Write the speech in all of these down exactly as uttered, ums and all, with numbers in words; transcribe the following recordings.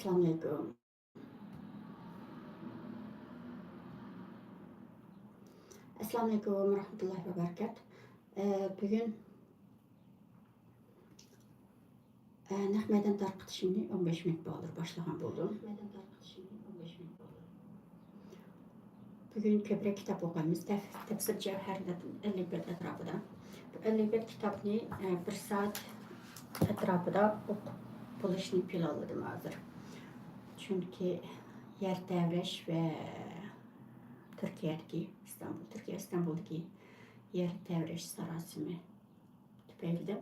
ئەسسالامۇئەلەيكۇم. ئەسسالامۇئەلەيكۇم ۋە رەھمەتۇللاھى ۋە بەرىكاتۇھ. ئە، بۈگۈن، ئە، نەق مەيدان تارقىتىشىمنى ئون بەش مىنۇت بالدۇر باشلىغان بولدۇم. بۈگۈن كۆپرەك كىتاب ئوقۇيمىز. تەف-، تەپسىر جەۋھەرلەردىن ئەللىك بەت ئەتراپىدا. بۇ ئەللىك بەت كىتابنى، ئە، بىر سائەت ئەتراپىدا ئوقۇپ بولۇشنى پىلانلىدىم ھازىر. چۈنكى يەر تەۋرەش ۋە تۈركىيەدىكى، ئىستانبۇل، تۈركىيە ئىستانبۇلدىكى يەر تەۋرەش ساراسىمى تۈپەيلىدىن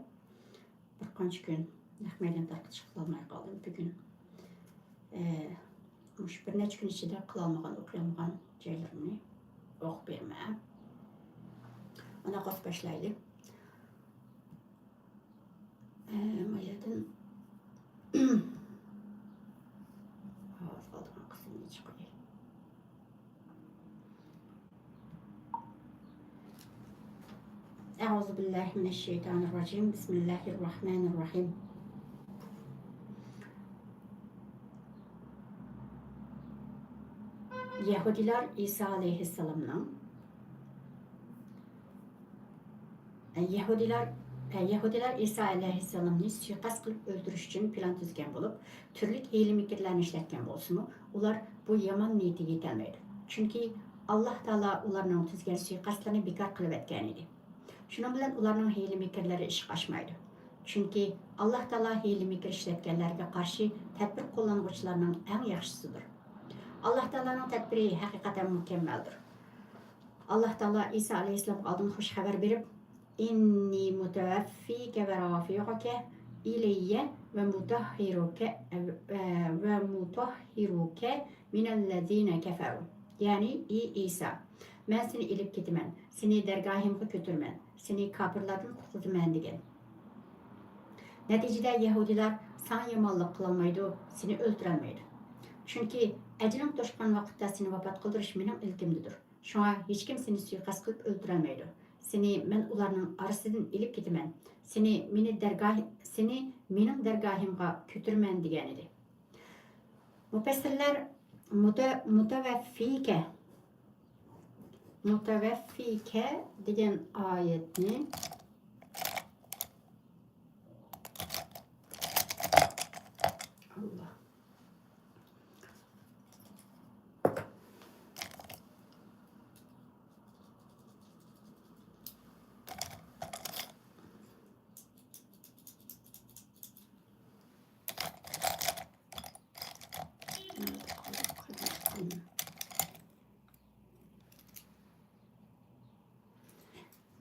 بىر قانچە كۈن نەق مەيدان تارقىتىش قىلالماي قالدىم. بۈگۈن، ئە، مۇشۇ بىر نەچچە كۈن ئىچىدە قىلالمىغان، ئوقۇيالمىغان جايلىرىمنى ئوقۇپ بېرىمەن. ئانداق بولسا باشلايلى. ئە، ما يەردىن ئاۋاز قالدۇرغان قىسمىنى ئېچىپ قوياي. أعوذ بالله من الشيطان الرجيم. بسم الله الرحمن الرحيم. يەھۇدىيلار ئىسا ئەلەيھىسسالامنىڭ، يەھۇدىيلار، يەھۇدىيلار ئىسا ئەلەيھىسسالامنى سۇيىقەست قىلىپ ئۆلتۈرۈش ئۈچۈن پىلان تۈزگەن بولۇپ، تۈرلۈك ھىيلە-مىكىرلەرنى ئىشلەتكەن بولسىمۇ، ئۇلار بۇ يامان نىيىتىگە يېتەلمەيدۇ. چۈنكى ئاللاھ تائالا ئۇلارنىڭ تۈزگەن سۇيىقەستلىرىنى بىكار قىلىۋەتكەن ئىدى. شۇنىڭ بىلەن ئۇلارنىڭ ھىيلە-مىكىرلىرى ئىشقا ئاشمايدۇ. چۈنكى ئاللاھ تائالا ھىيلە-مىكىر ئىشلەتكەنلەرگە قارشى تەدبىر قوللانغۇچىلارنىڭ ئەڭ ياخشىسىدۇر. ئاللاھ تائالانىڭ تەدبىرى ھەقىقەتەن مۇكەممەلدۇر. ئاللاھ تائالا ئىسا ئەلەيھىسسالامغا ئالدىن خۇش خەۋەر بېرىپ، إني متوفيك ورافعك إلي ومطهرك، ومطهرك من الذين كفروا. يەنى، ئى ئىسا، مەن سېنى ئېلىپ كېتىمەن، سېنى دەرگاھىمغا كۆتۈرىمەن، سېنى كاپىرلاردىن قۇتقۇزىمەن، دېگەن. نەتىجىدە يەھۇدىيلار ساڭا يامانلىق قىلالمايدۇ، سېنى ئۆلتۈرەلمەيدۇ. چۈنكى ئەجىلىڭ توشقان ۋاقىتتا سېنى ۋاپات قىلدۇرۇش مېنىڭ ئىلكىمدىدۇر. شۇڭا ھېچكىم سېنى سۇيىقەست قىلىپ ئۆلتۈرەلمەيدۇ. سېنى مەن ئۇلارنىڭ ئارىسىدىن ئېلىپ كېتىمەن. سېنى مېنى دەرگاھ-، سېنى مېنىڭ دەرگاھىمغا كۆتۈرىمەن، دېگەنىدى. مۇپەسسىرلەر مۇتە-، مۇتەۋەففىكە، مۇتەۋەففىكە دېگەن ئايەتنى، ئاللا.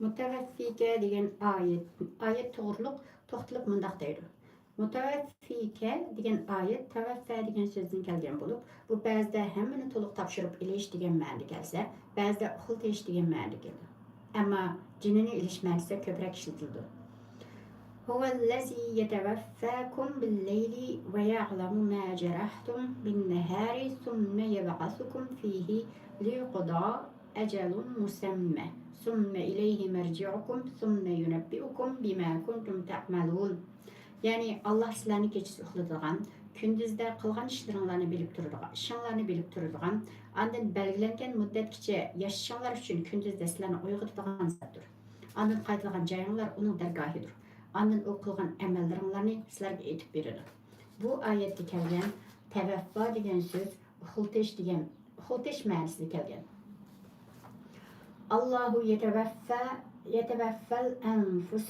مۇتەۋەففىكە دېگەن ئايەت، ئايەت توغرۇلۇق توختىلىپ مۇنداق دەيدۇ. مۇتەۋەففىكە دېگەن ئايەت تەۋەففە دېگەن سۆزدىن كەلگەن بولۇپ، بۇ بەزىدە ھەممىنى تولۇق تاپشۇرۇپ ئېلىش دېگەن مەنىدە كەلسە، بەزىدە ئۇخلىتىش دېگەن مەنىدە كېلىدۇ. ئەمما جېنىنى ئېلىش مەنىسىدە كۆپرەك ئىشلىتىلىدۇ. هو الذي يتوفاكم بالليل ويعلم ما جرحتم بالنهار ثم يبعثكم فيه ليقضى أجل مسمى ثم إليه مرجعكم ثم ينبئكم بما كنتم تعملون. يەنى ئاللا سىلەرنى كېچىسى ئۇخلىتىدىغان، كۈندۈزدە قىلغان ئىشلىرىڭلارنى بىلىپ تۇرىدىغان، ئىشىڭلارنى بىلىپ تۇرىدىغان، ئاندىن بەلگىلەنگەن مۇددەتكىچە ياشىشىڭلار ئۈچۈن كۈندۈزدە سىلەرنى ئويغىتىدىغان زاتتۇر. ئاندىن قايتىدىغان جايىڭلار ئۇنىڭ دەرگاھىدۇر. ئاندىن ئۇ قىلغان ئەمەللىرىڭلارنى سىلەرگە ئېيتىپ بېرىدۇ. بۇ ئايەتتە كەلگەن تەۋەففا دېگەن سۆز ئۇخلىتىش دېگەن، ئۇخلىتىش مەنىسىدە كەلگەن. الله يتوفى، يتوفى الأنفس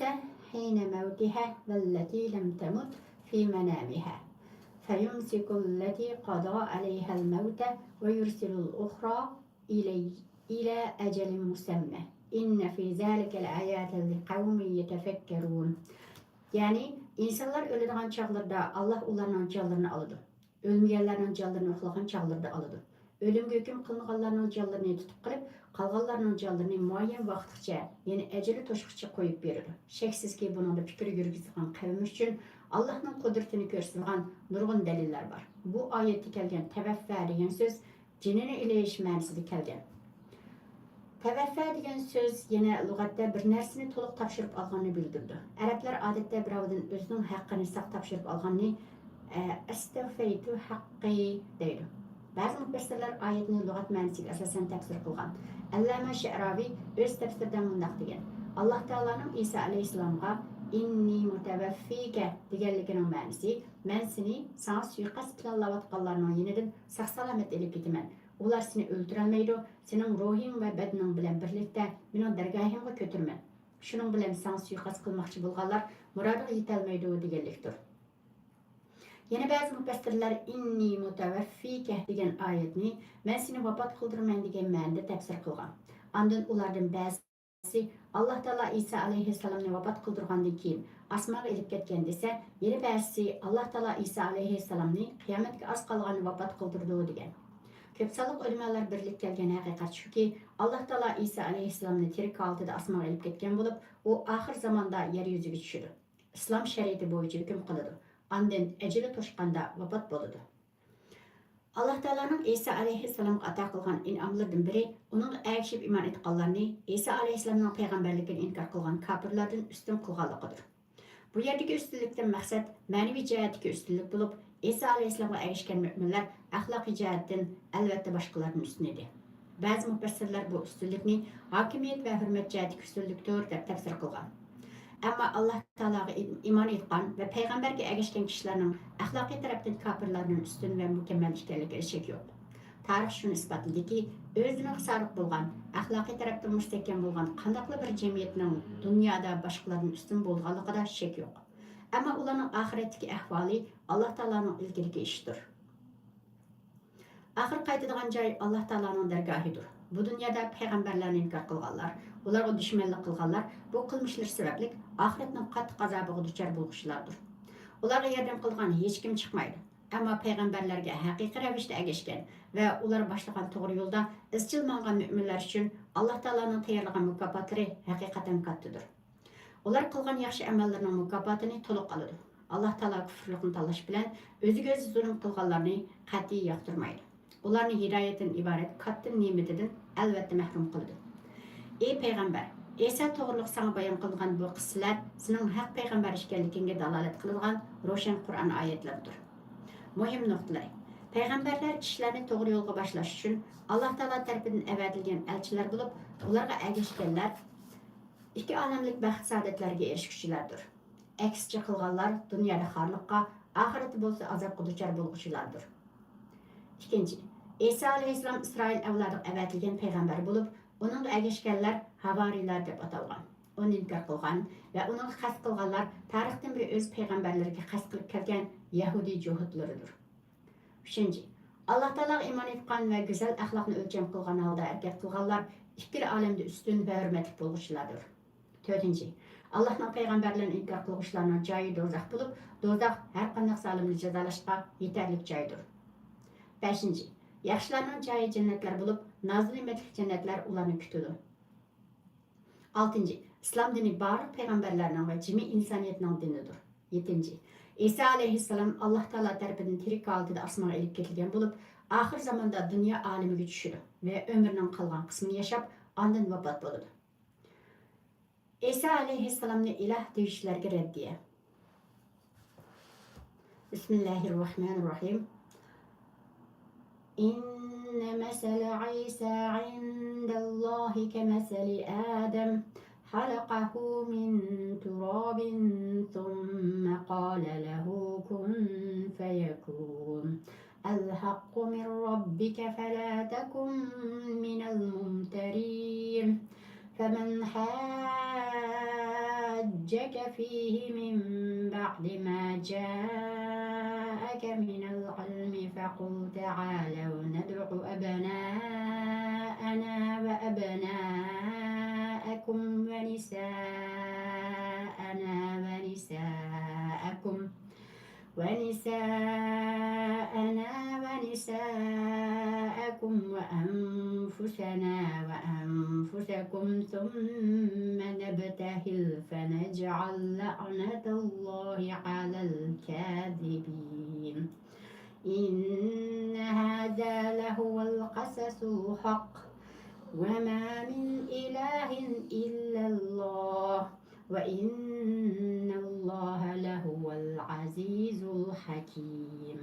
حين موتها والتي لم تمت في منامها فيمسك التي قضى عليها الموت ويرسل الأخرى إلي-، إلى أجل مسمى إن في ذلك لآيات لقوم يتفكرون. يەنى، ئىنسانلار ئۆلىدىغان چاغلىرىدا ئاللا ئۇلارنىڭ جانلىرىنى ئالىدۇ. ئۆلمىگەنلەرنىڭ جانلىرىنى ئۇخلىغان چاغلىرىدا ئالىدۇ. ئۆلۈمگە ھۆكۈم قىلىنغانلارنىڭ جانلىرىنى تۇتۇپ قېلىپ، قالغانلارنىڭ جانلىرىنى مۇئەييەن ۋاقىتقىچە، يەنى ئەجىلى توشقۇچە قويۇپ بېرىدۇ. شەكسىزكى، بۇنىڭدا پىكىر يۈرگۈزىدىغان قەۋم ئۈچۈن ئاللانىڭ قۇدرىتىنى كۆرسىتىدىغان نۇرغۇن دەلىللەر بار. بۇ ئايەتتە كەلگەن تەۋەففە دېگەن سۆز جېنىنى ئېلىش مەنىسىدە كەلگەن. تەۋەففە دېگەن سۆز يەنە لۇغەتتە بىر نەرسىنى تولۇق تاپشۇرۇپ ئالغاننى بىلدۈرىدۇ. ئەرەبلەر ئادەتتە بىراۋدىن ئۆزىنىڭ ھەققىنى ساق تاپشۇرۇپ ئالغاننى، ئەستەفەيتۇ ھەققى دەيدۇ. بەزى مۇپەسسىرلەر ئايەتنى لۇغەت مەنىسىگە ئاساسەن تەپسىر قىلغان. ئەللامە شەئراۋى ئۆز تەپسىرىدە مۇنداق دېگەن: ئاللا تائالانىڭ ئىسا ئەلەيھىسسالامغا «ئىننى مۇتەۋەففىكە» دېگەنلىكىنىڭ مەنىسى، مەن سېنى ساڭا سۇيىقەست پىلانلاۋاتقانلارنىڭ يېنىدىن ساق-سالامەت ئېلىپ كېتىمەن. ئۇلار سېنى ئۆلتۈرەلمەيدۇ، سېنىڭ روھىڭ ۋە بەدىنىڭ بىلەن بىرلىكتە مېنىڭ دەرگاھىمغا كۆتۈرىمەن. شۇنىڭ بىلەن ساڭا سۇيىقەست قىلماقچى بولغانلار مۇرادىغا يېتەلمەيدۇ دېگەنلىكتۇر. يەنە بەزى مۇپەسسىرلەر «ئىننى مۇتەۋەففىكە» دېگەن ئايەتنى «مەن سېنى ۋاپات قىلدۇرىمەن» دېگەن مەنىدە تەپسىر قىلغان. ئاندىن ئۇلاردىن بەزىسى ئاللا تائالا ئىسا ئەلەيھىسسالامنى ۋاپات قىلدۇرغاندىن كېيىن ئاسمانغا ئېلىپ كەتكەن دېسە، يەنە بەزىسى ئاللا تائالا ئىسا ئەلەيھىسسالامنى قىيامەتكە ئاز قالغاندا ۋاپات قىلدۇرىدۇ دېگەن. كۆپ سانلىق ئۆلىمالار بىرلىككە كەلگەن ھەقىقەت شۇكى، ئاللا تائالا ئىسا ئەلەيھىسسالامنى تىرىك ھالىتىدە ئاسمانغا ئېلىپ كەتكەن بولۇپ، ئۇ ئاخىر زاماندا يەر يۈزىگە چۈشىدۇ. ئىسلام شەرىئىتى بويىچە ھۆكۈم قىلىدۇ. ئاندىن ئەجىلى توشقاندا ۋاپات بولىدۇ. ئاللا تائالانىڭ ئىسا ئەلەيھىسسالامغا ئاتا قىلغان ئىنئاملىرىدىن بىرى، ئۇنىڭغا ئەگىشىپ ئىمان ئېيتقانلارنى ئىسا ئەلەيھىسسالامنىڭ پەيغەمبەرلىكىنى ئىنكار قىلغان كاپىرلاردىن ئۈستۈن قىلغانلىقىدۇر. بۇ يەردىكى ئۈستۈنلۈكتىن مەقسەت مەنىۋى جەھەتتىكى ئۈستۈنلۈك بولۇپ، ئىسا ئەلەيھىسسالامغا ئەگەشكەن مۆمىنلەر ئەخلاقىي جەھەتتىن ئەلۋەتتە باشقىلاردىن ئۈستۈن ئىدى. بەزى مۇپەسسىرلەر بۇ ئۈستۈنلۈكنى ھاكىمىيەت ۋە ھۆرمەت جەھەتتىكى ئۈستۈنلۈكتۇر دەپ تەپسىر قىلغان. ئەمما ئاللا تائالاغا ئىم-، ئىمان ئېيتقان ۋە پەيغەمبەرگە ئەگەشكەن كىشىلەرنىڭ ئەخلاقىي تەرەپتىن كاپىرلاردىن ئۈستۈن ۋە مۇكەممەل ئىكەنلىكىدە شەك يوق. تارىخ شۇنى ئىسپاتلىدىكى، ئۆزىنىڭ سادىق بولغان، ئەخلاقىي تەرەپتىن مۇستەھكەم بولغان قانداقلا بىر جەمئىيەتنىڭ دۇنيادا باشقىلاردىن ئۈستۈن بولىدىغانلىقىدا شەك يوق. ئەمما ئۇلارنىڭ ئاخىرەتتىكى ئەھۋالى ئاللا تائالانىڭ ئىلكىدىكى ئىشتۇر. ئاخىر قايتىدىغان جاي ئاللا تائالانىڭ دەرگاھىدۇر. بۇ دۇنيادا پەيغەمبەرلەرنى ئىنكار قىلغانلار، ئۇلارغا دۈشمەنلىك قىلغانلار بۇ قىلمىشلىرى سەۋەبلىك ئاخىرەتنىڭ قاتتىق ئازابىغا دۇچار بولغۇچىلاردۇر. ئۇلارغا ياردەم قىلغان ھېچكىم چىقمايدۇ. ئەمما پەيغەمبەرلەرگە ھەقىقىي رەۋىشتە ئەگەشكەن ۋە ئۇلار باشلىغان توغرا يولدا ئىزچىل ماڭغان مۆمىنلەر ئۈچۈن ئاللا تائالانىڭ تەييارلىغان مۇكاپاتلىرى ھەقىقەتەن كاتتىدۇر. ئۇلار قىلغان ياخشى ئەمەللىرىنىڭ مۇكاپاتىنى تولۇق ئالىدۇ. ئاللا تائالا كۇفرلۇقنى تاللاش بىلەن ئۆزىگە ئۆزى زۇلۇم قىلغانلارنى قەتئىي ياقتۇرمايدۇ. ئۇلارنى ھىدايەتتىن ئىبارەت كاتتا نېمىتىدىن ئەلۋەتتە مەھرۇم قىلىدۇ. ئى پەيغەمبەر، ئىسا توغرۇلۇق ساڭا بايان قىلىنغان بۇ قىسسىلەر سېنىڭ ھەق پەيغەمبەر ئىكەنلىكىڭگە دالالەت قىلىدىغان روشەن قۇرئان ئايەتلىرىدۇر. مۇھىم نۇقتىلىرى. پەيغەمبەرلەر كىشىلەرنى توغرا يولغا باشلاش ئۈچۈن ئاللا تائالا تەرىپىدىن ئەۋەتىلگەن ئەلچىلەر بولۇپ، ئۇلارغا ئەگەشكەنلەر ئىككى ئالەملىك بەخت-سائادەتلەرگە ئېرىشكۈچىلەردۇر. ئەكسىچە قىلغانلار دۇنيادا خارلىققا، ئاخىرەتتە بولسا ئازابقا دۇچار بولغۇچىلاردۇر. ئىككىنچى، ئىسا ئەلەيھىسسالام ئىسرائىل ئەۋلادىغا ئەۋەتىلگەن پەيغەمبەر بولۇپ، ئۇنىڭغا ئەگەشكەنلەر ھاۋارىيلار دەپ ئاتالغان. ئۇنى ئىنكار قىلغان ۋە ئۇنىڭغا قەست قىلغانلار تارىختىن بېرى ئۆز پەيغەمبەرلىرىگە قەست قىلىپ كەلگەن يەھۇدىي جۇھۇتلىرىدۇر. ئۈچىنچى، ئاللا تائالاغا ئىمان ئېيتقان ۋە گۈزەل ئەخلاقنى ئۆلچەم قىلغان ھالدا ھەرىكەت قىلغانلار ئىككىلا ئالەمدە ئۈستۈن ۋە ھۆرمەتلىك بولغۇچىلاردۇر. تۆتىنچى، ئاللانىڭ پەيغەمبەرلىرىنى ئىنكار قىلغۇچىلارنىڭ جايى دوزاخ بولۇپ، دوزاخ ھەر قانداق زالىمنى جازالاشقا يېتەرلىك جايدۇر. بەشىنچى، ياخشىلارنىڭ جايى جەننەتلەر بولۇپ، نازۇنېمەتلىك جەننەتلەر ئۇلارنى كۈتىدۇ. ئالتىنچى، ئىسلام دىنى بارلىق پەيغەمبەرلەرنىڭ ۋە جىمى ئىنسانىيەتنىڭ دىنىدۇر. يەتتىنچى، ئىسا ئەلەيھىسسالام ئاللا تائالا تەرىپىدىن تىرىك ھالىتىدە ئاسمانغا ئېلىپ كېتىلگەن بولۇپ، ئاخىر زاماندا دۇنيا ئالىمىگە چۈشىدۇ ۋە ئۆمرىنىڭ قالغان قىسمىنى ياشاپ، ئاندىن ۋاپات بولىدۇ. ئىسا ئەلەيھىسسالامنى ئىلاھ دېيىشلەرگە رەددىيە. بىسمىللاھىررەھمانىررەھىم. إن مثل عيسى عند الله كمثل آدم خلقه من تراب ثم قال له كن فيكون. الحق من ربك فلا تكن من الممترين. فمن حاجك فيه من بعد ما جاءك من العلم فقل تعالوا ندع أبناءنا وأبناءكم ونساءنا ونساءكم ونساءنا ونساءكم وأنفسنا وأنفسكم ثم نبتهل فنجعل لعنة الله على الكاذبين. إن هذا لهو القصص الحق وما من إله إلا الله وإن الله لهو العزيز الحكيم.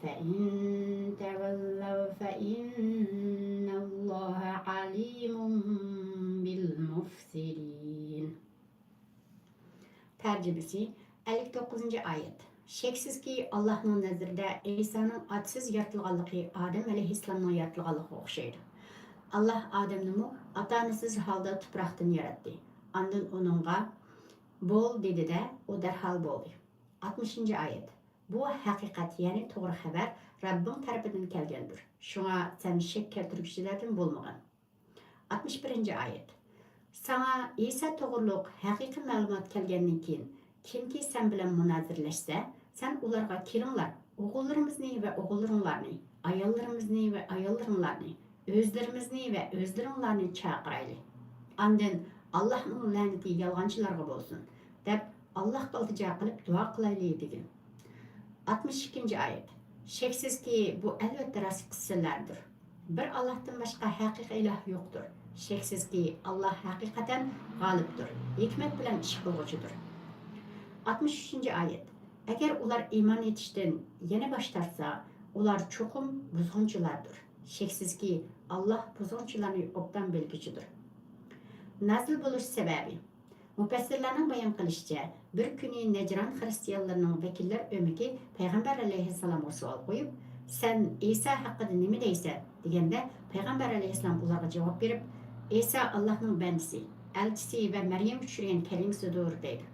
فإن تولوا فإن الله عليم بالمفسدين. تەرجىمىسى، ئەللىك توققۇزىنچى ئايەت. شەكسىزكى، ئاللاھنىڭ نەزىرىدە ئەيسانىڭ ئاتىسىز يارىتىلغانلىقى ئادەم ئەلەيھىسسالامنىڭ يارىتىلغانلىقىغا ئوخشايدۇ. ئاللاھ ئادەمنىمۇ ئاتا-ئانىسىز ھالدا تۇپراقتىن ياراتتى. ئاندىن ئۇنىڭغا، «بول» دېدى-دە، ئۇ دەرھال بولدى. ئاتمىشىنچى ئايەت. بۇ ھەقىقەت، يەنى توغرا خەۋەر رەببىڭ تەرىپىدىن كەلگەندۇر. شۇڭا سەن شەك كەلتۈرگۈچىلەردىن بولمىغىن. ئاتمىش بىرىنچى ئايەت. ساڭا ئىسا توغرۇلۇق ھەقىقىي مەلۇمات كەلگەندىن كېيىن، كىمكى سەن بىلەن مۇنازىرىلەشسە، سەن ئۇلارغا، «كېلىڭلار، ئوغۇللىرىمىزنى ۋە ئوغۇللىرىڭلارنى، ئاياللىرىمىزنى ۋە ئاياللىرىڭلارنى، ئۆزلىرىمىزنى ۋە ئۆزلىرىڭلارنى چاقىرايلى. ئاندىن، ئاللاھنىڭ لەنىتى يالغانچىلارغا بولسۇن» دەپ، ئاللاھقا ئىلتىجا قىلىپ دۇئا قىلايلى، دېگىن. ئاتمىش ئىككىنچى ئايەت. شەكسىزكى، بۇ ئەلۋەتتە راست قىسسىلەردۇر. بىر ئاللاھتىن باشقا ھەقىقىي ئىلاھ يوقتۇر. شەكسىزكى، ئاللاھ ھەقىقەتەن غالىبتۇر، ھېكمەت بىلەن ئىش قىلغۇچىدۇر. ئاتمىش ئۈچىنچى ئايەت. ئەگەر ئۇلار ئىمان ئېيتىشتىن يەنە باش تارتسا، ئۇلار چوقۇم بۇزغۇنچىلاردۇر. شەكسىزكى، ئاللاھ بۇزغۇنچىلارنى ئوبدان بىلگۈچىدۇر. نازىل بولۇش سەۋەبى. مۇپەسسىرلەرنىڭ بايان قىلىشىچە، بىر كۈنى نەجران خىرىستىيانلىرىنىڭ ۋەكىللەر ئۆمىكى پەيغەمبەر ئەلەيھىسسالامغا سوئال قويۇپ، «سەن ئىسا ھەققىدە نېمە دەيسەن؟» دېگەندە، پەيغەمبەر ئەلەيھىسسالام ئۇلارغا جاۋاب بېرىپ، «ئىسا ئاللاھنىڭ بەندىسى، ئەلچىسى ۋە مەريەمگە چۈشۈرگەن كەلىمىسىدۇر» دەيدۇ.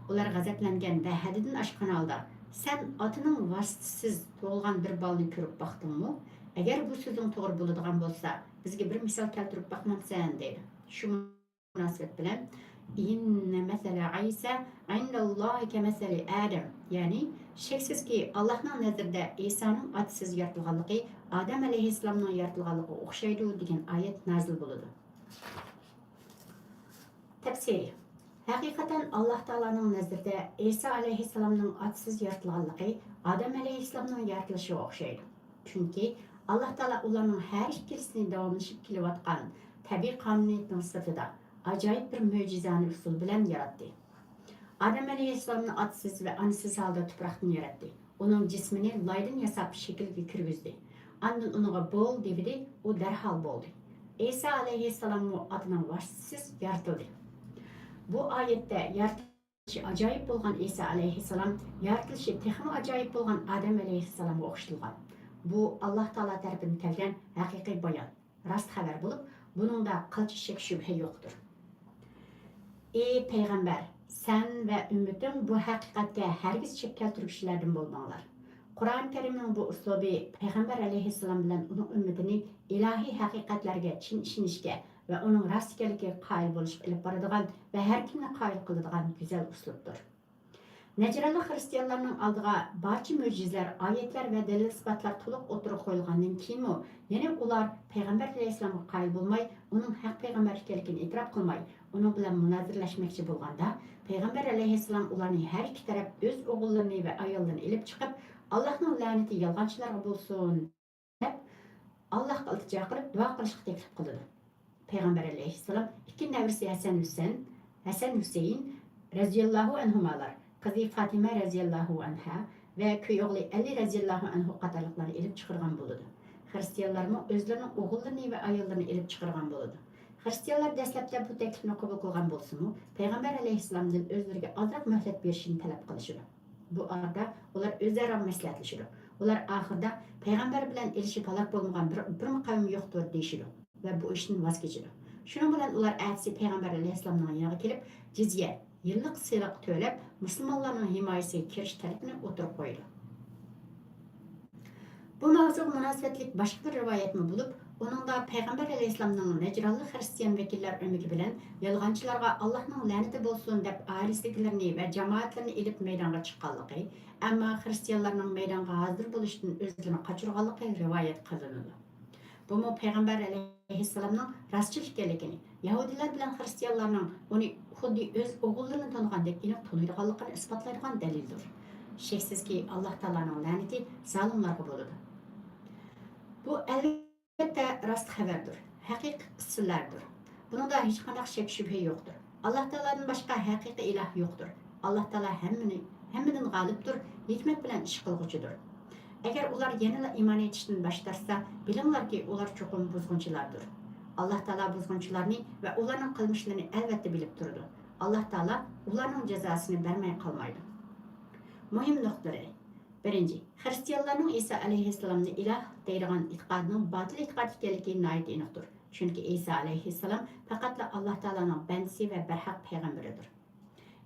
ئۇلار غەزەپلەنگەن ۋە ھەددىدىن ئاشقان ھالدا، «سەن ئاتىنىڭ ۋاسىتىسىز تۇغۇلغان بىر بالىنى كۆرۈپ باقتىڭمۇ؟ ئەگەر بۇ سۆزۈڭ توغرا بولىدىغان بولسا، بىزگە بىر مىسال كەلتۈرۈپ باقمامسەن؟» دەيدۇ. شۇ مۇناسىۋەت بىلەن، «إن مثل عيسى عند الله كمثل آدم»، يەنى، شەكسىزكى، ئاللاھنىڭ نەزىرىدە ئىسانىڭ ئاتىسىز يارىتىلغانلىقى ئادەم ئەلەيھىسسالامنىڭ يارىتىلغانلىقىغا ئوخشايدۇ، دېگەن ئايەت نازىل بولىدۇ. تەپسىرى. ھەقىقەتەن، ئاللاھ تائالانىڭ نەزىرىدە ئىسا ئەلەيھىسسالامنىڭ ئاتىسىز يارىتىلغانلىقى ئادەم ئەلەيھىسسالامنىڭ يارىتىلىشىغا ئوخشايدۇ. چۈنكى ئاللاھ تائالا ئۇلارنىڭ ھەر ئىككىلىسىنى داۋاملىشىپ كېلىۋاتقان تەبىئىي قانۇنىيىتىنىڭ سىرتىدا ئاجايىپ بىر مۆجىزانە ئۇسۇل بىلەن ياراتتى. ئادەم ئەلەيھىسسالامنى ئاتىسىز ۋە ئانىسىز ھالدا تۇپراقتىن ياراتتى. ئۇنىڭ جىسمىنى لايدىن ياساپ شەكىلگە كىرگۈزدى. ئاندىن ئۇنىڭغا «بول» دېۋىدى، ئۇ دەرھال بولدى. ئىسا ئەلەيھىسسالاممۇ ئاتىنىڭ ۋاسىتىسىز يارىتىلدى. بۇ ئايەتتە يارىتىلىشى ئاجايىپ بولغان ئىسا ئەلەيھىسسالام يارىتىلىشى تېخىمۇ ئاجايىپ بولغان ئادەم ئەلەيھىسسالامغا ئوخشىتىلغان. بۇ ئاللاھ تائالا تەرىپىدىن كەلگەن ھەقىقىي بايان، راست خەۋەر بولۇپ، بۇنىڭدا قىلچە شەك-شۈبھە يوقتۇر. ئى پەيغەمبەر، سەن ۋە ئۈممىتىڭ بۇ ھەقىقەتكە ھەرگىز شەك كەلتۈرگۈچىلەردىن بولماڭلار. قۇرئان كەرىمنىڭ بۇ ئۇسلۇبى پەيغەمبەر ئەلەيھىسسالام بىلەن ئۇنىڭ ئۈممىتىنى ئىلاھىي ھەقىقەتلەرگە چىن ئىشىنىشكە ۋە ئۇنىڭ راست ئىكەنلىكىگە قايىل بولۇشقا ئېلىپ بارىدىغان ۋە ھەر كىمنى قايىل قىلىدىغان گۈزەل ئۇسلۇبتۇر. نەجرانلىق خىرىستىيانلارنىڭ ئالدىغا بارچە مۆجىزىلەر، ئايەتلەر ۋە دەلىل-ئىسپاتلار تولۇق ئوتتۇرىغا قويۇلغاندىن كېيىنمۇ، يەنە ئۇلار پەيغەمبەر ئەلەيھىسسالامغا قايىل بولماي، ئۇنىڭ ھەق پەيغەمبەر ئىكەنلىكىنى ئېتىراپ قىلماي، ئۇنىڭ بىلەن مۇنازىرىلەشمەكچى بولغاندا، پەيغەمبەر ئەلەيھىسسالام ئۇلارنى ھەر ئىككى تەرەپ ئۆز ئوغۇللىرىنى ۋە ئاياللىرىنى ئېلىپ چىقىپ، «ئاللاھنىڭ لەنىتى يالغانچىلارغا بولسۇن» دەپ، ئاللاھقا ئىلتىجا قىلىپ دۇئا قىلىشقا تەكلىپ قىلىدۇ. پەيغەمبەر ئەلەيھىسسالام ئىككى نەۋرىسى ھەسەن ھۈسەن، ھەسەن ھۈسەيىن رەزىياللاھۇ ئەنھۇمالار، قىزى فاتىمە رەزىياللاھۇ ئەنھا ۋە كۈيئوغلى ئەلى رەزىياللاھۇ ئەنھۇ قاتارلىقلارنى ئېلىپ چىقىرغان بولىدۇ. خىرىستىيانلارمۇ ئۆزلىرىنىڭ ئوغۇللىرىنى ۋە ئاياللىرىنى ئېلىپ چىقىرغان بولىدۇ. خىرىستىيانلار دەسلەپتە بۇ تەكلىپنى قوبۇل قىلغان بولسىمۇ، پەيغەمبەر ئەلەيھىسسالامدىن ئۆزلىرىگە ئازراق مۆھلەت بېرىشىنى تەلەپ قىلىشىدۇ. بۇ ئارىدا ئۇلار ئۆزئارا مەسلىھەتلىشىدۇ. ئۇلار ئاخىرىدا، «پەيغەمبەر بىلەن ئېلىشىپ ھالاك بولمىغان بىر، بىرمۇ قەۋم يوقتۇر» دېيىشىدۇ ۋە بۇ ئىشتىن ۋاز كېچىدۇ. شۇنىڭ بىلەن ئۇلار ئەتىسى پەيغەمبەر ئەلەيھىسسالامنىڭ يېنىغا كېلىپ، جىزيە، يىللىق سېلىق تۆلەپ، مۇسۇلمانلارنىڭ ھىمايىسىگە كىرىش تەلىپىنى ئوتتۇرىغا قويىدۇ. بۇ ماۋزۇغا مۇناسىۋەتلىك باشقا بىر رىۋايەتمۇ بولۇپ، ئۇنىڭدا پەيغەمبەر ئەلەيھىسسالامنىڭ نەجرانلىق خىرىستىيان ۋەكىللەر ئۆمىكى بىلەن يالغانچىلارغا «ئاللاھنىڭ لەنىتى بولسۇن» دەپ ئائىلىسىدىكىلىرىنى ۋە جامائەتلىرىنى ئېلىپ مەيدانغا چىققانلىقى، ئەمما خىرىستىيانلارنىڭ مەيدانغا ھازىر بولۇشتىن ئۆزلىرىنى قاچۇرغانلىقى رىۋايەت قىلىنىدۇ. بۇمۇ پەيغەمبەر ئەلەيھىسسالامنىڭ راستچىل ئىكەنلىكىنى، يەھۇدىيلار بىلەن خىرىستىيانلارنىڭ ئۇنى خۇددى ئۆز ئوغۇللىرىنى تونۇغاندەك ئېنىق تونۇيدىغانلىقىنى ئىسپاتلايدىغان دەلىلدۇر. شەكسىزكى، ئاللاھ تائالانىڭ لەنىتى زالىملارغا بولىدۇ. بۇ ئەلۋەتتە راست خەۋەردۇر، ھەقىقىي قىسسىلەردۇر. بۇنىڭدا ھېچقانداق شەك-شۈبھە يوقتۇر. ئاللاھ تائالادىن باشقا ھەقىقىي ئىلاھ يوقتۇر. ئاللاھ تائالا ھەممىنى، ھەممىدىن غالىبتۇر، ھېكمەت بىلەن ئىش قىلغۇچىدۇر. ئەگەر ئۇلار يەنىلا ئىمان ئېيتىشتىن باش تارتسا، بىلىڭلاركى، ئۇلار چوقۇم بۇزغۇنچىلاردۇر. ئاللاھ تائالا بۇزغۇنچىلارنى ۋە ئۇلارنىڭ قىلمىشلىرىنى ئەلۋەتتە بىلىپ تۇرىدۇ. ئاللاھ تائالا ئۇلارنىڭ جازاسىنى بەرمەي قالمايدۇ. مۇھىم نۇقتىلىرى. بىرىنچى، خىرىستىيانلارنىڭ ئىسا ئەلەيھىسسالامنى ئىلاھ دەيدىغان ئېتىقادىنىڭ باتىل ئېتىقاد ئىكەنلىكى ناھايىتى ئېنىقتۇر. چۈنكى ئىسا ئەلەيھىسسالام پەقەتلا ئاللاھ تائالانىڭ بەندىسى ۋە بەرھەق پەيغەمبىرىدۇر.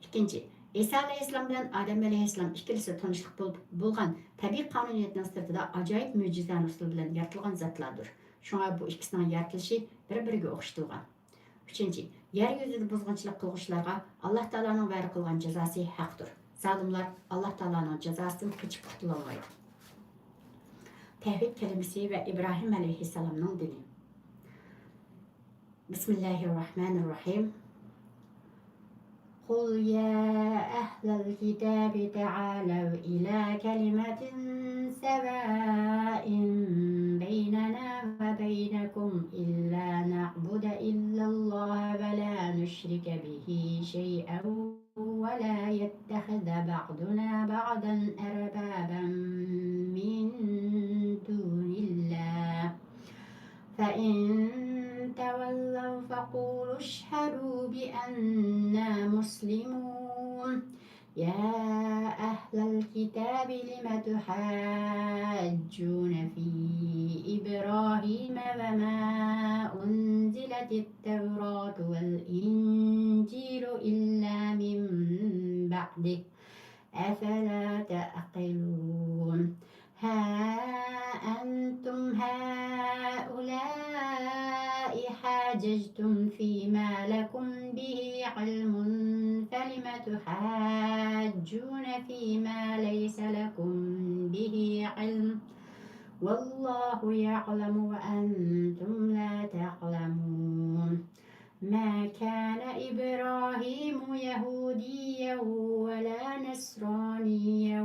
ئىككىنچى، ئىسا ئەلەيھىسسالام بىلەن ئادەم ئەلەيھىسسالام ئىككىلىسى تونۇشلۇق بولۇپ بولغان تەبىئىي قانۇنىيەتنىڭ سىرتىدا ئاجايىپ مۆجىزانە ئۇسۇل بىلەن يارىتىلغان زاتلاردۇر. شۇڭا بۇ ئىككىسىنىڭ يارىتىلىشى بىر-بىرىگە ئوخشىتىلغان. ئۈچىنچى، يەر يۈزىدە بۇزغۇنچىلىق قىلغۇچىلارغا ئاللاھ تائالانىڭ ۋەدە قىلغان جازاسى ھەقتۇر. زالىملار ئاللاھ تائالانىڭ جازاسىدىن قېچىپ قۇتۇلالمايدۇ. تەۋھىد كەلىمىسى ۋە ئىبراھىم ئەلەيھىسسالامنىڭ دىنى. بسم الله الرحمن الرحيم. قل يا أهل الكتاب تعالوا إلى كلمة سواء بيننا وبينكم ألا نعبد إلا الله ولا نشرك به شيئا ولا يتخذ بعضنا بعضا أربابا من دون الله فإن تولوا فقولوا اشهدوا بأنا مسلمون. يا أهل الكتاب لم تحاجون في إبراهيم وما أنزلت التوراة والإنجيل إلا من بعده أفلا تعقلون. ها أنتم هؤلاء حاججتم فيما لكم به علم فلم تحاجون فيما ليس لكم به علم والله يعلم وأنتم لا تعلمون. ما كان إبراهيم يهوديا ولا نصرانيا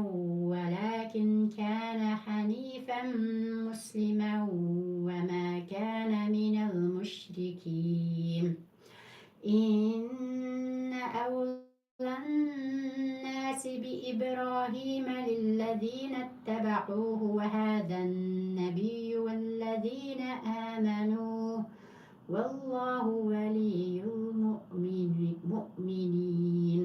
ولكن كان حنيفا مسلما وما كان من المشركين. إن أولى الناس بإبراهيم للذين اتبعوه وهذا النبي والذين آمنوا والله ولي المؤمنين.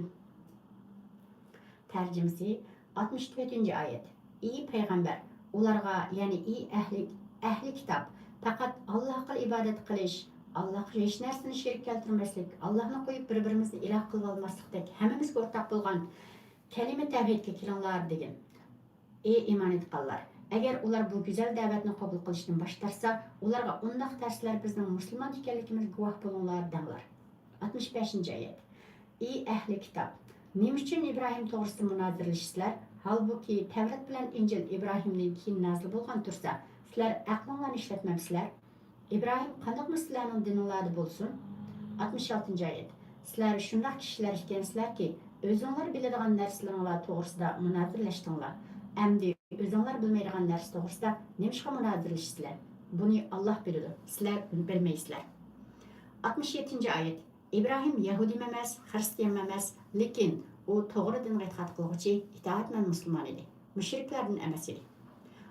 تەرجىمىسى. ئاتمىش تۆتىنچى ئايەت. ئى پەيغەمبەر، ئۇلارغا، يەنى ئى ئەھلى، ئەھلى كىتاب، پەقەت ئاللاھقىلا ئىبادەت قىلىش، ئاللاھقا ھېچ نەرسىنى شېرىك كەلتۈرمەسلىك، ئاللاھنى قويۇپ بىر-بىرىمىزنى ئىلاھ قىلىۋالماسلىقتەك ھەممىمىزگە ئورتاق بولغان كەلىمە تەۋھىدكە كېلىڭلار دېگىن. ئى ئىمان ئېيتقانلار! ئەگەر ئۇلار بۇ گۈزەل دەۋەتنى قوبۇل قىلىشتىن باش تارتسا، ئۇلارغا ئۇنداق تەرسلەر بىزنىڭ مۇسۇلمان ئىكەنلىكىمىزگە گۇۋاھ بولۇڭلار دەڭلار. ئاتمىش بەشىنچى ئايەت. ئى ئەھلى كىتاب! نېمە ئۈچۈن ئىبراھىم توغرىسىدا مۇنازىرىلىشىسىلەر؟ ھالبۇكى، تەۋرات بىلەن ئىنجىل ئىبراھىمدىن كېيىن نازىل بولغان تۇرسا، سىلەر ئەقلىڭلارنى ئىشلەتمەپسىلەر. ئىبراھىم قانداقمۇ سىلەرنىڭ دىنىڭلاردا بولسۇن؟ ئاتمىش ئالتىنچى ئايەت. سىلەر شۇنداق كىشىلەر ئىكەنسىلەركى، ئۆزۈڭلار بىلىدىغان نەرسىلىرىڭلار توغرىسىدا مۇنازىرىلەشتىڭلار. ئەمدى ئۆزۈڭلار بىلمەيدىغان نەرسە توغرىسىدا نېمىشقا مۇنازىرىلىشىسىلەر؟ بۇنى ئاللاھ بىلىدۇ، سىلەر بۇنى بىلمەيسىلەر. ئاتمىش يەتتىنچى ئايەت. ئىبراھىم يەھۇدىيمۇ ئەمەس، خىرىستىيانمۇ ئەمەس، لېكىن ئۇ توغرا دىنغا ئېتىقاد قىلغۇچى، ئىتائەتمەن مۇسۇلمان ئىدى. مۇشرىكلاردىن ئەمەس ئىدى.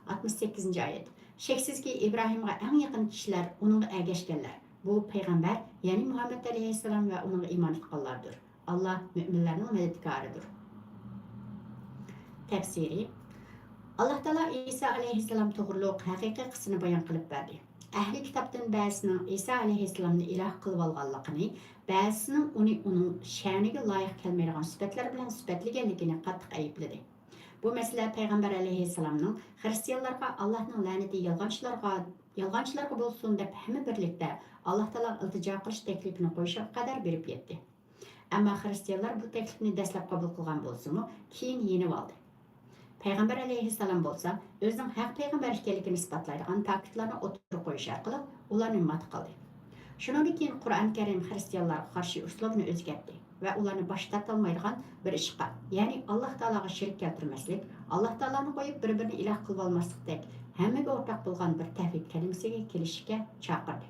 ئاتمىش سەككىزىنچى ئايەت. شەكسىزكى، ئىبراھىمغا ئەڭ يېقىن كىشىلەر ئۇنىڭغا ئەگەشكەنلەر. بۇ پەيغەمبەر، يەنى مۇھەممەد ئەلەيھىسسالام ۋە ئۇنىڭغا ئىمان ئېيتقانلاردۇر. ئاللاھ مۆمىنلەرنىڭ مەدەتكارىدۇر. تەپسىرى. ئاللاھ تائالا ئىسا ئەلەيھىسسالام توغرۇلۇق ھەقىقىي قىسسىنى بايان قىلىپ بەردى. ئەھلى كىتابتىن بەزىسىنىڭ ئىسا ئەلەيھىسسالامنى ئىلاھ قىلىۋالغانلىقىنى، بەزىسىنىڭ ئۇنى ئۇنىڭ شەنىگە لايىق كەلمەيدىغان سۈپەتلەر بىلەن سۈپەتلىگەنلىكىنى قاتتىق ئەيىبلىدى. بۇ مەسىلە پەيغەمبەر ئەلەيھىسسالامنىڭ خىرىستىيانلارغا ئاللاھنىڭ لەنىتى يالغانچىلارغا، يالغانچىلارغا بولسۇن دەپ ھەممە بىرلىكتە ئاللاھ تائالاغا ئىلتىجا قىلىش تەكلىپىنى قويۇشىغا قەدەر بېرىپ يەتتى. ئەمما خىرىستىيانلار بۇ تەكلىپنى دەسلەپ قوبۇل قىلغان بولسىمۇ، كېيىن يېنىۋالدى. پەيغەمبەر ئەلەيھىسسالام بولسا ئۆزىنىڭ ھەق پەيغەمبەر ئىكەنلىكىنى ئىسپاتلايدىغان پاكىتلارنى ئوتتۇرىغا قويۇش ئارقىلىق ئۇلارنى مات قىلدى. شۇنىڭدىن كېيىن قۇرئان كەرىم خىرىستىيانلارغا قارشى ئۇسلۇبىنى ئۆزگەرتتى ۋە ئۇلارنى باش تارتالمايدىغان بىر ئىشقا، يەنى ئاللاھ تائالاغا شېرىك كەلتۈرمەسلىك، ئاللاھ تائالانى قويۇپ بىر-بىرىنى ئىلاھ قىلىۋالماسلىقتەك ھەممىگە ئورتاق بولغان بىر تەۋھىد كەلىمىسىگە كېلىشىشكە چاقىردى.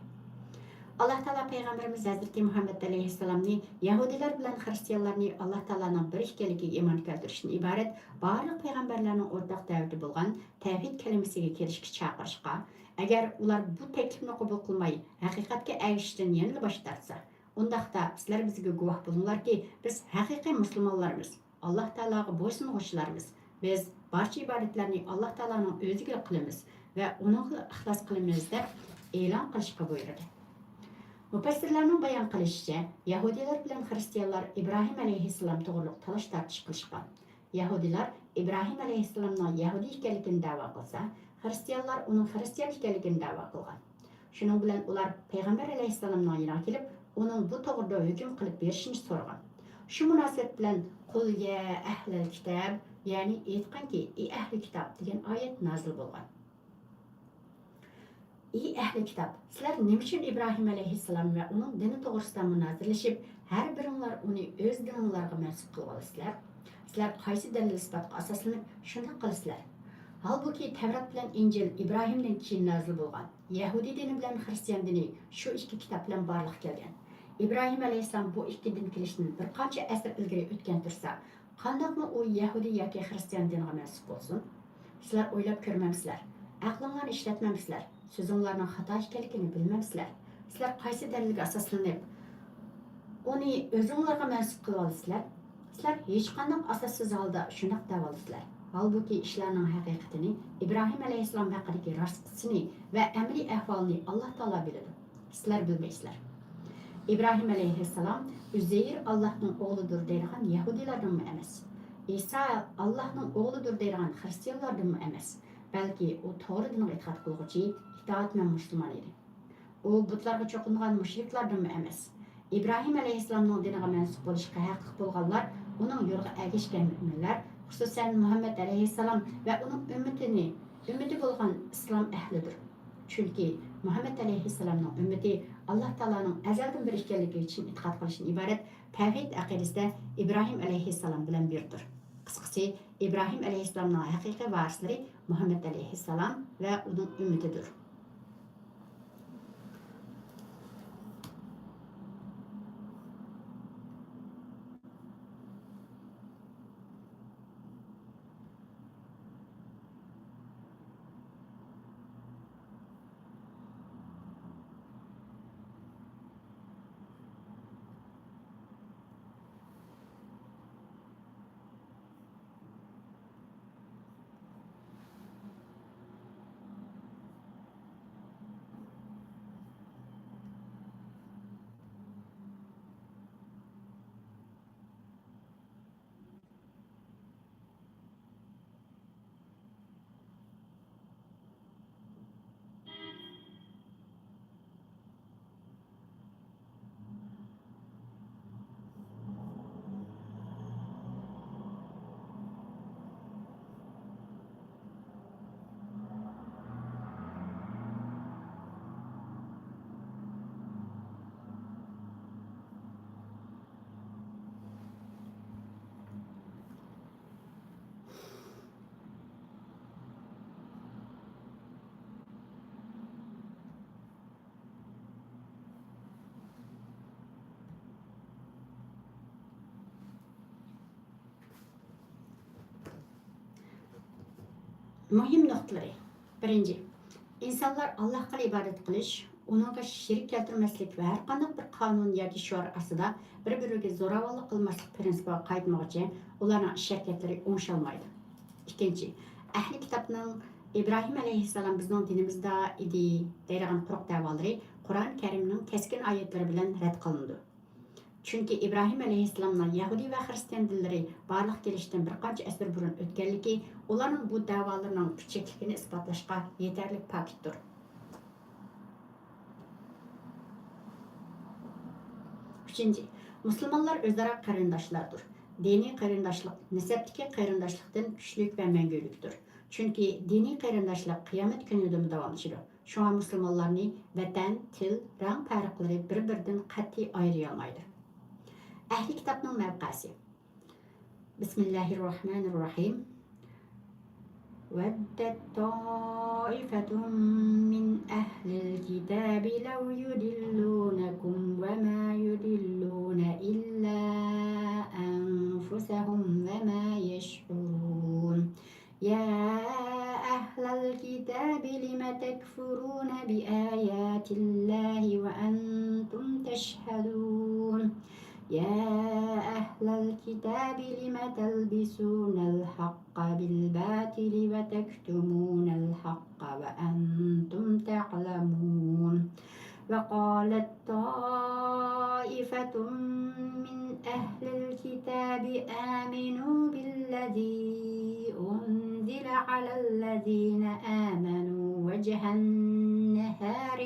ئاللا تائالا پەيغەمبىرىمىز ھەزرىتى مۇھەممەد ئەلەيھىسسالامنى يەھۇدىيلار بىلەن خىرىستىيانلارنى ئاللا تائالانىڭ بىر ئىكەنلىكىگە ئىمان كەلتۈرۈشتىن ئىبارەت بارلىق پەيغەمبەرلەرنىڭ ئورتاق دەۋىتى بولغان تەۋھىد كەلىمىسىگە كېلىشكە چاقىرىشقا، ئەگەر ئۇلار بۇ تەكلىپنى قوبۇل قىلماي، ھەقىقەتكە ئەگىشىشتىن يەنىلا باش تارتسا، ئۇنداقتا سىلەر بىزگە گۇۋاھ بولۇڭلاركى، بىز ھەقىقىي مۇسۇلمانلارمىز، ئاللا تائالاغا بويسۇنغۇچىلارمىز. بىز بارچە ئىبادەتلەرنى ئاللا تائالانىڭ ئۆزىگىلا قىلىمىز ۋە ئۇنىڭغىلا ئىخلاس قىلىمىز، دەپ ئېلان قىلىشقا بۇيرۇدى. مۇپەسسىرلەرنىڭ بايان قىلىشىچە، يەھۇدىيلار بىلەن خىرىستىيانلار ئىبراھىم ئەلەيھىسسالام توغرۇلۇق تالاش-تارتىش قىلىشقان. يەھۇدىيلار ئىبراھىم ئەلەيھىسسالامنىڭ يەھۇدىي ئىكەنلىكىنى دەۋا قىلسا، خىرىستىيانلار ئۇنىڭ خىرىستىيان ئىكەنلىكىنى دەۋا قىلغان. شۇنىڭ بىلەن ئۇلار پەيغەمبەر ئەلەيھىسسالامنىڭ يېنىغا كېلىپ، ئۇنىڭ بۇ توغرىدا ھۆكۈم قىلىپ بېرىشىنى سورىغان. شۇ مۇناسىۋەت بىلەن «قۇل يا ئەھلەل كىتاب»، يەنى «ئېيتقىنكى، ئى ئەھلى كىتاب» دېگەن ئايەت نازىل بولغان. ئى ئەھلى كىتاب، سىلەر نېمە ئۈچۈن ئىبراھىم ئەلەيھىسسالام ۋە ئۇنىڭ دىنى توغرىسىدا مۇنازىرىلىشىپ، ھەر بىرىڭلار ئۇنى ئۆز دىنىڭلارغا مەنسۇپ قىلىۋالىسىلەر؟ سىلەر قايسى دەلىل-ئىسپاتقا ئاساسلىنىپ شۇنداق قىلىسىلەر؟ ھالبۇكى، تەۋرات بىلەن ئىنجىل ئىبراھىمدىن كېيىن نازىل بولغان، يەھۇدىي دىنى بىلەن خىرىستىيان دىنى شۇ ئىككى كىتاب بىلەن بارلىققا كەلگەن. ئىبراھىم ئەلەيھىسسالام بۇ ئىككى دىن كېلىشتىن بىر قانچە ئەسىر ئىلگىرى ئۆتكەن تۇرسا، قانداقمۇ ئۇ يەھۇدىي ياكى خىرىستىيان دىنىغا مەنسۇپ بولسۇن؟ سىلەر ئويلاپ كۆرمەمسىلەر؟ ئەقلىڭلارنى ئىشلەتمەمسىلەر؟ سۆزۈڭلارنىڭ خاتا ئىكەنلىكىنى بىلمەمسىلەر؟ سىلەر قايسى دەلىلگە ئاساسلىنىپ ئۇنى ئۆزۈڭلارغا مەنسۇپ قىلىۋالىسىلەر؟ سىلەر ھېچقانداق ئاساسسىز ھالدا شۇنداق دەۋالىسىلەر. ھالبۇكى، ئىشلارنىڭ ھەقىقىتىنى ئىبراھىم ئەلەيھىسسالام ھەققىدىكى راستىسىنى ۋە ئەمەلىي ئەھۋالىنى ئاللا تائالا بىلىدۇ. سىلەر بىلمەيسىلەر. ئىبراھىم ئەلەيھىسسالام ئۇزەير ئاللاھنىڭ ئوغلىدۇر دەيدىغان يەھۇدىيلاردىنمۇ ئەمەس. ئىسا ئاللاھنىڭ ئوغلىدۇر دەيدىغان خىرىستىيانلاردىنمۇ ئەمەس. بەلكى ئۇ توغرا دىنغا ئېتىقاد قىلغۇچى، ئىتائەتمەن مۇسۇلمان ئىدى. ئۇ بۇتلارغا چوقۇنىدىغان مۇشرىكلاردىنمۇ ئەمەس. ئىبراھىم ئەلەيھىسسالامنىڭ دىنىغا مەنسۇپ بولۇشقا ھەقلىق بولغانلار ئۇنىڭ يولىغا ئەگەشكەن مۆمىنلەر، خۇسۇسەن، مۇھەممەد ئەلەيھىسسالام ۋە ئۇنىڭ ئۈممىتىنى، ئۈممىتى بولغان ئىسلام ئەھلىدۇر. چۈنكى مۇھەممەد ئەلەيھىسسالامنىڭ ئۈممىتى ئاللا تائالانىڭ ئەزەلدىن بىر ئىكەنلىكىگە چىن ئېتىقاد قىلىشتىن ئىبارەت تەۋھىد ئەقىدىسىدە ئىبراھىم ئەلەيھىسسالام بىلەن بىردۇر. قىسقىسى، ئىبراھىم ئەلەيھىسسالامنىڭ ھەقىقىي ۋارىسلىرى مۇھەممەد ئەلەيھىسسالام ۋە ئۇنىڭ ئۈممىتىدۇر. مۇھىم نۇقتىلىرى. بىرىنچى، ئىنسانلار ئاللاھقىلا ئىبادەت قىلىش، ئۇنىڭغا شېرىك كەلتۈرمەسلىك ۋە ھەرقانداق بىر قانۇن ياكى شوئار ئاستىدا بىر-بىرىگە زوراۋانلىق قىلماسلىق پىرىنسىپىغا قايتمىغۇچە ئۇلارنىڭ ئىش-ھەرىكەتلىرى ئوڭشالمايدۇ. ئىككىنچى، ئەھلى كىتابنىڭ «ئىبراھىم ئەلەيھىسسالام بىزنىڭ دىنىمىزدا ئىدى» دەيدىغان قۇرۇق دەۋالىرى قۇرئان كەرىمنىڭ كەسكىن ئايەتلىرى بىلەن رەت قىلىنىدۇ. چۈنكى ئىبراھىم ئەلەيھىسسالامنىڭ يەھۇدىي ۋە خىرىستىيان دىنلىرى بارلىققا كېلىشتىن بىر قانچە ئەسىر بۇرۇن ئۆتكەنلىكى، ئۇلارنىڭ بۇ دەۋالىرىنىڭ پۈچەكلىكىنى ئىسپاتلاشقا يېتەرلىك پاكىتتۇر. ئۈچىنچى، مۇسۇلمانلار ئۆزئارا قېرىنداشلاردۇر. دىنىي قېرىنداشلىق نەسەبتىكى قېرىنداشلىقتىن كۈچلۈك ۋە مەڭگۈلۈكتۇر. چۈنكى دىنىي قېرىنداشلىق قىيامەت كۈنىدىمۇ داۋاملىشىدۇ. شۇڭا مۇسۇلمانلارنى ۋەتەن، تىل، رەڭ پەرقلىرى بىر-بىرىدىن قەتئىي ئايرىيالمايدۇ. ئەھلى كىتابنىڭ مەۋقەسى. بىسمىللاھىررەھمانىررەھىم. ودت طائفة من أهل الكتاب لو يضلونكم وما يضلون إلا أنفسهم وما يشعرون. يا أهل الكتاب لم تكفرون بآيات الله وأنتم تشهدون. يا أهل الكتاب لم تلبسون الحق بالباطل وتكتمون الحق وأنتم تعلمون. وقالت طائفة من أهل الكتاب آمنوا بالذي أنزل على الذين آمنوا وجه النهار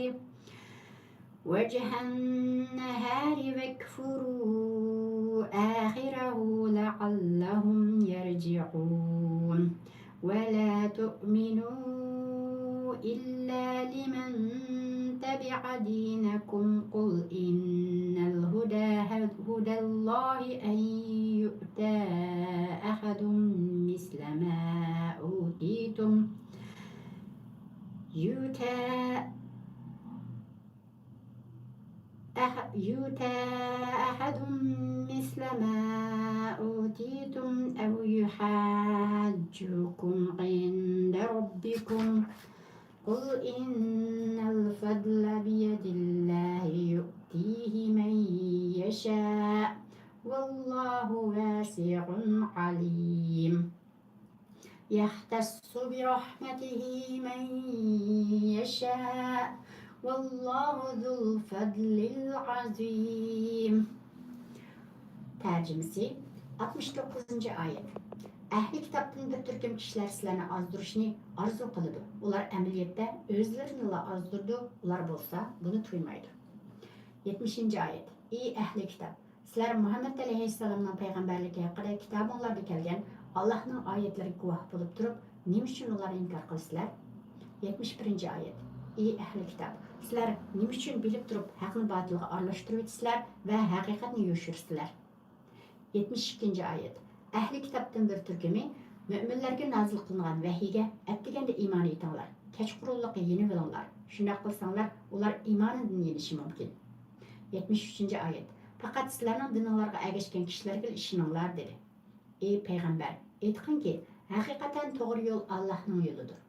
وجه النهار واكفروا آخره لعلهم يرجعون. ولا تؤمنوا إلا لمن تبع دينكم قل إن الهدى هدى الله أن يؤتى أحد مثل ما أوتيتم يؤتى أح- يؤتى أحد مثل ما أوتيتم أو يحاجوكم عند ربكم قل إن الفضل بيد الله يؤتيه من يشاء والله واسع عليم. يختص برحمته من يشاء والله ذو الفضل العظيم. تەرجىمىسى، ئاتمىش توققۇزىنچى ئايەت. ئەھلى كىتابتىن بىر تۈركۈم كىشىلەر سىلەرنى ئازدۇرۇشنى ئارزۇ قىلىدۇ. ئۇلار ئەمەلىيەتتە ئۆزلىرىنىلا ئازدۇرىدۇ، ئۇلار بولسا بۇنى تۇيمايدۇ. يەتمىشىنچى ئايەت. ئى ئەھلى كىتاب! سىلەر مۇھەممەد ئەلەيھىسسالامنىڭ پەيغەمبەرلىكى ھەققىدە كىتابىڭلاردا كەلگەن ئاللاھنىڭ ئايەتلىرىگە گۇۋاھ بولۇپ تۇرۇپ، نېمە ئۈچۈن ئۇلارنى ئىنكار قىلىسىلەر؟ يەتمىش بىرىنچى ئايەت. ئى ئەھلى كىتاب! سىلەر نېمە ئۈچۈن بىلىپ تۇرۇپ ھەقنى باتىلغا ئارىلاشتۇرۇۋېتىسىلەر ۋە ھەقىقەتنى يوشۇرىسىلەر؟ يەتمىش ئىككىنچى ئايەت. ئەھلى كىتابتىن بىر تۈركۈمى مۆمىنلەرگە نازىل قىلىنغان ۋەھىيگە ئەتىگەندە ئىمان ئېيتىڭلار، كەچقۇرۇنلۇققا يېنىۋېلىڭلار، شۇنداق قىلساڭلار ئۇلار ئىمانىدىن يېنىشى مۇمكىن. يەتمىش ئۈچىنچى ئايەت. پەقەت سىلەرنىڭ دىنىڭلارغا ئەگەشكەن كىشىلەرگىلا ئىشىنىڭلار، دېدى. ئى پەيغەمبەر، ئېيتقىنكى، ھەقىقەتەن توغرا يول ئاللاھنىڭ يولىدۇر.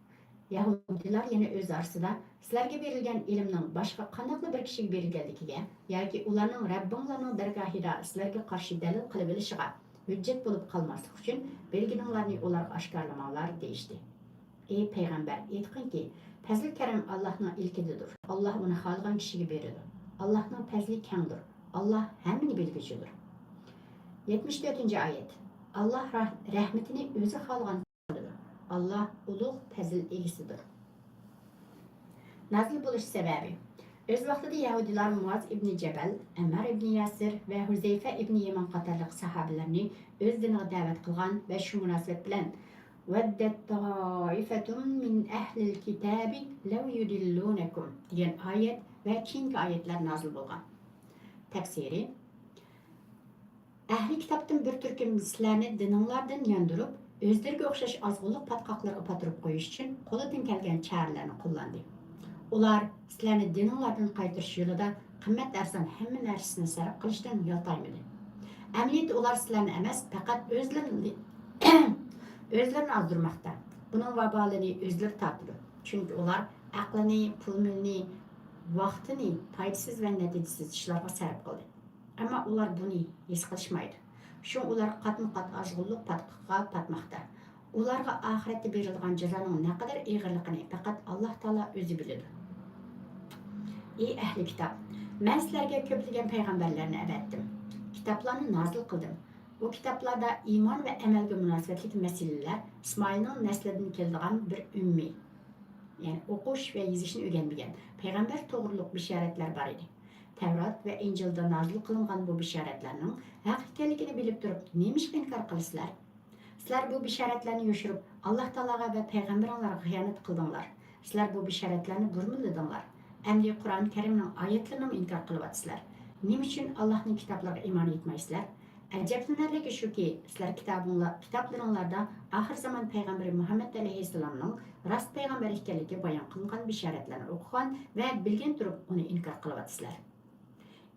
يەھۇدىيلار يەنە ئۆز ئارىسىدا، سىلەرگە بېرىلگەن ئىلىمنىڭ باشقا قانداقلا بىر كىشىگە بېرىلگەنلىكىگە ياكى ئۇلارنىڭ رەببىڭلارنىڭ دەرگاھىدا سىلەرگە قارشى دەلىل قىلىۋېلىشىغا ھۆججەت بولۇپ قالماسلىق ئۈچۈن، بىلگىنىڭلارنى ئۇلارغا ئاشكارىلىماڭلار، دېيىشتى. ئى پەيغەمبەر، ئېيتقىنكى، پەزلى كەرەم ئاللاھنىڭ ئىلكىدىدۇر. ئاللاھ ئۇنى خالىغان كىشىگە بېرىدۇ. ئاللاھنىڭ پەزلى كەڭدۇر. ئاللاھ ھەممىنى بىلگۈچىدۇر. يەتمىش تۆتىنچى ئايەت. ئاللاھ رەھ-، رەھمىتىنى ئۆزى خالىغان قىلىدۇ. ئاللاھ ئۇلۇغ پەزىل ئىگىسىدۇر. نازىل بولۇش سەۋەبى. ئۆز ۋاقتىدا يەھۇدىيلار مۇئاز ئىبنى جەبەل، ئەممار ئىبنى ياسىر ۋە ھۇزەيفە ئىبنى يەمان قاتارلىق ساھابىلەرنى ئۆز دىنىغا دەۋەت قىلغان ۋە شۇ مۇناسىۋەت بىلەن ودت طائفة من أهل الكتاب لو يضلونكم دېگەن ئايەت ۋە كېيىنكى ئايەتلەر نازىل بولغان. تەپسىرى. ئەھلى كىتابتىن بىر تۈركۈم سىلەرنى دىنىڭلاردىن ياندۇرۇپ، ئۆزلىرىگە ئوخشاش ئازغۇنلۇق پاتقاقلىرىغا پاتۇرۇپ قويۇش ئۈچۈن قولىدىن كەلگەن چارىلەرنى قوللاندى. ئۇلار سىلەرنى دىنىڭلاردىن قايتۇرۇش يولىدا قىممەت ئەرزان ھەممە نەرسىسىنى سەرپ قىلىشتىن يالتايمىدى. ئەمەلىيەتتە ئۇلار سىلەرنى ئەمەس، پەقەت ئۆزلىرىنى، ئۆزلىرىنى ئازدۇرماقتا. بۇنىڭ ۋابالىنى ئۆزلىرى تارتىدۇ. چۈنكى ئۇلار ئەقلىنى، پۇل-مېلىنى، ۋاقتىنى پايدىسىز ۋە نەتىجىسىز ئىشلارغا سەرپ قىلدى. ئەمما ئۇلار بۇنى ھېس قىلىشمايدۇ. شۇڭا ئۇلار قاتمۇ-قات ئازغۇنلۇق پاتقىقىغا پاتماقتا. ئۇلارغا ئاخىرەتتە بېرىلىدىغان جازانىڭ نەقەدەر ئېغىرلىقىنى پەقەت ئاللاھ تائالا ئۆزى بىلىدۇ. ئى ئەھلى كىتاب! مەن سىلەرگە كۆپلىگەن پەيغەمبەرلەرنى ئەۋەتتىم. كىتابلارنى نازىل قىلدىم. ئۇ كىتابلاردا ئىمان ۋە ئەمەلگە مۇناسىۋەتلىك مەسىلىلەر ئىسمائىلنىڭ نەسلىدىن كېلىدىغان بىر ئۈممىي، يەنى ئوقۇش ۋە يېزىشنى ئۆگەنمىگەن پەيغەمبەر توغرۇلۇق بېشارەتلەر بار ئىدى. تەۋرات ۋە ئىنجىلدا نازىل قىلىنغان بۇ بېشارەتلەرنىڭ ھەق ئىكەنلىكىنى بىلىپ تۇرۇپ، نېمىشقا ئىنكار قىلىسىلەر؟ سىلەر بۇ بېشارەتلەرنى يوشۇرۇپ، ئاللاھ تائالاغا ۋە پەيغەمبىرىڭلارغا خىيانەت قىلدىڭلار. سىلەر بۇ بېشارەتلەرنى بۇرمىلىدىڭلار. ئەمدى قۇرئان كەرىمنىڭ ئايەتلىرىنىمۇ ئىنكار قىلىۋاتىسىلەر. نېمە ئۈچۈن ئاللاھنىڭ كىتابلىرىغا ئىمان ئېيتمايسىلەر؟ ئەجەبلىنەرلىكى شۇكى، سىلەر كىتابىڭلار، كىتابلىرىڭلاردا ئاخىر زامان پەيغەمبىرى مۇھەممەد ئەلەيھىسسالامنىڭ راست پەيغەمبەر ئىكەنلىكى بايان قىلىنغان بېشارەتلەرنى ئوقۇغان ۋە بىلگىنى تۇرۇپ ئۇنى ئىنكار قىلىۋاتىسىلەر.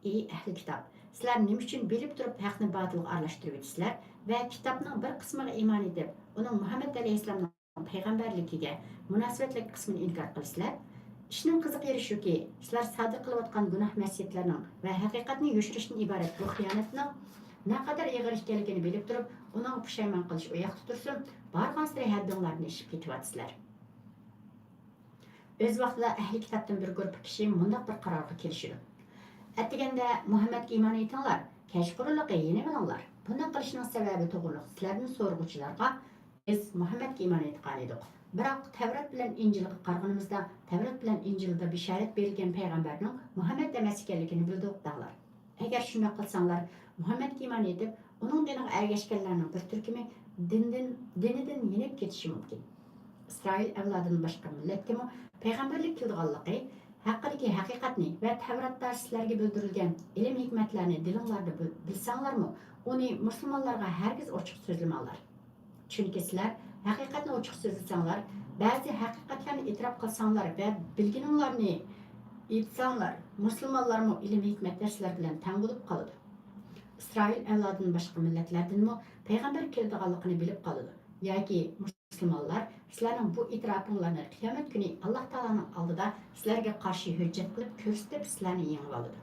ئى ئەھلى كىتاب! سىلەر نېمە ئۈچۈن بىلىپ تۇرۇپ ھەقنى باتىلغا ئارىلاشتۇرۇۋېتىسىلەر ۋە كىتابنىڭ بىر قىسمىغا ئىمان ئېتىپ، ئۇنىڭ مۇھەممەد ئەلەيھىسسالامنىڭ پەيغەمبەرلىكىگە مۇناسىۋەتلىك قىسمىنى ئىنكار قىلىسىلەر؟ ئىشنىڭ قىزىق يېرى شۇكى، سىلەر سادىر قىلىۋاتقان گۇناھ مەسىيەتلەرنىڭ ۋە ھەقىقەتنى يوشۇرۇشتىن ئىبارەت بۇ خىيانەتنىڭ نەقەدەر ئېغىر ئىكەنلىكىنى بىلىپ تۇرۇپ، ئۇنىڭغا پۇشايمان قىلىش ئۇ ياقتا تۇرسۇن، بارغانسېرى ھەددىڭلاردىن ئېشىپ كېتىۋاتىسىلەر. ئۆز ۋاقتىدا ئەھلى كىتابتىن بىر گۇرۇپپا كىشى مۇنداق بىر قارارغا كېلىشىدۇ: ئەتىگەندە مۇھەممەدكە ئىمان ئېيتىڭلار، كەچقۇرۇنلۇقى يېنىۋېلىڭلار. بۇنداق قىلىشنىڭ سەۋەبى توغرۇلۇق سىلەردىن سورىغۇچىلارغا، بىز مۇھەممەدكە ئىمان ئېيتقانىدۇق. بىراق تەۋرات بىلەن ئىنجىلغا قارىغىنىمىزدا، تەۋرات بىلەن ئىنجىلدا بېشارەت بېرىلگەن پەيغەمبەرنىڭ مۇھەممەد ئەمەس ئىكەنلىكىنى بىلدۇق دەڭلار. ئەگەر شۇنداق قىلساڭلار، مۇھەممەدكە ئىمان ئېيتىپ، ئۇنىڭ دىنىغا ئەگەشكەنلەرنىڭ بىر تۈركۈمى دىندىن، دىنىدىن يېنىپ كېتىشى مۇمكىن. ئىسرائىل ئەۋلادىدىن باشقا مىللەتكىمۇ پەيغەمبەرلىك كېلىدىغانلىقى ھەققىدىكى ھەقىقەتنى ۋە تەۋراتتا سىلەرگە بىلدۈرۈلگەن ئىلىم-ھېكمەتلەرنى دىلىڭلاردا بىل-، بىلسەڭلارمۇ، ئۇنى مۇسۇلمانلارغا ھەرگىز ئوچۇق سۆزلىمەڭلار. چۈنكى سىلەر ھەقىقەتنى ئوچۇق سۆزلىسەڭلار، بەزى ھەقىقەتلەرنى ئېتىراپ قىلساڭلار ۋە بىلگىنىڭلارنى ئېيتساڭلار، مۇسۇلمانلارمۇ ئىلىم-ھېكمەتتە سىلەر بىلەن تەڭ بولۇپ قالىدۇ. ئىسرائىل ئەۋلادىدىن باشقا مىللەتلەردىنمۇ پەيغەمبەر كېلىدىغانلىقىنى بىلىپ قالىدۇ. ياكى مۇسۇلمانلار سىلەرنىڭ بۇ ئېتىراپىڭلارنى قىيامەت كۈنى ئاللاھ تائالانىڭ ئالدىدا سىلەرگە قارشى ھۆججەت قىلىپ كۆرسىتىپ، سىلەرنى يېڭىۋالىدۇ.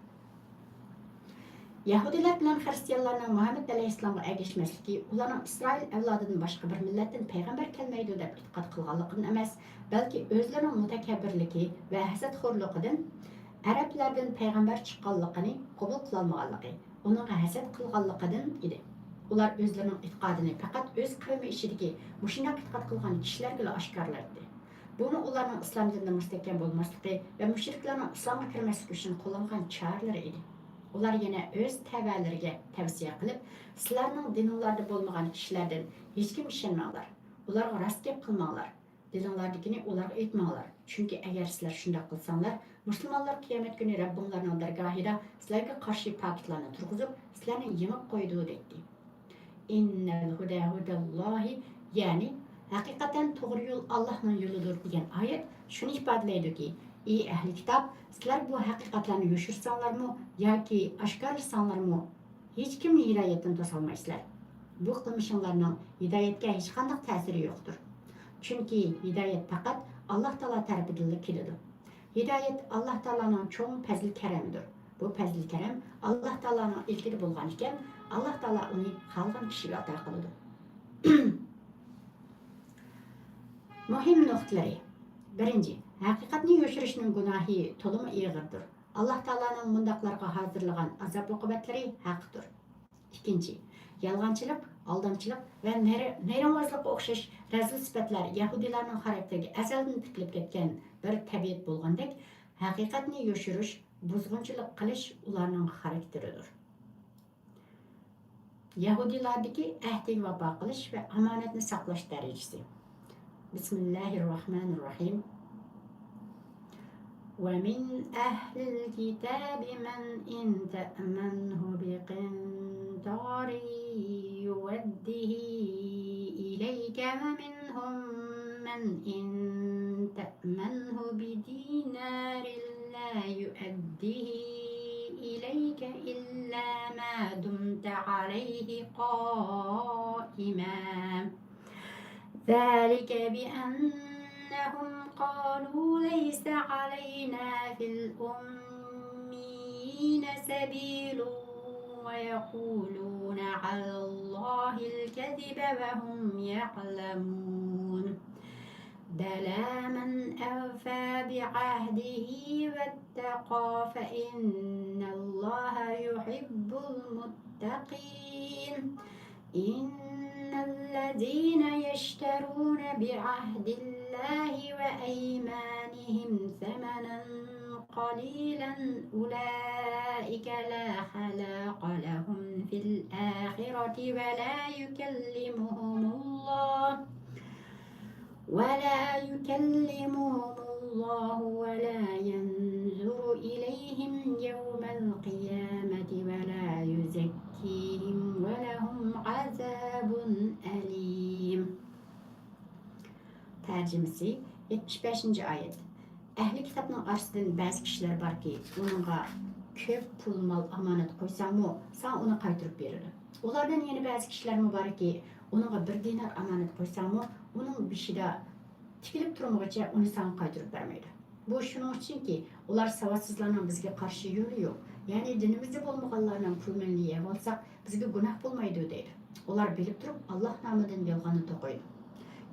يەھۇدىيلار بىلەن خىرىستىيانلارنىڭ مۇھەممەد ئەلەيھىسسالامغا ئەگەشمەسلىكى ئۇلارنىڭ ئىسرائىل ئەۋلادىدىن باشقا بىر مىللەتتىن پەيغەمبەر كەلمەيدۇ دەپ ئېتىقاد قىلغانلىقىدىن ئەمەس، بەلكى ئۆزلىرىنىڭ مۇتەكەببىرلىكى ۋە ھەسەتخورلۇقىدىن، ئەرەبلەردىن پەيغەمبەر چىققانلىقىنى قوبۇل قىلالمىغانلىقى، ئۇنىڭغا ھەسەت قىلغانلىقىدىن ئىدى. ئۇلار ئۆزلىرىنىڭ ئېتىقادىنى پەقەت ئۆز قەۋمى ئىچىدىكى مۇشۇنداق ئېتىقاد قىلغان كىشىلەرگىلا ئاشكارىلايتتى. بۇمۇ ئۇلارنىڭ ئىسلام دىنىدا مۇستەھكەم بولماسلىقى ۋە مۇشرىكلارنىڭ ئىسلامغا كىرمەسلىكى ئۈچۈن قوللانغان چارىلىرى ئىدى. ئۇلار يەنە ئۆز تەۋەلىرىگە تەۋسىيە قىلىپ، سىلەرنىڭ دىنىڭلاردا بولمىغان كىشىلەردىن ھېچكىمگە ئىشەنمەڭلار، ئۇلارغا راست گەپ قىلماڭلار، دىلىڭلاردىكىنى ئۇلارغا ئېيتماڭلار، چۈنكى ئەگەر سىلەر شۇنداق قىلساڭلار، مۇسۇلمانلار قىيامەت كۈنى رەببىڭلارنىڭ دەرگاھىدا سىلەرگە قارشى پاكىتلارنى تۇرغۇزۇپ، سىلەرنى يېڭىپ قويىدۇ، دەيتتى. ئىننەل ھۇدە ھۇدەللاھى، يەنى ھەقىقەتەن توغرا يول ئاللاھنىڭ يولىدۇر دېگەن ئايەت شۇنى ئىپادىلەيدۇكى، ئى ئەھلى كىتاب، سىلەر بۇ ھەقىقەتلەرنى يوشۇرساڭلارمۇ ياكى ئاشكارىلىساڭلارمۇ، ھېچكىمنى ھىدايەتتىن توسالمايسىلەر. بۇ قىلمىشىڭلارنىڭ ھىدايەتكە ھېچقانداق تەسىرى يوقتۇر. چۈنكى ھىدايەت پەقەت ئاللاھ تائالا تەرىپىدىنلا كېلىدۇ. ھىدايەت ئاللاھ تائالانىڭ چوڭ پەزىل-كەرەمىدۇر. بۇ پەزىل-كەرەم ئاللاھ تائالانىڭ ئىلكىدە بولغان ئىكەن، ئاللاھ تائالا ئۇنى خالىغان كىشىگە ئاتا قىلىدۇ. مۇھىم نۇقتىلىرى. بىرىنچى، ھەقىقەتنى يوشۇرۇشنىڭ گۇناھى تولىمۇ ئېغىردۇر. ئاللاھ تائالانىڭ مۇنداقلارغا ھازىرلىغان ئازاب-ئوقۇبەتلىرى ھەقتۇر. ئىككىنچى، يالغانچىلىق، ئالدامچىلىق ۋە نەر-، نەرىڭۋازلىققا ئوخشاش رەزىل سۈپەتلەر يەھۇدىيلارنىڭ خاراكتېرىگە ئەزەلدىن تىكىلىپ كەتكەن بىر تەبىئەت بولغاندەك، ھەقىقەتنى يوشۇرۇش، بۇزغۇنچىلىق قىلىش ئۇلارنىڭ خاراكتېرىدۇر. يەھۇدىيلاردىكى ئەھدىگە ۋاپا قىلىش ۋە ئامانەتنى ساقلاش دەرىجىسى. بىسمىللاھىررەھمانىررەھىم. ومن أهل الكتاب من إن تأمنه بقنطار يوده إليك ومنهم من إن تأمنه بدينار لا يؤده إليك إلا ما دمت عليه قائما. ذلك بأنهم قالوا ليس علينا في الأميين سبيل ويقولون على الله الكذب وهم يعلمون. بلى من أوفى بعهده واتقى فإن الله يحب المتقين. إن الذين يشترون بعهد الله وأيمانهم ثمنا قليلا أولئك لا خلاق لهم في الآخرة ولا يكلمهم الله ولا يكلمهم الله ولا ينظر إليهم يوم القيامة ولا يزكيهم ولا تەرجىمىسى، يەتمىش بەشىنچى ئايەت. ئەھلى كىتابنىڭ ئارىسىدىن بەزى كىشىلەر باركى، ئۇنىڭغا كۆپ پۇل-مال ئامانەت قويساڭمۇ، ساڭا ئۇنى قايتۇرۇپ بېرىدۇ. ئۇلاردىن يەنە بەزى كىشىلەرمۇ باركى، ئۇنىڭغا بىر دىنار ئامانەت قويساڭمۇ، ئۇنىڭ بېشىدا تىكىلىپ تۇرمىغۇچە ئۇنى ساڭا قايتۇرۇپ بەرمەيدۇ. بۇ شۇنىڭ ئۈچۈنكى، ئۇلار ساۋاتسىزلارنىڭ بىزگە قارشى يولى يوق، يەنى دىنىمىزدە بولمىغانلارنىڭ پۇل-مېلىنى يەۋالساق، بىزگە گۇناھ بولمايدۇ دەيدۇ. ئۇلار بىلىپ تۇرۇپ ئاللاھ نامىدىن يالغاننى توقۇيدۇ.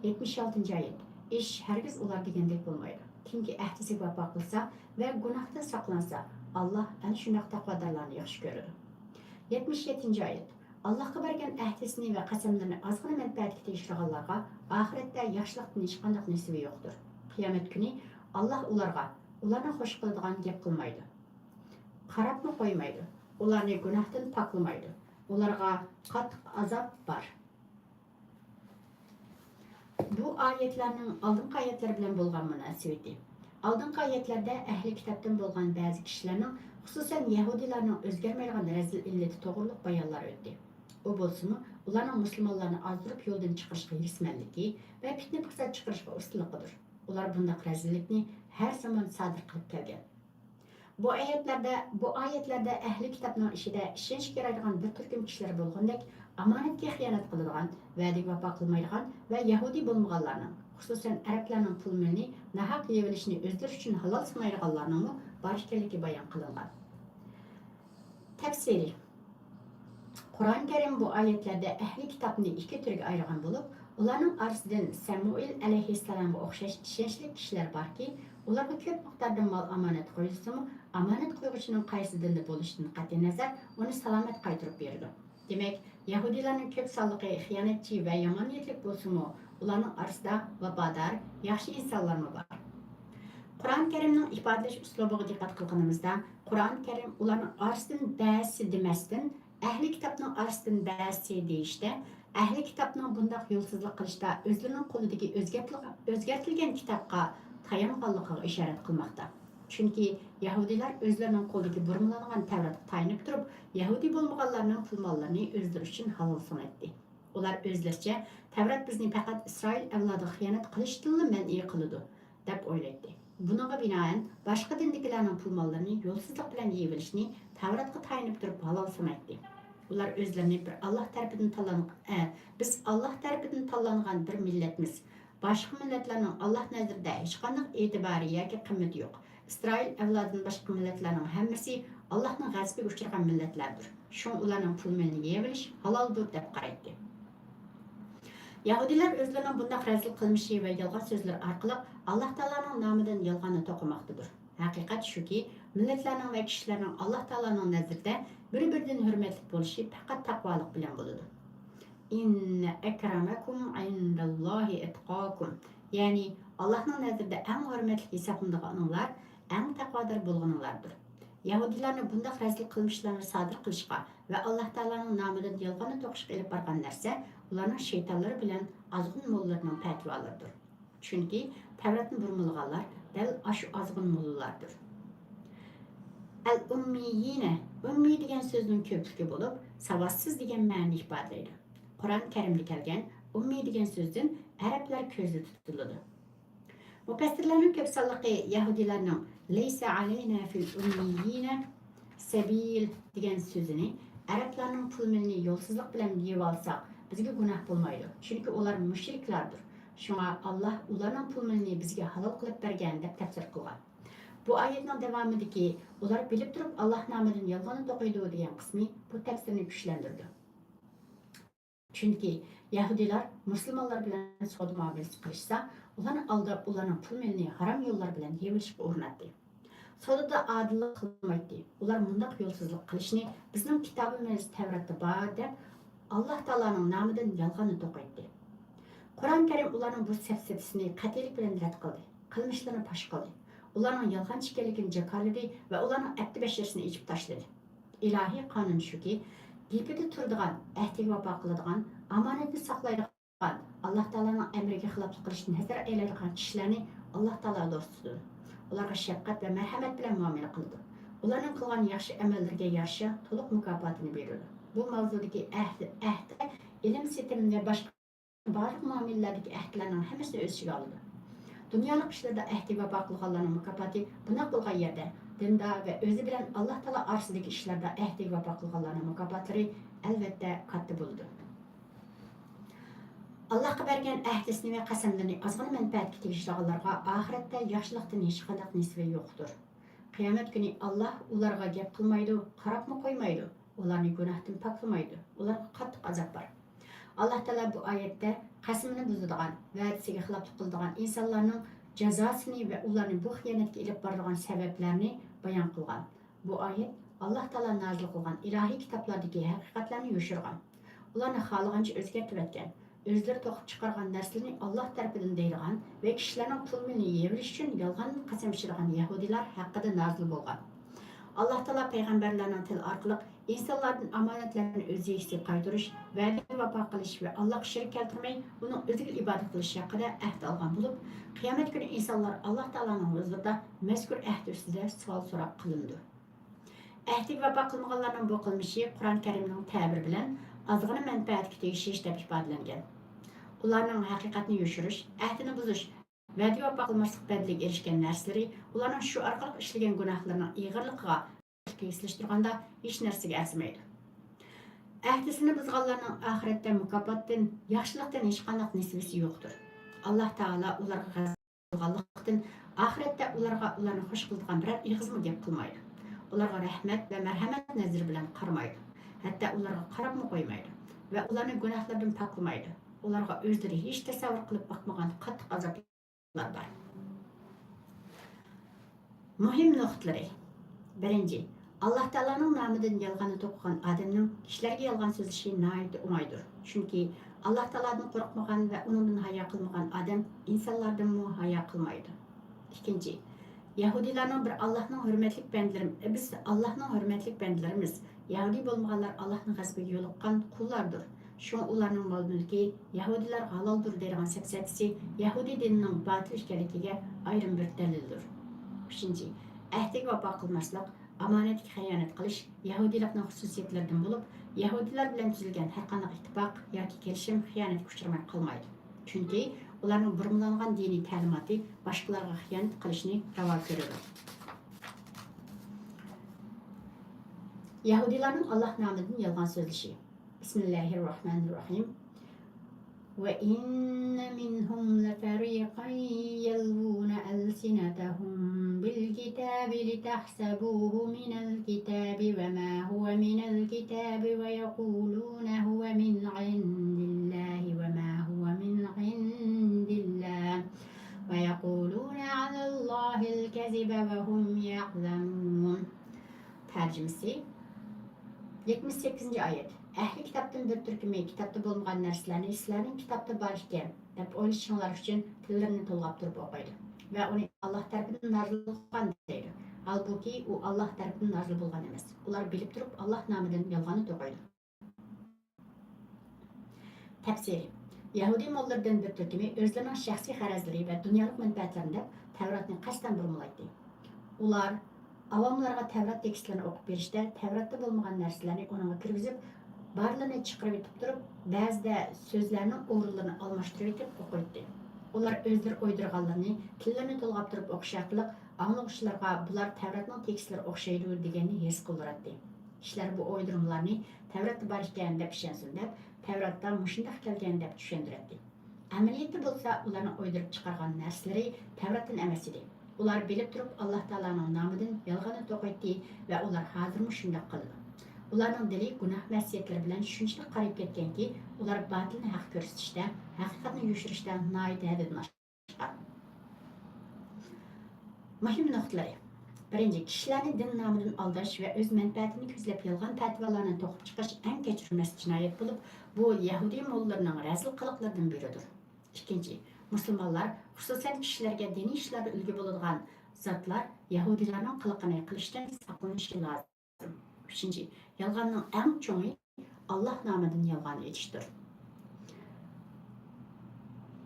يەتمىش ئالتىنچى ئايەت. ئىش ھەرگىز ئۇلار دېگەندەك بولمايدۇ. كىمكى ئەھدىسىگە ۋاپا قىلسا ۋە گۇناھتىن ساقلانسا، ئاللاھ ئەنە شۇنداق تەقۋادارلارنى ياخشى كۆرىدۇ. يەتمىش يەتتىنچى ئايەت. ئاللاھقا بەرگەن ئەھدىسىنى ۋە قەسەملىرىنى ئازغىنا مەنپەئەتكە تېگىشىدىغانلارغا ئاخىرەتتە ياخشىلىقتىن ھېچقانداق نېسىۋى يوقتۇر. قىيامەت كۈنى ئاللاھ ئۇلارغا، ئۇلارنى خوش قىلىدىغان گەپ قىلمايدۇ. قاراپمۇ قويمايدۇ. ئۇلارنى گۇناھتىن پاكلىمايدۇ. ئۇلارغا قاتتىق ئازاب بار. بۇ ئايەتلەرنىڭ ئالدىنقى ئايەتلەر بىلەن بولغان مۇناسىۋىتى. ئالدىنقى ئايەتلەردە ئەھلى كىتابتىن بولغان بەزى كىشىلەرنىڭ، خۇسۇسەن يەھۇدىيلارنىڭ ئۆزگەرمەيدىغان رەزىل ئىللىتى توغرۇلۇق بايانلار ئۆتتى. ئۇ بولسىمۇ، ئۇلارنىڭ مۇسۇلمانلارنى ئازدۇرۇپ يولدىن چىقىرىشقا ھېرىسمەنلىكى ۋە پىتنە-پاسات چىقىرىشقا ئۇستىلىقىدۇر. ئۇلار بۇنداق رەزىللىكنى ھەر زامان سادىر قىلىپ كەلگەن. بۇ ئايەتلەردە، بۇ ئايەتلەردە ئەھلى كىتابنىڭ ئىچىدە ئىشەنچكە يارايدىغان بىر تۈركۈم كىشىلەر بولغاندەك، ئامانەتكە خىيانەت قىلىدىغان، ۋەدىگە ۋاپا قىلمايدىغان ۋە يەھۇدىي بولمىغانلارنىڭ، خۇسۇسەن ئەرەبلەرنىڭ پۇل-مېلىنى ناھەق يەۋېلىشنى ئۆزلىرى ئۈچۈن ھالال سانايدىغانلارنىڭمۇ بار ئىكەنلىكى بايان قىلىنغان. تەپسىرى. قۇرئان كەرىم بۇ ئايەتلەردە ئەھلى كىتابنى ئىككى تۈرگە ئايرىغان بولۇپ، ئۇلارنىڭ ئارىسىدىن سەمۇئىل ئەلەيھىسسالامغا ئوخشاش ئىشەنچلىك كىشىلەر باركى، ئۇلارغا كۆپ مىقداردا مال ئامانەت قويۇلسىمۇ، ئامانەت قويغۇچىنىڭ قايسى دىندا بولۇشىدىن قەتئىينەزەر، ئۇنى سالامەت قايتۇرۇپ بېرىدۇ. دېمەك، يەھۇدىيلارنىڭ كۆپ سانلىقى خىيانەتچى ۋە يامان نىيەتلىك بولسىمۇ، ئۇلارنىڭ ئارىسىدا ۋاپادار، ياخشى ئىنسانلارمۇ بار. قۇرئان كەرىمنىڭ ئىپادىلەش ئۇسلۇبىغا دىققەت قىلغىنىمىزدا، قۇرئان كەرىم ئۇلارنىڭ ئارىسىدىن بەزىسى دېمەستىن، ئەھلى كىتابنىڭ ئارىسىدىن بەزىسى دېيىشتە، ئەھلى كىتابنىڭ بۇنداق يولسىزلىق قىلىشتا ئۆزلىرىنىڭ قولىدىكى ئۆزگەرتىلگەن، ئۆزگەرتىلگەن كىتابقا تايانغانلىقىغا ئىشارەت قىلماقتا. چۈنكى يەھۇدىيلار ئۆزلىرىنىڭ قولىدىكى بۇرمىلانغان تەۋراتقا تايىنىپ تۇرۇپ، يەھۇدىي بولمىغانلارنىڭ پۇل-ماللىرىنى ئۆزلىرى ئۈچۈن ھالال سانايتتى. ئۇلار ئۆزلىرىچە، تەۋرات بىزنى پەقەت ئىسرائىل ئەۋلادىغا خىيانەت قىلىشتىنلا مەنئى قىلىدۇ، دەپ ئويلايتتى. بۇنىڭغا بىنائەن، باشقا دىندىكىلەرنىڭ پۇل-ماللىرىنى يولسىزلىق بىلەن يېيىۋېلىشنى تەۋراتقا تايىنىپ تۇرۇپ ھالال سانايتتى. ئۇلار ئۆزلىرىنى بىر ئاللاھ تەرىپىدىن تاللان-، ئە، بىز ئاللاھ تەرىپىدىن تاللانغان بىر مىللەتمىز. باشقا مىللەتلەرنىڭ ئاللاھ نەزىرىدە ھېچقانداق ئېتىبارى ياكى قىممىتى يوق. ئىسرائىل ئەۋلادىدىن باشقا مىللەتلەرنىڭ ھەممىسى ئاللاھنىڭ غەزىپىگە ئۇچرىغان مىللەتلەردۇر. شۇڭا ئۇلارنىڭ پۇل-مېلىنى يېيىۋېلىش ھالالدۇر، دەپ قارايتتى. يەھۇدىيلار ئۆزلىرىنىڭ بۇنداق رەزىل قىلمىشى ۋە يالغان سۆزلىرى ئارقىلىق ئاللاھ تائالانىڭ نامىدىن يالغاننى توقۇماقتىدۇر. ھەقىقەت شۇكى، مىللەتلەرنىڭ ۋە كىشىلەرنىڭ ئاللاھ تائالانىڭ نەزىرىدە بىر-بىرىدىن ھۆرمەتلىك بولۇشى پەقەت تەقۋالىق بىلەن بولىدۇ. «إن أكرمكم عند الله أتقاكم»، يەنى ئاللاھنىڭ نەزىرىدە ئەڭ ھۆرمەتلىك ھېسابلىنىدىغىنىڭلار ئەڭ تەقۋادار بولغىنىڭلاردۇر. يەھۇدىيلارنى بۇنداق رەزىل قىلمىشلارنى سادىر قىلىشقا ۋە ئاللاھ تائالانىڭ نامىدىن يالغاننى توقۇشقا ئېلىپ بارغان نەرسە ئۇلارنىڭ شەيتانلىرى بىلەن ئازغۇن موللىلىرىنىڭ پەتىۋالىرىدۇر. چۈنكى تەۋراتنى بۇرمىلىغانلار دەل ئاشۇ ئازغۇن موللالاردۇر. ئەل ئۇممىييىنە، ئۇممىي دېگەن سۆزنىڭ كۆپلۈكى بولۇپ، ساۋاتسىز دېگەن مەنىنى ئىپادىلەيدۇ. قۇرئان كەرىمدە كەلگەن ئۇممىي دېگەن سۆزدىن ئەرەبلەر كۆزدە تۇتۇلىدۇ. مۇپەسسىرلەرنىڭ كۆپ سانلىقى يەھۇدىيلارنىڭ «ليس علينا في الأميين سبيل» دېگەن سۆزىنى، ئەرەبلەرنىڭ پۇل-مېلىنى يولسىزلىق بىلەن يېيىۋالساق، بىزگە گۇناھ بولمايدۇ، چۈنكى ئۇلار مۇشرىكلاردۇر. شۇڭا ئاللاھ ئۇلارنىڭ پۇل-مېلىنى بىزگە ھالال قىلىپ بەرگەن، دەپ تەپسىر قىلغان. بۇ ئايەتنىڭ داۋامىدىكى «ئۇلار بىلىپ تۇرۇپ ئاللاھ نامىدىن يالغاننى توقۇيدۇ» دېگەن قىسمى بۇ تەپسىرنى كۈچلەندۈرىدۇ. چۈنكى يەھۇدىيلار مۇسۇلمانلار بىلەن سودا مۇئامىلىسى قىلىشسا، ئۇلارنى ئالداپ، ئۇلارنىڭ پۇل-مېلىنى ھارام يوللار بىلەن يېيىۋېلىشقا ئۇرۇناتتى. سودىدا ئادىللىق قىلمايتتى. ئۇلار مۇنداق يولسىزلىق قىلىشنى «بىزنىڭ كىتابىمىز تەۋراتتا بار» دەپ، ئاللاھ تائالانىڭ نامىدىن يالغاننى توقۇيتتى. قۇرئان كەرىم ئۇلارنىڭ بۇ سەپسەتىسىنى قەتئىيلىك بىلەن رەت قىلدى، قىلمىشلىرىنى پاش قىلدى، ئۇلارنىڭ يالغانچى ئىكەنلىكىنى جاكارلىدى ۋە ئۇلارنىڭ ئەپتى بەشىرىسىنى ئېچىپ تاشلىدى. ئىلاھىي قانۇن شۇكى، گېپىدە تۇرىدىغان، ئەھدىگە ۋاپا قىلىدىغان، ئامانەتنى ساقلايدىغان، ئاللاھ تائالانىڭ ئەمرىگە خىلاپلىق قىلىشتىن ھەزەر ئەيلەيدىغان كىشىلەرنى ئاللاھ تائالا دوست تۇتىدۇ. ئۇلارغا شەپقەت ۋە مەرھەمەت بىلەن مۇئامىلە قىلىدۇ. ئۇلارنىڭ قىلغان ياخشى ئەمەللىرىگە يارىشا تولۇق مۇكاپاتىنى بېرىدۇ. بۇ ماۋزۇدىكى ئەھدى، ئەھدە، ئىلىم-سېتىم ۋە باشقا بارلىق مۇئامىلىلەردىكى ئەھدىلەرنىڭ ھەممىسىنى ئۆز ئىچىگە ئالىدۇ. دۇنيالىق ئىشلىرىدا ئەھدىگە ۋاپا قىلغانلارنىڭ مۇكاپاتى بۇنداق بولغان يەردە، دىندا ۋە ئۆزى بىلەن ئاللا تائالا ئارىسىدىكى ئىشلاردا ئەھدىگە ۋاپا قىلغانلارنىڭ مۇكاپاتلىرى ئەلۋەتتە كاتتا بولىدۇ. ئاللاھقا بەرگەن ئەھدىسىنى ۋە قەسەملىرىنى ئازغىنا مەنپەئەتكە تېگىشىدىغانلارغا ئاخىرەتتە ياخشىلىقتىن ھېچقانداق نېسىۋى يوقتۇر. قىيامەت كۈنى ئاللاھ ئۇلارغا گەپ قىلمايدۇ، قاراپمۇ قويمايدۇ، ئۇلارنى گۇناھتىن پاكلىمايدۇ، ئۇلارغا قاتتىق ئازاب بار. ئاللاھ تائالا بۇ ئايەتتە قەسىمىنى بۇزىدىغان، ۋەدىسىگە خىلاپلىق قىلىدىغان ئىنسانلارنىڭ جازاسىنى ۋە ئۇلارنى بۇ خىيانەتكە ئېلىپ بارىدىغان سەۋەبلەرنى بايان قىلغان. بۇ ئايەت ئاللاھ تائالا نازىل قىلغان ئىلاھىي كىتابلاردىكى ھەقىقەتلەرنى يوشۇرغان. ئۇلارنى خالىغانچە ئۆزگەرتىۋەتكەن، ئۆزلىرى توقۇپ چىقارغان نەرسىلىرىنى ئاللاھ تەرىپىدىن دەيدىغان ۋە كىشىلەرنىڭ پۇل-مېلىنى يەۋېلىش ئۈچۈن يالغاندىن قەسەم ئىچىدىغان يەھۇدىيلار ھەققىدە نازىل بولغان. ئاللاھ تائالا پەيغەمبەرلەرنىڭ تىلى ئارقىلىق ئىنسانلاردىن ئامانەتلەرنى ئۆز ئىگىسىگە قايتۇرۇش، ۋەدىگە ۋاپا قىلىش ۋە ئاللاھقا شېرىك كەلتۈرمەي، ئۇنىڭ ئۆزىگىلا ئىبادەت قىلىش ھەققىدە ئەھدە ئالغان بولۇپ، قىيامەت كۈنى ئىنسانلار ئاللاھ تائالانىڭ ھۇزۇرىدا مەزكۇر ئەھدى ئۈستىدە سوئال-سوراق قىلىنىدۇ. ئەھدىگە ۋاپا قىلمىغانلارنىڭ بۇ قىلمىشى قۇرئان كەرىمنىڭ تەبىرى بىلەن ئازغىنا مەنپەئەتكە تېگىشىش دەپ ئىپادىلەنگەن. ئۇلارنىڭ ھەقىقەتنى يوشۇرۇش، ئەھدىنى بۇزۇش، ۋەدىگە ۋاپا قىلماسلىق بەدىلىگە ئېرىشكەن نەرسىلىرى ئۇلارنىڭ شۇ ئارقىلىق ئىشلىگەن گۇناھلىرىنىڭ ئېغىرلىقىغا قىياسلاشتۇرغاندا ھېچ نەرسىگە ئەرزىمەيدۇ. ئەھدىسىنى بۇزغانلارنىڭ ئاخىرەتتە مۇكاپاتتىن، ياخشىلىقتىن ھېچقانداق نېسىۋىسى يوقتۇر. ئاللاھ تائالا ئۇلارغا غەزەپ قىلغانلىقتىن، ئاخىرەتتە ئۇلارغا ئۇلارنى خوش قىلىدىغان بىرەر ئېغىزمۇ گەپ قىلمايدۇ. ئۇلارغا رەھمەت ۋە مەرھەمەت نەزىرى بىلەن قارىمايدۇ. ھەتتا ئۇلارغا قاراپمۇ قويمايدۇ ۋە ئۇلارنى گۇناھلىرىدىن پاكلىمايدۇ. ئۇلارغا ئۆزلىرى ھېچ تەسەۋۋۇر قىلىپ باقمىغان قاتتىق ئازاب بار. مۇھىم نۇقتىلىرى. بىرىنچى، ئاللاھ تائالانىڭ نامىدىن يالغاننى توقۇغان ئادەمنىڭ كىشىلەرگە يالغان سۆزلىشى ناھايىتى ئوڭايدۇر. چۈنكى ئاللاھ تائالادىن قورقمىغان ۋە ئۇنىڭدىن ھايا قىلمىغان ئادەم ئىنسانلاردىنمۇ ھايا قىلمايدۇ. ئىككىنچى، يەھۇدىيلارنىڭ بىر ئاللاھنىڭ ھۆرمەتلىك بەندىلىرى، بىز ئاللاھنىڭ ھۆرمەتلىك بەندىلىرىمىز. يەھۇدىي بولمىغانلار ئاللاھنىڭ غەزىپىگە يولۇققان قۇللاردۇر. شۇڭا ئۇلارنىڭ مال-مۈلكى يەھۇدىيلارغا ھالالدۇر دەيدىغان سەپسەتىسى يەھۇدىي دىنىنىڭ باتىل ئىكەنلىكىگە ئايرىم بىر دەلىلدۇر. ئۈچىنچى، ئەھدىگە ۋاپا قىلماسلىق، ئامانەتكە خىيانەت قىلىش يەھۇدىيلىقنىڭ خۇسۇسىيەتلىرىدىن بولۇپ، يەھۇدىيلار بىلەن تۈزۈلگەن ھەرقانداق ئىتتىپاق ياكى كېلىشىم خىيانەتكە ئۇچرىماي قالمايدۇ. چۈنكى ئۇلارنىڭ بۇرمىلانغان دىنىي تەلىماتى باشقىلارغا خىيانەت قىلىشنى راۋا كۆرىدۇ. يەھۇدىيلارنىڭ ئاللاھ نامىدىن يالغان سۆزلىشى. بىسمىللاھىر راھمانىر راھىم. وَإِنَّ مِنْهُمْ لَفَرِيقًا يَلْوُونَ أَلْسِنَتَهُم بِالْكِتَابِ لِتَحْسَبُوهُ مِنَ الْكِتَابِ وَمَا هُوَ مِنَ الْكِتَابِ وَيَقُولُونَ هُوَ مِنْ عِنْدِ اللَّهِ وَمَا هُوَ مِنْ عِنْدِ اللَّهِ وَيَقُولُونَ عَلَى اللَّهِ الْكَذِبَ وَهُمْ يَعْلَمُونَ. تەرجىمىسى. يەتمىش سەككىزىنچى ئايەت. ئەھلى كىتابتىن بىر تۈركۈمى كىتابتا بولمىغان نەرسىلەرنى سىلەرنىڭ كىتابتا بار ئىكەن، دەپ ئويلىشىشىڭلار ئۈچۈن تىللىرىنى تولغاپ تۇرۇپ ئوقۇيدۇ ۋە ئۇنى ئاللاھ تەرىپىدىن نازىل قىلغان دەيدۇ. ھالبۇكى، ئۇ ئاللاھ تەرىپىدىن نازىل بولغان ئەمەس. ئۇلار بىلىپ تۇرۇپ ئاللاھ نامىدىن يالغاننى توقۇيدۇ. تەپسىرى. يەھۇدىي موللىرىدىن بىر تۈركۈمى ئۆزلىرىنىڭ شەخسىي غەرەزلىرى ۋە دۇنيالىق مەنپەئەتلىرىنى دەپ، تەۋراتنى قەستەن بۇرمىلايتتى. ئۇلار ئاۋاملارغا تەۋرات تېكىستلىرىنى ئوقۇپ بېرىشتە، تەۋراتتا بولمىغان نەرسىلەرنى ئۇنىڭغا كىرگۈزۈپ، بارلىرىنى چىقىرىۋېتىپ تۇرۇپ، بەزىدە سۆزلەرنىڭ ئورۇنلىرىنى ئالماشتۇرۇۋېتىپ ئوقۇيتتى. ئۇلار ئۆزلىرى ئويدۇرغانلىرىنى تىللىرىنى تولغاپ تۇرۇپ ئوقۇش ئارقىلىق ئاڭلىغۇچىلارغا بۇلار تەۋراتنىڭ تېكىستلىرى ئوخشايدۇ دېگەننى ھېس قىلدۇراتتى. كىشىلەر بۇ ئويدۇرمىلارنى تەۋراتتا بار ئىكەن دەپ ئىشەنسۇن دەپ، تەۋراتتا مۇشۇنداق كەلگەن دەپ چۈشەندۈرەتتى. ئەمەلىيەتتە بولسا ئۇلارنىڭ ئويدۇرۇپ چىقارغان نەرسىلىرى تەۋراتتىن ئەمەس ئىدى. ئۇلار بىلىپ تۇرۇپ ئاللاھ تائالانىڭ نامىدىن يالغاننى توقۇيتتى ۋە ئۇلار ھازىرمۇ شۇنداق قىلىدۇ. ئۇلارنىڭ دىلى گۇناھ مەسىيەتلىرى بىلەن شۇنچىلىك قارىيىپ كەتكەنكى، ئۇلار باتىلنى ھەق كۆرسىتىشتە، ھەقىقەتنى يوشۇرۇشتا ناھايىتى ھەددىدىن ئاشقان. مۇھىم نۇقتىلىرى. بىرىنچى، كىشىلەرنى دىن نامىدىن ئالداش ۋە ئۆز مەنپەئەتىنى كۆزلەپ يالغان پەتىۋالارنى توقۇپ چىقىش ئەڭ كەچۈرمەس جىنايەت بولۇپ، بۇ يەھۇدىي موللىرىنىڭ رەزىل قىلىقلىرىدىن بىرىدۇر. ئىككىنچى، مۇسۇلمانلار خۇسۇسەن كىشىلەرگە دىنىي ئىشلاردا ئۈلگە بولىدىغان زاتلار يەھۇدىيلارنىڭ قىلىقىنى قىلىشتىن ساقلىنىشى لازىم. ئۈچىنچى، يالغاننىڭ ئەڭ چوڭى ئاللاھ نامىدىن يالغان ئېيتىشتۇر.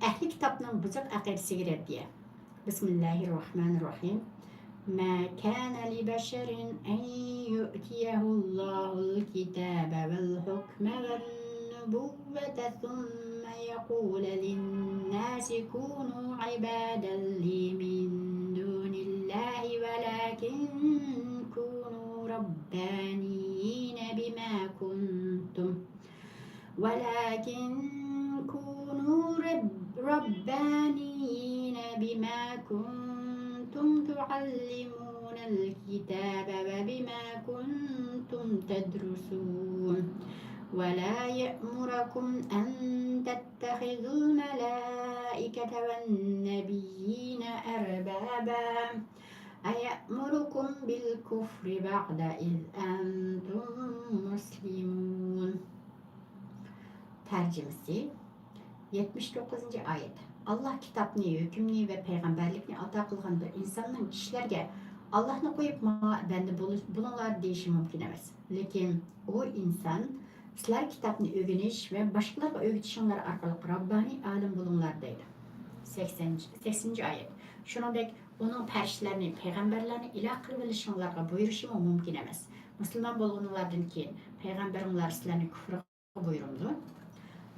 ئەھلى كىتابنىڭ بۇزۇق ئەقىدىسىگە رەددىيە. بىسمىللاھىر راھمانىر راھىم. ما كان لبشر أن يؤتيه الله الكتاب والحكم والنبوة النبوة ثم يقول للناس كونوا عبادا لي من دون الله ولكن كونوا ربانيين بما كنتم ولكن كونوا رب ربانيين بما كنتم تعلمون الكتاب وبما كنتم تدرسون ولا يأمركم أن تتخذوا الملائكة والنبيين أربابا أيأمركم بالكفر بعد إذ أنتم مسلمون. تەرجىمىسى. يەتمىش توققۇزىنچى ئايەت. ئاللاھ كىتابنى، ھۆكۈمنى ۋە پەيغەمبەرلىكنى ئاتا قىلغان بىر ئىنساننىڭ كىشىلەرگە، ئاللاھنى قويۇپ ماڭا بەندە بولۇش-، بولۇڭلار دېيىشى مۇمكىن ئەمەس. لېكىن ئۇ ئىنسان، سىلەر كىتابنى ئۆگىنىش ۋە باشقىلارغا ئۆگىتىشىڭلار ئارقىلىق راببانىي ئالىم بولۇڭلار دەيدۇ. سەكسەنىنچى، سەكسىنىنچى ئايەت. شۇنىڭدەك ئۇنىڭ پەرىشتىلەرنى، پەيغەمبەرلەرنى ئىلاھ قىلىۋېلىشىڭلارغا بۇيرۇشىمۇ مۇمكىن ئەمەس. مۇسۇلمان بولغىنىڭلاردىن كېيىن پەيغەمبىرىڭلار سىلەرنى كۇفرغا بۇيرۇمدۇ؟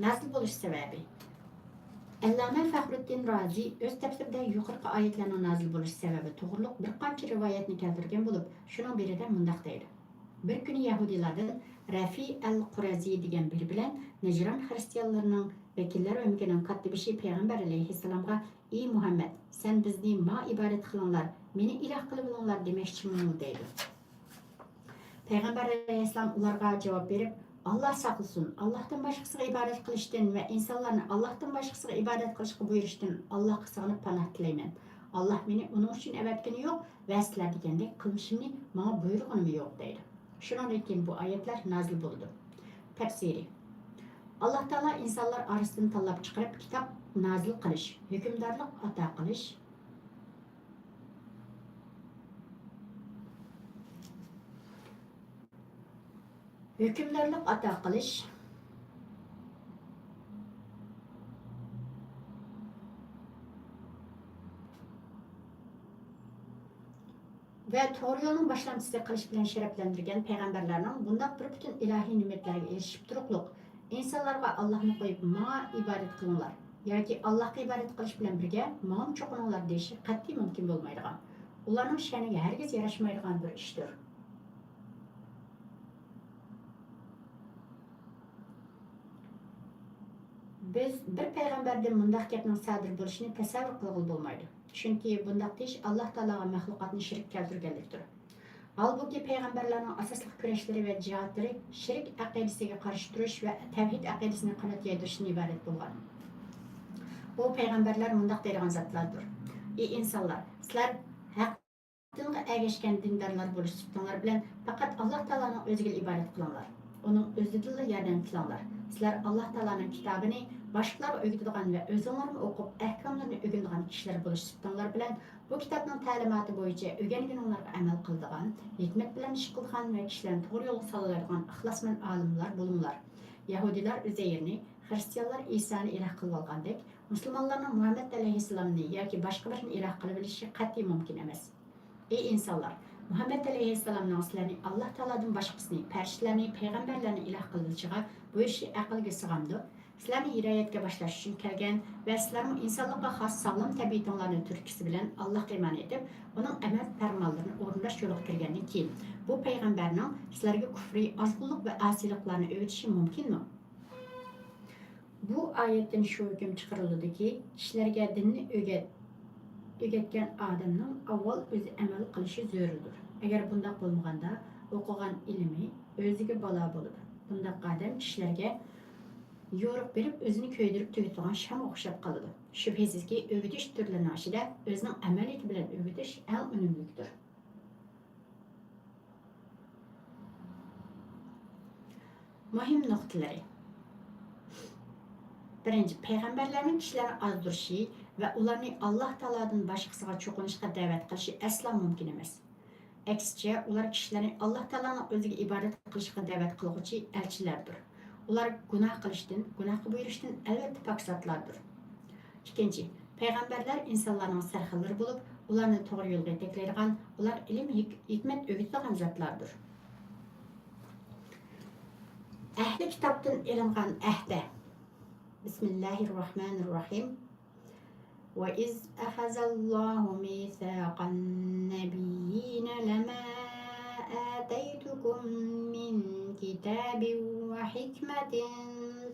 نازىل بولۇش سەۋەبى. ئەللامە فەخرۇددىن رازى ئۆز تەپسىرىدە يۇقىرىقى ئايەتلەرنىڭ نازىل بولۇش سەۋەبى توغرۇلۇق بىر قانچە رىۋايەتنى كەلتۈرگەن بولۇپ، شۇنىڭ بىرىدە مۇنداق دەيدۇ: بىر كۈنى يەھۇدىيلاردىن رەفى ئەل قۇرەزى دېگەن بىرى بىلەن نەجران خىرىستىيانلىرىنىڭ ۋەكىللەر ئۆمىكىنىڭ كاتتىبېشى پەيغەمبەر ئەلەيھىسسالامغا، ئى مۇھەممەد، سەن بىزنى ماڭا ئىبادەت قىلىڭلار، مېنى ئىلاھ قىلىۋېلىڭلار دېمەكچىمۇ؟ دەيدۇ. پەيغەمبەر ئەلەيھىسسالام ئۇلارغا جاۋاب بېرىپ، ئاللاھ ساقلىسۇن، ئاللاھتىن باشقىسىغا ئىبادەت قىلىشتىن ۋە ئىنسانلارنى ئاللاھتىن باشقىسىغا ئىبادەت قىلىشقا بۇيرۇشتىن ئاللاھقا سىغىنىپ پاناھ تىلەيمەن. ئاللاھ مېنى ئۇنىڭ ئۈچۈن ئەۋەتكىنى يوق ۋە سىلەر دېگەندەك قىلمىشىمنى ماڭا بۇيرۇغىنىمۇ يوق، دەيدۇ. شۇنىڭدىن كېيىن بۇ ئايەتلەر نازىل بولىدۇ. تەپسىرى. ئاللاھ تائالا ئىنسانلار ئارىسىدىن تاللاپ چىقىرىپ كىتاب نازىل قىلىش، ھۆكۈمدارلىق ئاتا قىلىش، ھۆكۈمدارلىق ئاتا قىلىش ۋە توغرا يولنىڭ باشلامچىسى قىلىش بىلەن شەرەپلەندۈرگەن پەيغەمبەرلەرنىڭ بۇنداق بىر پۈتۈن ئىلاھىي نېمەتلەرگە ئېرىشىپ تۇرۇقلۇق، ئىنسانلارغا ئاللاھنى قويۇپ ماڭا ئىبادەت قىلىڭلار ياكى ئاللاھقا ئىبادەت قىلىش بىلەن بىرگە ماڭىمۇ چوقۇنۇڭلار دېيىشى قەتئىي مۇمكىن بولمايدىغان، ئۇلارنىڭ شەنىگە ھەرگىز ياراشمايدىغان بىر ئىشتۇر. بىز بىر پەيغەمبەردىن مۇنداق گەپنىڭ سادىر بولۇشىنى تەسەۋۋۇر قىلغىلى بولمايدۇ. چۈنكى بۇنداق دېيىش ئاللاھ تائالاغا مەخلۇقاتنى شېرىك كەلتۈرگەنلىكتۇر. ھالبۇكى، پەيغەمبەرلەرنىڭ ئاساسلىق كۈرەشلىرى ۋە جىھادلىرى شىرك ئەقىدىسىگە قارشى تۇرۇش ۋە تەۋھىد ئەقىدىسىنى قانات يايدۇرۇشتىن ئىبارەت بولغان. بۇ پەيغەمبەرلەر مۇنداق دەيدىغان زاتلاردۇر: ئى ئىنسانلار، سىلەر ھەق دىنغا ئەگەشكەن دىندارلار بولۇش سۈپىتىڭلار بىلەن پەقەت ئاللاھ تائالانىڭ ئۆزىگىلا ئىبادەت قىلىڭلار. ئۇنىڭ ئۆزىدىنلا ياردەم تىلەڭلار. سىلەر ئاللاھ تائالانىڭ كىتابىنى باشقىلارغا ئۆگىتىدىغان ۋە ئۆزۈڭلارمۇ ئوقۇپ، ئەھكاملىرىنى ئۆگىنىدىغان كىشىلەر بولۇش سۈپىتىڭلار بىلەن بۇ كىتابنىڭ تەلىماتى بويىچە ئۆگەنگىنىڭلارغا ئەمەل قىلىدىغان، ھېكمەت بىلەن ئىش قىلىدىغان ۋە كىشىلەرنى توغرا يولغا سالالايدىغان ئىخلاسمەن ئالىملار بولۇڭلار. يەھۇدىيلار ئۈزەيرنى، خىرىستىيانلار ئىسانى ئىلاھ قىلىۋالغاندەك، مۇسۇلمانلارنىڭ مۇھەممەد ئەلەيھىسسالامنى ياكى باشقا بىرىنى ئىلاھ قىلىۋېلىشى قەتئىي مۇمكىن ئەمەس. ئى ئىنسانلار! مۇھەممەد ئەلەيھىسسالامنىڭ سىلەرنى ئاللاھ تائالادىن باشقىسىنى، پەرىشتىلەرنى، پەيغەمبەرلەرنى ئىلاھ قىلىۋېلىشىغا بۇيرۇشى ئەقىلگە سىغامدۇ؟ سىلەرنى ھىدايەتكە باشلاش ئۈچۈن كەلگەن ۋە سىلەرمۇ ئىنسانلىققا خاس ساغلام تەبىئىتىڭلارنىڭ تۈرتكىسى بىلەن ئاللاھقا ئىمان ئېيتىپ، ئۇنىڭ ئەمەل پەرمانلىرىنى ئورۇنداش يولىغا كىرگەندىن كېيىن، بۇ پەيغەمبەرنىڭ سىلەرگە كۇفرى، ئازغۇنلۇق ۋە ئاسىيلىقلارنى ئۆگىتىشى مۇمكىنمۇ؟ بۇ ئايەتتىن شۇ ھۆكۈم چىقىرىلىدۇكى، كىشىلەرگە دىننى ئۆگەت-، ئۆگەتكەن ئادەمنىڭ ئاۋۋال ئۆزى ئەمەل قىلىشى زۆرۈردۇر. ئەگەر بۇنداق بولمىغاندا، ئوقۇغان ئىلمى ئۆزىگە بالا بولىدۇ. بۇنداق ئادەم كىشىلەرگە يورۇق بېرىپ، ئۆزىنى كۆيدۈرۈپ تۈگىتىدىغان شامغا ئوخشاپ قالىدۇ. شۈبھىسىزكى، ئۆگىتىش تۈرلىرىنىڭ ئىچىدە ئۆزىنىڭ ئەمەلىيىتى بىلەن ئۆگىتىش ئەڭ ئۈنۈملۈكتۇر. مۇھىم نۇقتىلىرى. بىرىنچى، پەيغەمبەرلەرنىڭ كىشىلەرنى ئازدۇرۇشى ۋە ئۇلارنى ئاللاھ تائالادىن باشقىسىغا چوقۇنۇشقا دەۋەت قىلىشى ئەسلا مۇمكىن ئەمەس. ئەكسىچە، ئۇلار كىشىلەرنى ئاللاھ تائالانىڭ ئۆزىگە ئىبادەت قىلىشقا دەۋەت قىلغۇچى ئەلچىلەردۇر. ئۇلار گۇناھ قىلىشتىن، گۇناھقا بۇيرۇشتىن ئەلۋەتتە پاك زاتلاردۇر. ئىككىنچى، پەيغەمبەرلەر ئىنسانلارنىڭ سەرخىللىرى بولۇپ، ئۇلارنى توغرا يولغا يېتەكلەيدىغان، ئۇلار ئىلىم، ھېك-، ھېكمەت ئۆگىتىدىغان زاتلاردۇر. ئەھلى كىتابتىن ئېلىنغان ئەھدە. بىسمىللاھىررەھمانىررەھىم. وَإِذْ أَخَذَ اللَّهُ مِيثَاقَ النَّبِيِّينَ لَمَا آتَيْتُكُم مِّن كِتَابٍ وَحِكْمَةٍ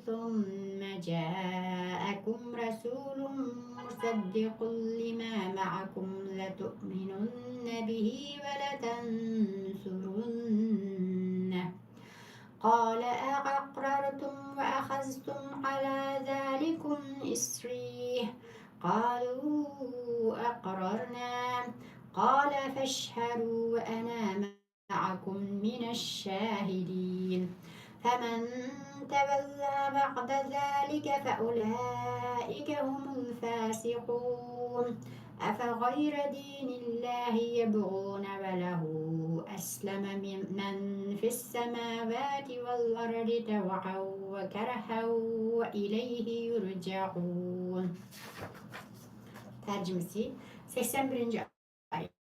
ثُمَّ جَاءَكُمْ رَسُولٌ مُّصَدِّقٌ لِّمَا مَعَكُمْ لَتُؤْمِنُنَّ بِهِ وَلَتَنصُرُنَّهُ قَالَ أَأَقْرَرْتُمْ وَأَخَذْتُمْ عَلَىٰ ذَٰلِكُمْ إِصْرِي قَالُوا أَقْرَرْنَا قَالَ فَاشْهَدُوا وَأَنَا مَعَكُم مِّنَ الشَّاهِدِينَ فَمَن تَوَلَّىٰ بَعْدَ ذَٰلِكَ فَأُولَٰئِكَ هُمُ الْفَاسِقُونَ أَفَغَيْرَ دِينِ اللَّهِ يَبْغُونَ وَلَهُ أَسْلَمَ مِن فِي السَّمَاوَاتِ وَالْأَرْضِ طَوْعًا وَكَرْهًا وَإِلَيْهِ يُرْجَعُونَ. تەرجىمىسى، سەكسەن بىرىنچى ئايەت.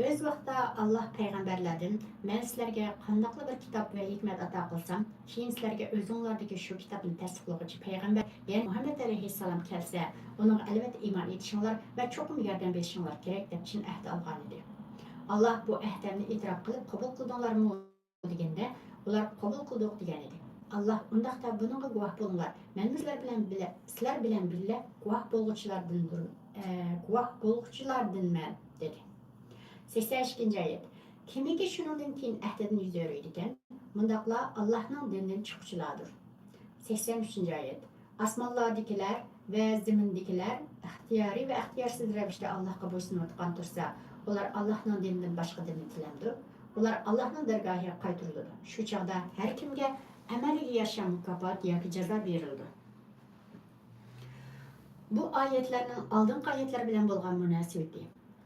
ئۆز ۋاقتىدا ئاللاھ پەيغەمبەرلەردىن، مەن سىلەرگە قانداقلا بىر كىتاب ۋە ھېكمەت ئاتا قىلسام، كېيىن سىلەرگە ئۆزۈڭلاردىكى شۇ كىتابنى تەستىقلىغۇچى پەيغەمبەر، يەنى مۇھەممەد ئەلەيھىسسالام كەلسە، ئۇنىڭغا ئەلۋەتتە ئىمان ئېيتىشىڭلار ۋە چوقۇم ياردەم بېرىشىڭلار كېرەك، دەپ چىن ئەھدە ئالغانىدى. ئاللاھ بۇ ئەھدەمنى ئېتىراپ قىلىپ قوبۇل قىلدىڭلارمۇ؟ دېگەندە، ئۇلار قوبۇل قىلدۇق دېگەن ئىدى. ئاللاھ ئۇنداقتا بۇنىڭغا گۇۋاھ بولۇڭلار، مەنمۇ سىلەر بىلەن بىلە، سىلەر بىلەن بىللە گۇۋاھ بولغۇچىلاردىندۇر، ئە، گۇۋاھ بولغۇچىلاردىنمەن دېدى. سەكسەن ئىككىنچى ئايەت. كىمكى شۇنىڭدىن كېيىن ئەھدىدىن يۈز ئۆرۈيدىكەن، مۇنداقلار ئاللاھنىڭ دىنىدىن چىققۇچىلاردۇر. سەكسەن ئۈچىنچى ئايەت. ئاسمانلاردىكىلەر ۋە زېمىندىكىلەر ئىختىيارىي ۋە ئىختىيارسىز رەۋىشتە ئاللاھقا بويسۇنۇۋاتقان تۇرسا، ئۇلار ئاللاھنىڭ دىنىدىن باشقا دىننى تىلەمدۇ؟ ئۇلار ئاللاھنىڭ دەرگاھىغا قايتۇرۇلىدۇ. شۇ چاغدا ھەر كىمگە ئەمەلىگە يارىشا مۇكاپات ياكى جازا بېرىلىدۇ. بۇ ئايەتلەرنىڭ ئالدىنقى ئايەتلەر بىلەن بولغان مۇناسىۋىتى.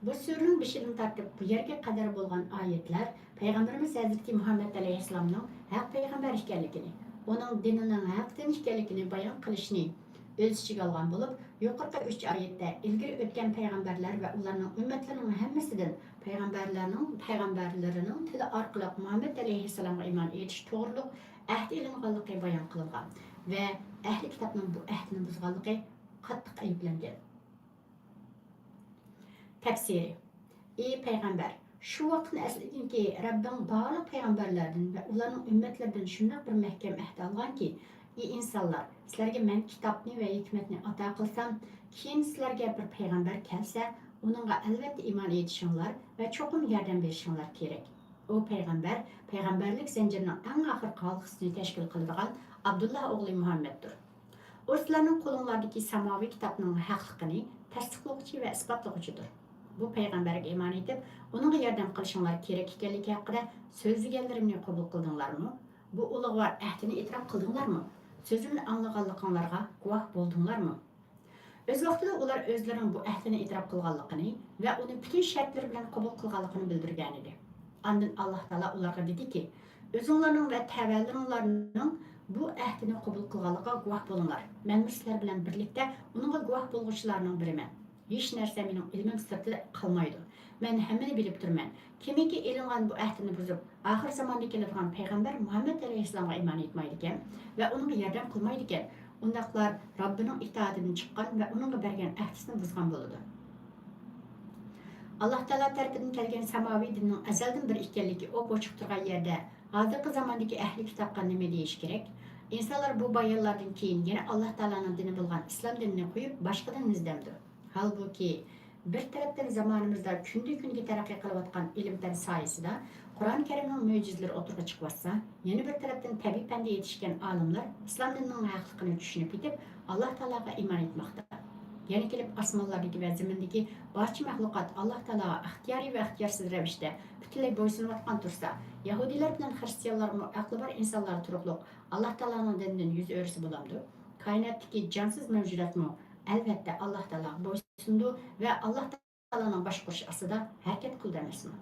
بۇ سۈرىنىڭ بېشىدىن تارتىپ بۇ يەرگە قەدەر بولغان ئايەتلەر پەيغەمبىرىمىز ھەزرىتى مۇھەممەد ئەلەيھىسسالامنىڭ ھەق پەيغەمبەر ئىكەنلىكىنى، ئۇنىڭ دىنىنىڭ ھەق دىن ئىكەنلىكىنى بايان قىلىشنى ئۆز ئىچىگە ئالغان بولۇپ، يۇقىرىقى ئۈچ ئايەتتە ئىلگىرى ئۆتكەن پەيغەمبەرلەر ۋە ئۇلارنىڭ ئۈممەتلىرىنىڭ ھەممىسىدىن پەيغەمبەرلەرنىڭ، پەيغەمبەرلىرىنىڭ تىلى ئارقىلىق مۇھەممەد ئەلەيھىسسالامغا ئىمان ئېيتىش توغرۇلۇق ئەھدى ئېلىنغانلىقى بايان قىلىنغان ۋە ئەھلى كىتابنىڭ بۇ ئەھدىنى بۇزغانلىقى قاتتىق ئەيىبلەنگەن. تەپسىرى. ئى پەيغەمبەر، شۇ ۋاقىتنى ئەسلىگىنكى، رەببىڭ بارلىق پەيغەمبەرلەردىن ۋە ئۇلارنىڭ ئۈممەتلىرىدىن شۇنداق بىر مەھكەم ئەھدە ئالغانكى، ئى ئىنسانلار، سىلەرگە مەن كىتابنى ۋە ھېكمەتنى ئاتا قىلسام، كېيىن سىلەرگە بىر پەيغەمبەر كەلسە، ئۇنىڭغا ئەلۋەتتە ئىمان ئېيتىشىڭلار ۋە چوقۇم ياردەم بېرىشىڭلار كېرەك. ئۇ پەيغەمبەر پەيغەمبەرلىك زەنجىرىنىڭ ئەڭ ئاخىرقى ھالقىسىنى تەشكىل قىلىدىغان ئابدۇللا ئوغلى مۇھەممەدتۇر. ئۇ سىلەرنىڭ قولۇڭلاردىكى ساماۋى كىتابنىڭ ھەقلىقىنى تەستىقلىغۇچى ۋە ئىسپاتلىغۇچىدۇر. بۇ پەيغەمبەرگە ئىمان ئېيتىپ، ئۇنىڭغا ياردەم قىلىشىڭلار كېرەك ئىكەنلىكى ھەققىدە سۆزلىگەنلىرىمنى قوبۇل قىلدىڭلارمۇ؟ بۇ ئۇلۇغۋار ئەھدىنى ئېتىراپ قىلدىڭلارمۇ؟ سۆزۈمنى ئاڭلىغانلىقىڭلارغا گۇۋاھ بولدۇڭلارمۇ؟ ئۆز ۋاقتىدا ئۇلار ئۆزلىرىنىڭ بۇ ئەھدىنى ئېتىراپ قىلغانلىقىنى ۋە ئۇنى پۈتۈن شەرتلىرى بىلەن قوبۇل قىلغانلىقىنى بىلدۈرگەنىدى. ئاندىن ئاللاھ تائالا ئۇلارغا دېدىكى، ئۆزۈڭلارنىڭ ۋە تەۋەلىرىڭلارنىڭ بۇ ئەھدىنى قوبۇل قىلغانلىقىغا گۇۋاھ بولۇڭلار. مەنمۇ سىلەر بىلەن بىرلىكتە ئۇنىڭغا گۇۋاھ بولغۇچىلارنىڭ بىرىمەن. ھېچ نەرسە مېنىڭ ئىلمىم سىرتىدا قالمايدۇ. مەن ھەممىنى بىلىپ تۇرىمەن. كىمكى ئېلىنغان بۇ ئەھدىنى بۇزۇپ، ئاخىر زاماندا كېلىدىغان پەيغەمبەر مۇھەممەد ئەلەيھىسسالامغا ئىمان ئېيتمايدىكەن ۋە ئۇنىڭغا ياردەم قىلمايدىكەن، ئۇنداقلار رەببىنىڭ ئىتائىتىدىن چىققان ۋە ئۇنىڭغا بەرگەن ئەھدىسىنى بۇزغان بولىدۇ. ئاللاھ تائالا تەرىپىدىن كەلگەن ساماۋى دىننىڭ ئەزەلدىن بېرى ئىكەنلىكى ئوپئوچۇق تۇرغان يەردە، ھازىرقى زاماندىكى ئەھلى كىتابقا نېمە دېيىش كېرەك؟ ئىنسانلار بۇ بايانلاردىن كېيىن يەنە ئاللاھ تائالانىڭ دىنى بولغان ئىسلام دىنىنى قويۇپ، باشقىدىن ئىزدەمدۇ؟ ھالبۇكى، بىر تەرەپتىن زامانىمىزدا كۈندىن-كۈنگە تەرەققىي قىلىۋاتقان ئىلىم-پەن ساھەسىدە قۇرئان كەرىمنىڭ مۆجىزىلىرى ئوتتۇرىغا چىقىۋاتسا، يەنە بىر تەرەپتىن تەبىئىي پەندە يېتىشكەن ئالىملار ئىسلام دىنىنىڭ ھەقلىقىنى چۈشىنىپ يېتىپ، ئاللاھ تائالاغا ئىمان ئېيتماقتا. يەنە كېلىپ ئاسمانلاردىكى ۋە زېمىندىكى بارچە مەخلۇقات ئاللاھ تائالاغا ئىختىيارىي ۋە ئىختىيارسىز رەۋىشتە پۈتۈنلەي بويسۇنۇۋاتقان تۇرسا، يەھۇدىيلار بىلەن خىرىستىيانلارمۇ ئەقلى بار ئىنسانلار تۇرۇقلۇق ئاللاھ تائالانىڭ دىنىدىن يۈز ئۆرۈسە بولامدۇ؟ كائىناتتىكى جانسىز مەۋجۇداتمۇ ئەلۋەتتە ئاللاھ تائالاغا بويسۇنىدۇ ۋە ئاللاھ تائالانىڭ باشقۇرۇشى ئاستىدا ھەرىكەت قىلىدۇ ئەمەسمۇ؟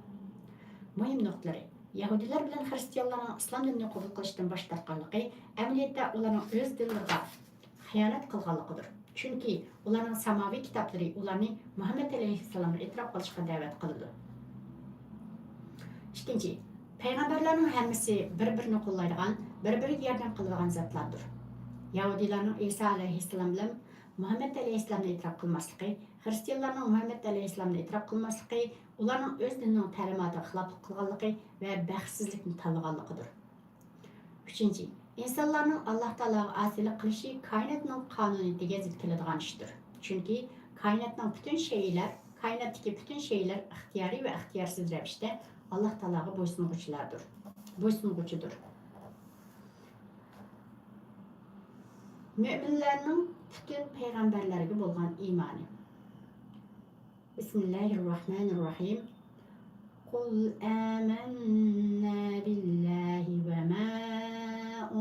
مۇھىم نۇقتىلىرى، يەھۇدىيلار بىلەن خىرىستىيانلارنىڭ ئىسلام دىنىنى قوبۇل قىلىشتىن باش تارتقانلىقى ئەمەلىيەتتە ئۇلارنىڭ ئۆز دىنلىرىغا خىيانەت قىلغانلىقىدۇر. چۈنكى ئۇلارنىڭ ساماۋى كىتابلىرى ئۇلارنى مۇھەممەد ئەلەيھىسسالامغا ئېتىراپ قىلىشقا دەۋەت قىلىدۇ. ئىككىنچى، پەيغەمبەرلەرنىڭ ھەممىسى بىر-بىرىنى قوللايدىغان، بىر-بىرىگە ياردەم قىلىدىغان زاتلاردۇر. يەھۇدىيلارنىڭ ئىسا ئەلەيھىسسالام بىلەن مۇھەممەد ئەلەيھىسسالامنى ئېتىراپ قىلماسلىقى، خىرىستىيانلارنىڭ مۇھەممەد ئەلەيھىسسالامنى ئېتىراپ قىلماسلىقى ئۇلارنىڭ ئۆز دىنىنىڭ تەلىماتىغا خىلاپلىق قىلغانلىقى ۋە بەختسىزلىكنى تاللىغانلىقىدۇر. ئۈچىنچى، ئىنسانلارنىڭ ئاللاھ تائالاغا ئاسىيلىق قىلىشى كائىناتنىڭ قانۇنىيىتىگە زىت كېلىدىغان ئىشتۇر. چۈنكى كائىناتنىڭ پۈتۈن شەيئىلەر، كائىناتتىكى پۈتۈن شەيئىلەر ئىختىيارىي ۋە ئىختىيارسىز رەۋىشتە ئاللاھ تائالاغا بويسۇنغۇچىلاردۇر، بويسۇنغۇچىدۇر. مۆمىنلەرنىڭ پۈتۈن پەيغەمبەرلەرگە بولغان ئىمانى. بسم الله الرحمن الرحيم. قل آمنا بالله وما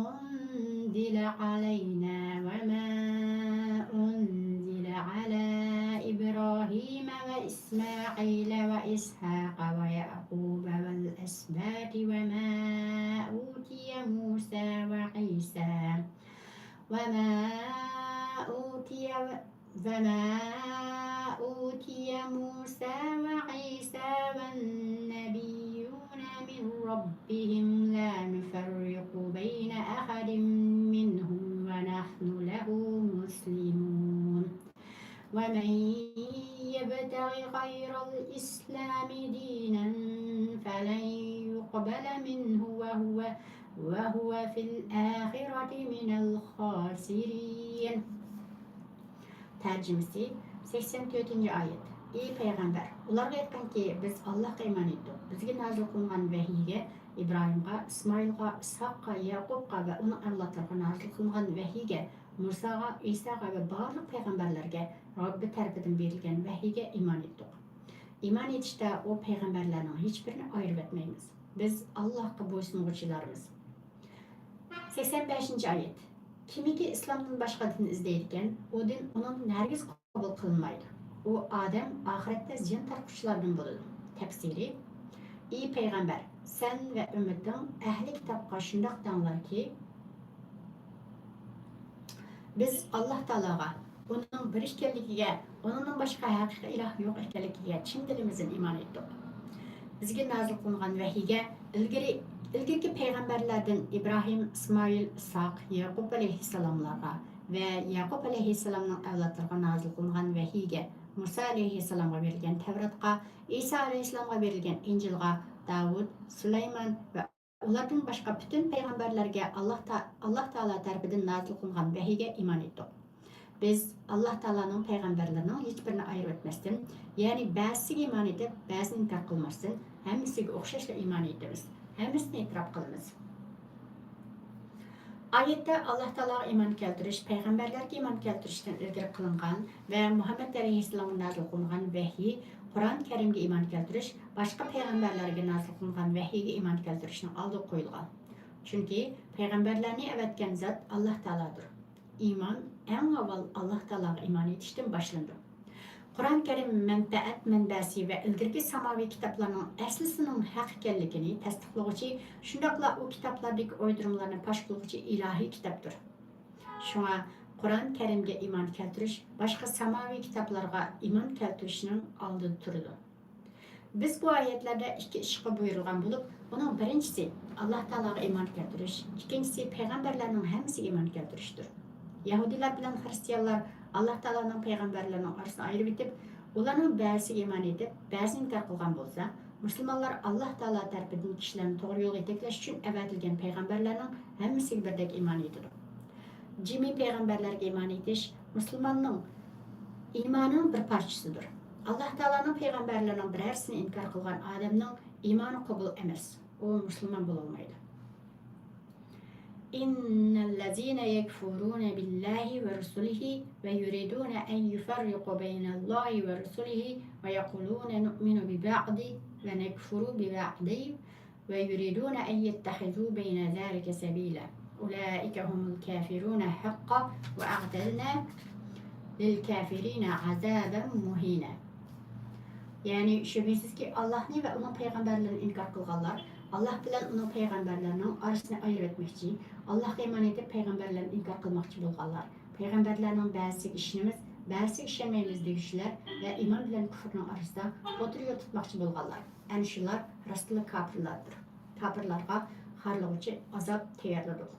أنزل علينا وما أنزل على إبراهيم وإسماعيل وإسحاق ويعقوب والأسباط وما أوتي موسى وعيسى وما أوتي وما أوتي موسى وعيسى والنبيون من ربهم لا نفرق بين أحد منهم ونحن له مسلمون. ومن يبتغ غير الإسلام دينا فلن يقبل منه وهو، وهو في الآخرة من الخاسرين. تەرجىمىسى، سەكسەن تۆتىنچى ئايەت. ئى پەيغەمبەر، ئۇلارغا ئېيتقىنكى، بىز ئاللاھقا ئىمان ئېيتتۇق. بىزگە نازىل قىلىنغان ۋەھىيگە، ئىبراھىمغا، ئىسمائىلغا، ئىسھاققا، يەقۇبقا ۋە ئۇنىڭ ئەۋلادلىرىغا نازىل قىلىنغان ۋەھىيگە، مۇساغا، ئىساغا ۋە بارلىق پەيغەمبەرلەرگە رەببى تەرىپىدىن بېرىلگەن ۋەھىيگە ئىمان ئېيتتۇق. ئىمان ئېيتىشتا ئۇ پەيغەمبەرلەرنىڭ ھېچبىرىنى ئايرىۋەتمەيمىز. بىز ئاللاھقا بويسۇنغۇچىلارمىز. سەكسەن بەشىنچى ئايەت. كىمكى ئىسلامدىن باشقا دىن ئىزدەيدىكەن، ئۇ دىن ئۇنىڭدىن ھەرگىز قوبۇل قىلىنمايدۇ. ئۇ ئادەم ئاخىرەتتە زىيان تارتقۇچىلاردىن بولىدۇ. تەپسىرى، ئى پەيغەمبەر، سەن ۋە ئۈممىتىڭ ئەھلى كىتابقا شۇنداق دەڭلاركى، بىز ئاللاھ تائالاغا، ئۇنىڭ بىر ئىكەنلىكىگە، ئۇنىڭدىن باشقا ھەقىقىي ئىلاھ يوق ئىكەنلىكىگە چىن دىلىمىزدىن ئىمان ئېيتتۇق. بىزگە نازىل قىلىنغان ۋەھىيگە ئىلگىرى، ئىلگىرىكى پەيغەمبەرلەردىن ئىبراھىم، ئىسمائىل، ئىسھاق، يەقۇب ئەلەيھىسسالاملارغا ۋە يەقۇب ئەلەيھىسسالامنىڭ ئەۋلادلىرىغا نازىل قىلىنغان ۋەھىيگە، مۇسا ئەلەيھىسسالامغا بېرىلگەن تەۋراتقا، ئىسا ئەلەيھىسسالامغا بېرىلگەن ئىنجىلغا، داۋۇت، سۇلايمان ۋە ئۇلاردىن باشقا پۈتۈن پەيغەمبەرلەرگە ئاللاھ تا-، ئاللاھ تائالا تەرىپىدىن نازىل قىلىنغان ۋەھىيگە ئىمان ئېيتتۇق. بىز ئاللاھ تائالانىڭ پەيغەمبەرلىرىنىڭ ھېچبىرىنى ئايرىۋەتمەستىن، يەنى بەزىسىگە ئىمان ئېيتىپ، بەزىنى ئىنكار قىلماستىن، ھەممىسىگە ئوخشاشلا ئىمان ئېيتىمىز، ھەممىسىنى ئېتىراپ قىلىمىز. ئايەتتە ئاللاھ تائالاغا ئىمان كەلتۈرۈش پەيغەمبەرلەرگە ئىمان كەلتۈرۈشتىن ئىلگىرى قىلىنغان ۋە مۇھەممەد ئەلەيھىسسالامغا نازىل قىلىنغان ۋەھىي، قۇرئان كەرىمگە ئىمان كەلتۈرۈش باشقا پەيغەمبەرلەرگە نازىل قىلىنغان ۋەھىيگە ئىمان كەلتۈرۈشنىڭ ئالدىغا قويۇلغان. چۈنكى پەيغەمبەرلەرنى ئەۋەتكەن زات ئاللاھ تائالادۇر. ئىمان ئەڭ ئاۋۋال ئاللاھ تائالاغا ئىمان ئېيتىشتىن باشلىنىدۇ. قۇرئان كەرىم مەنپەئەت مەنبەسى ۋە ئىلگىرىكى ساماۋىي كىتابلارنىڭ ئەسلىسىنىڭ ھەق ئىكەنلىكىنى تەستىقلىغۇچى، شۇنداقلا ئۇ كىتابلاردىكى ئويدۇرمىلارنى پاش قىلغۇچى ئىلاھىي كىتابتۇر. شۇڭا قۇرئان كەرىمگە ئىمان كەلتۈرۈش باشقا ساماۋىي كىتابلارغا ئىمان كەلتۈرۈشنىڭ ئالدىدا تۇرىدۇ. بىز بۇ ئايەتلەردە ئىككى ئىشقا بۇيرۇلغان بولۇپ، ئۇنىڭ بىرىنچىسى ئاللاھ تائالاغا ئىمان كەلتۈرۈش، ئىككىنچىسى پەيغەمبەرلەرنىڭ ھەممىسىگە ئىمان كەلتۈرۈشتۇر. يەھۇدىيلار بىلەن خىرىستىيانلار ئاللاھ تائالانىڭ پەيغەمبەرلىرىنىڭ ئارىسىنى ئايرىۋېتىپ، ئۇلارنىڭ بەزىسىگە ئىمان ئېيتىپ، بەزىنى ئىنكار قىلغان بولسا، مۇسۇلمانلار ئاللاھ تائالا تەرىپىدىن كىشىلەرنى توغرا يولغا يېتەكلەش ئۈچۈن ئەۋەتىلگەن پەيغەمبەرلەرنىڭ ھەممىسىگە بىردەك ئىمان ئېيتىدۇ. جىمى پەيغەمبەرلەرگە ئىمان ئېيتىش مۇسۇلماننىڭ ئىمانىنىڭ بىر پارچىسىدۇر. ئاللاھ تائالانىڭ پەيغەمبەرلىرىنىڭ بىرەرسىنى ئىنكار قىلغان ئادەمنىڭ ئىمانى قوبۇل ئەمەس. ئۇ مۇسۇلمان بولالمايدۇ. إن الذين يكفرون بالله ورسله ويريدون أن يفرقوا بين الله ورسله ويقولون نؤمن ببعض ونكفر ببعض ويريدون أن يتخذوا بين ذلك سبيلا أولئك هم الكافرون حقا وأعتدنا للكافرين عذابا مهينا. يەنى شۈبھىسىزكى، ئاللاھنى ۋە ئۇنىڭ پەيغەمبەرلىرىنى ئىنكار قىلغانلار، ئاللاھ بىلەن ئۇنىڭ پەيغەمبەرلىرىنىڭ ئارىسىنى ئايرىۋەتمەكچى، ئاللاھقا ئىمان ئېيتىپ پەيغەمبەرلەرنى ئىنكار قىلماقچى بولغانلار، پەيغەمبەرلەرنىڭ بەزىسىگە ئىشىنىمىز، بەزىسىگە ئىشەنمەيمىز دېگۈچىلەر ۋە ئىمان بىلەن كۇفرنىڭ ئارىسىدا ئوتتۇرا يول تۇتماقچى بولغانلار، ئەنە شۇلار راستتىنلا كاپىرلاردۇر. كاپىرلارغا قارلىغۇچى ئازاب تەييارلىدۇق.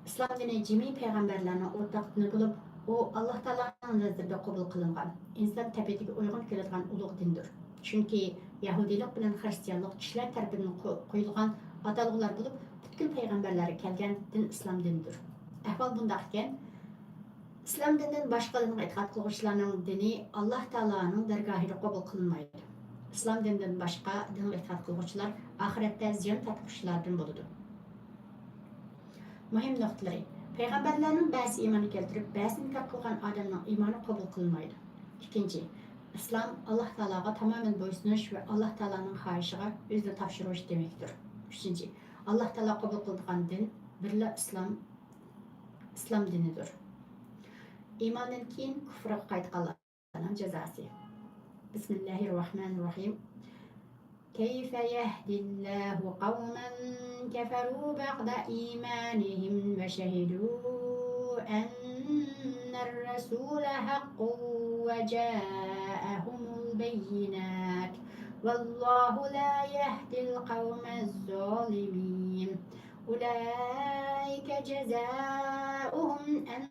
ئىسلام دىنى جىمى پەيغەمبەرلەرنىڭ ئورتاق دىنى بولۇپ، ئۇ ئاللاھ تائالانىڭ نەزىرىدە قوبۇل قىلىنغان، ئىنسان تەبىئىتىگە ئۇيغۇن كېلىدىغان ئۇلۇغ دىندۇر. چۈنكى يەھۇدىيلىق بىلەن خىرىستىيانلىق كىشىلەر تەرىپىدىن قو-، قويۇلغان ئاتالغۇلار بولۇپ، پۈتكۈل پەيغەمبەرلەرگە كەلگەن دىن ئىسلام دىنىدۇر. ئەھۋال بۇنداق ئىكەن، ئىسلام دىنىدىن باشقا دىنغا ئېتىقاد قىلغۇچىلارنىڭ دىنى ئاللاھ تائالانىڭ دەرگاھىدا قوبۇل قىلىنمايدۇ. ئىسلام دىنىدىن باشقا دىنغا ئېتىقاد قىلغۇچىلار ئاخىرەتتە زىيان تارتقۇچىلاردىن بولىدۇ. مۇھىم نۇقتىلىرى: پەيغەمبەرلەرنىڭ بەزىسى ئىمان كەلتۈرۈپ، بەزىسى ئىنكار قىلغان ئادەمنىڭ ئىمانى قوبۇل قىلىنمايدۇ. ئىككىنچى، ئىسلام ئاللاھ تائالاغا تامامەن بويسۇنۇش ۋە ئاللاھ تائالانىڭ خاھىشىغا ئۆزىنى تاپشۇرۇش دېمەكتۇر. ئۈچىنچى، ئاللاھ تائالا قوبۇل قىلىدىغان دىن بىرلا ئىسلام، ئىسلام دىنىدۇر. ئىماندىن كېيىن كۇفرغا قايتقانلارنىڭ جازاسى. بىسمىللاھىررەھمانىررەھىم. كيف يهدي الله قوما كفروا بعد إيمانهم وشهدوا أن الرسول حق وجاءهم البينات والله لا يهدي القوم الظالمين. أولئك جزاؤهم أن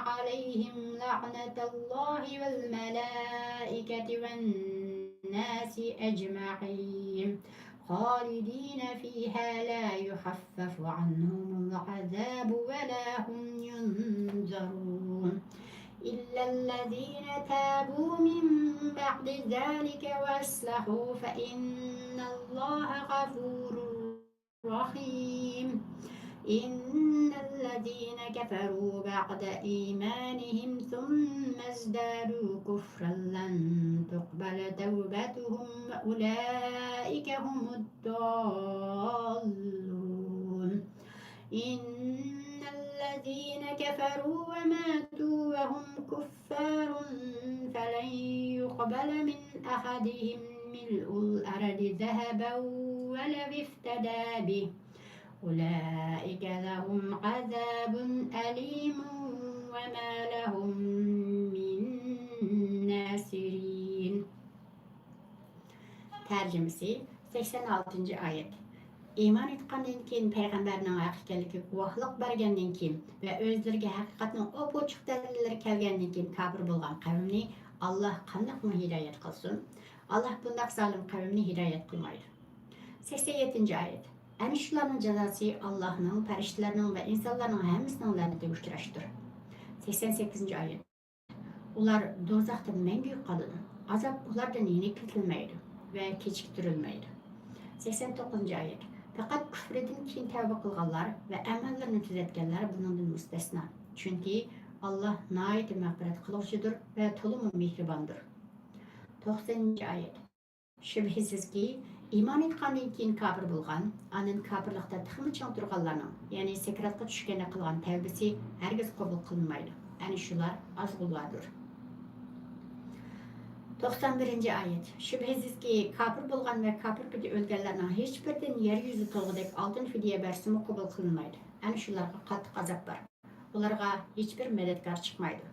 عليهم لعنة الله والملائكة والناس أجمعين خالدين فيها لا يخفف عنهم العذاب ولا هم ينظرون إلا الذين تابوا من بعد ذلك وأصلحوا فإن الله غفور رحيم. إن الذين كفروا بعد إيمانهم ثم ازدادوا كفرا لن تقبل توبتهم وأولئك هم الضالون. إن الذين كفروا وماتوا وهم كفار فلن يقبل من أحدهم ملء الأرض ذهبا ولو افتدى به أولئك لهم عذاب أليم وما لهم من ناصرين. تەرجىمىسى. سەكسەن ئالتىنچى ئايەت. ئىمان ئېيتقاندىن كېيىن، پەيغەمبەرنىڭ ھەق ئىكەنلىكىگە گۇۋاھلىق بەرگەندىن كېيىن ۋە ئۆزلىرىگە ھەقىقەتنىڭ ئوپئوچۇق دەلىللىرى كەلگەندىن كېيىن كاپىر بولغان قەۋمنى ئاللاھ قانداقمۇ ھىدايەت قىلسۇن؟ ئاللاھ بۇنداق زالىم قەۋمنى ھىدايەت قىلمايدۇ. سەكسەن يەتتىنچى ئايەت. ئەنە شۇلارنىڭ جازاسى ئاللاھنىڭ، پەرىشتىلەرنىڭ ۋە ئىنسانلارنىڭ ھەممىسىنىڭ لەنىتىگە ئۇچراشتۇر. سەكسەن سەككىزىنچى ئايەت. ئۇلار دوزاختا مەڭگۈ قالىدۇ. ئازاب ئۇلاردىن يېنىكلىتىلمەيدۇ ۋە كېچىكتۈرۈلمەيدۇ. سەكسەن توققۇزىنچى ئايەت. پەقەت كۈفرىدىن كېيىن تەۋبە قىلغانلار ۋە ئەمەللىرىنى تۈزەتكەنلەر بۇنىڭدىن مۇستەسنا. چۈنكى ئاللاھ ناھايىتى مەغپىرەت قىلغۇچىدۇر ۋە تولىمۇ مېھرىباندۇر. توقسىنىنچى ئايەت. شۈبھىسىزكى، ئىمان ئېيتقاندىن كېيىن كاپىر بولغان، ئاندىن كاپىرلىقتا تېخىمۇ چىڭ تۇرغانلارنىڭ، يەنى سەكراتقا چۈشكەندە قىلغان تەۋبىسى ھەرگىز قوبۇل قىلىنمايدۇ. ئەنە شۇلار ئازغۇنلاردۇر. توقسان بىرىنچى ئايەت. شۈبھىسىزكى، كاپىر بولغان ۋە كاپىر كۈيىدە ئۆلگەنلەرنىڭ ھېچبىرىدىن يەر يۈزى تولغۇدەك ئالتۇن فىدىيە بەرسىمۇ قوبۇل قىلىنمايدۇ. ئەنە شۇلارغا قاتتىق ئازاب بار. ئۇلارغا ھېچبىر مەدەتكار چىقمايدۇ.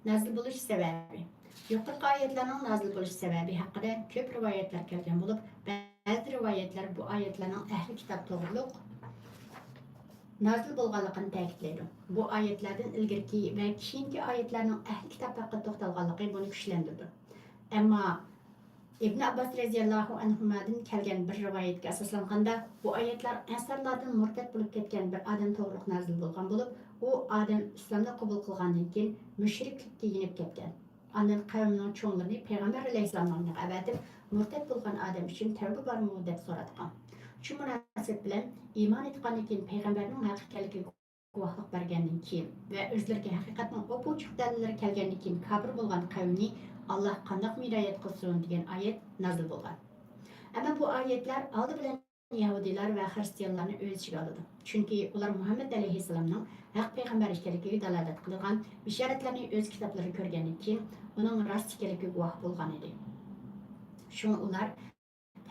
نازىل بولۇش سەۋەبى. يۇقىرىقى ئايەتلەرنىڭ نازىل بولۇش سەۋەبى ھەققىدە كۆپ رىۋايەتلەر كەلگەن بولۇپ، بەزى رىۋايەتلەر بۇ ئايەتلەرنىڭ ئەھلى كىتاب توغرۇلۇق نازىل بولغانلىقىنى تەكىتلەيدۇ. بۇ ئايەتلەردىن ئىلگىرىكى ۋە كېيىنكى ئايەتلەرنىڭ ئەھلى كىتاب ھەققىدە توختالغانلىقى بۇنى كۈچلەندۈرىدۇ. ئەمما ئىبن ئابباس رەزىياللاھۇ ئەنھۇمادىن كەلگەن بىر رىۋايەتكە ئاساسلانغاندا، بۇ ئايەتلەر ئەنسارلاردىن مۇرتەت بولۇپ كەتكەن بىر ئادەم توغرۇلۇق نازىل بولغان بولۇپ، ئۇ ئادەم ئىسلامنى قوبۇل قىلغاندىن كېيىن مۇشرىكلىككە يېنىپ كەتكەن. ئاندىن قەۋمىنىڭ چوڭلىرىنى پەيغەمبەر ئەلەيھىسسالامنىڭ يېنىغا ئەۋەتىپ، مۇرتەت بولغان ئادەم ئۈچۈن تەۋبە بارمۇ دەپ سوراتقان. شۇ مۇناسىۋەت بىلەن ئىمان ئېيتقاندىن كېيىن پەيغەمبەرنىڭ ھەق ئىكەنلىكىگە گۇۋاھلىق بەرگەندىن كېيىن ۋە ئۆزلىرىگە ھەقىقەتنىڭ ئوپئوچۇق دەلىللىرى كەلگەندىن كېيىن كاپىر بولغان قەۋمنى ئاللاھ قانداقمۇ ھىدايەت قىلسۇن دېگەن ئايەت نازىل بولغان. ئەمما بۇ ئايەتلەر ئالدى بىلەن يەھۇدىيلار ۋە خىرىستىيانلارنى ئۆز ئىچىگە ئالىدۇ. چۈنكى ئۇلار مۇھەممەد ئەلەيھىسسالامنىڭ ھەق پەيغەمبەر ئىكەنلىكىگە دالالەت قىلىدىغان بېشارەتلەرنى ئۆز كىتابلىرىدا كۆرگەندىن كېيىن ئۇنىڭ راست ئىكەنلىكىگە گۇۋاھ بولغان ئىدى. شۇڭا ئۇلار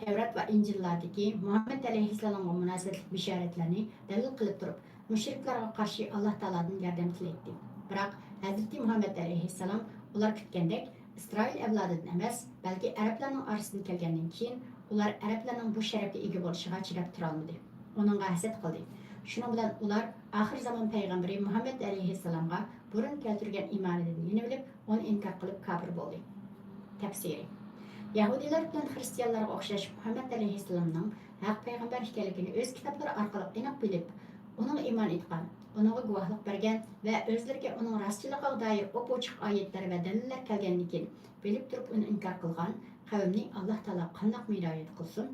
تەۋرات ۋە ئىنجىللاردىكى مۇھەممەد ئەلەيھىسسالامغا مۇناسىۋەتلىك بېشارەتلەرنى دەلىل قىلىپ تۇرۇپ، مۇشرىكلارغا قارشى ئاللاھ تائالادىن ياردەم تىلەيتتى. بىراق، ھەزرىتى مۇھەممەد ئەلەيھىسسالام ئۇلار كۈتكەندەك ئىسرائىل ئەۋلادىدىن ئەمەس، بەلكى ئەرەبلەرنىڭ ئارىسىدىن كەلگەندىن كېيىن، ئۇلار ئەرەبلەرنىڭ بۇ شەرەپكە ئىگە بولۇشىغا چىداپ تۇرالمىدى. ئۇنىڭغا ھەسەت قىلدى. شۇنىڭ بىلەن ئۇلار ئاخىر زامان پەيغەمبىرى مۇھەممەد ئەلەيھىسسالامغا بۇرۇن كەلتۈرگەن ئىمانىدىن يېنىۋېلىپ، ئۇنى ئىنكار قىلىپ كاپىر بولدى. تەپسىرى. يەھۇدىيلار بىلەن خىرىستىيانلارغا ئوخشاش مۇھەممەد ئەلەيھىسسالامنىڭ ھەق پەيغەمبەر ئىكەنلىكىنى ئۆز كىتابلىرى ئارقىلىق ئېنىق بىلىپ، ئۇنىڭغا ئىمان ئېيتقان، ئۇنىڭغا گۇۋاھلىق بەرگەن ۋە ئۆزلىرىگە ئۇنىڭ راستچىللىقىغا دائىر ئوپئوچۇق ئايەتلەر ۋە دەلىللەر كەلگەندىن كېيىن، بىلىپ تۇرۇپ ئۇنى ئىنكار قىلغان قەۋمنى ئاللاھ تائالا قانداقمۇ ھىدايەت قىلسۇن؟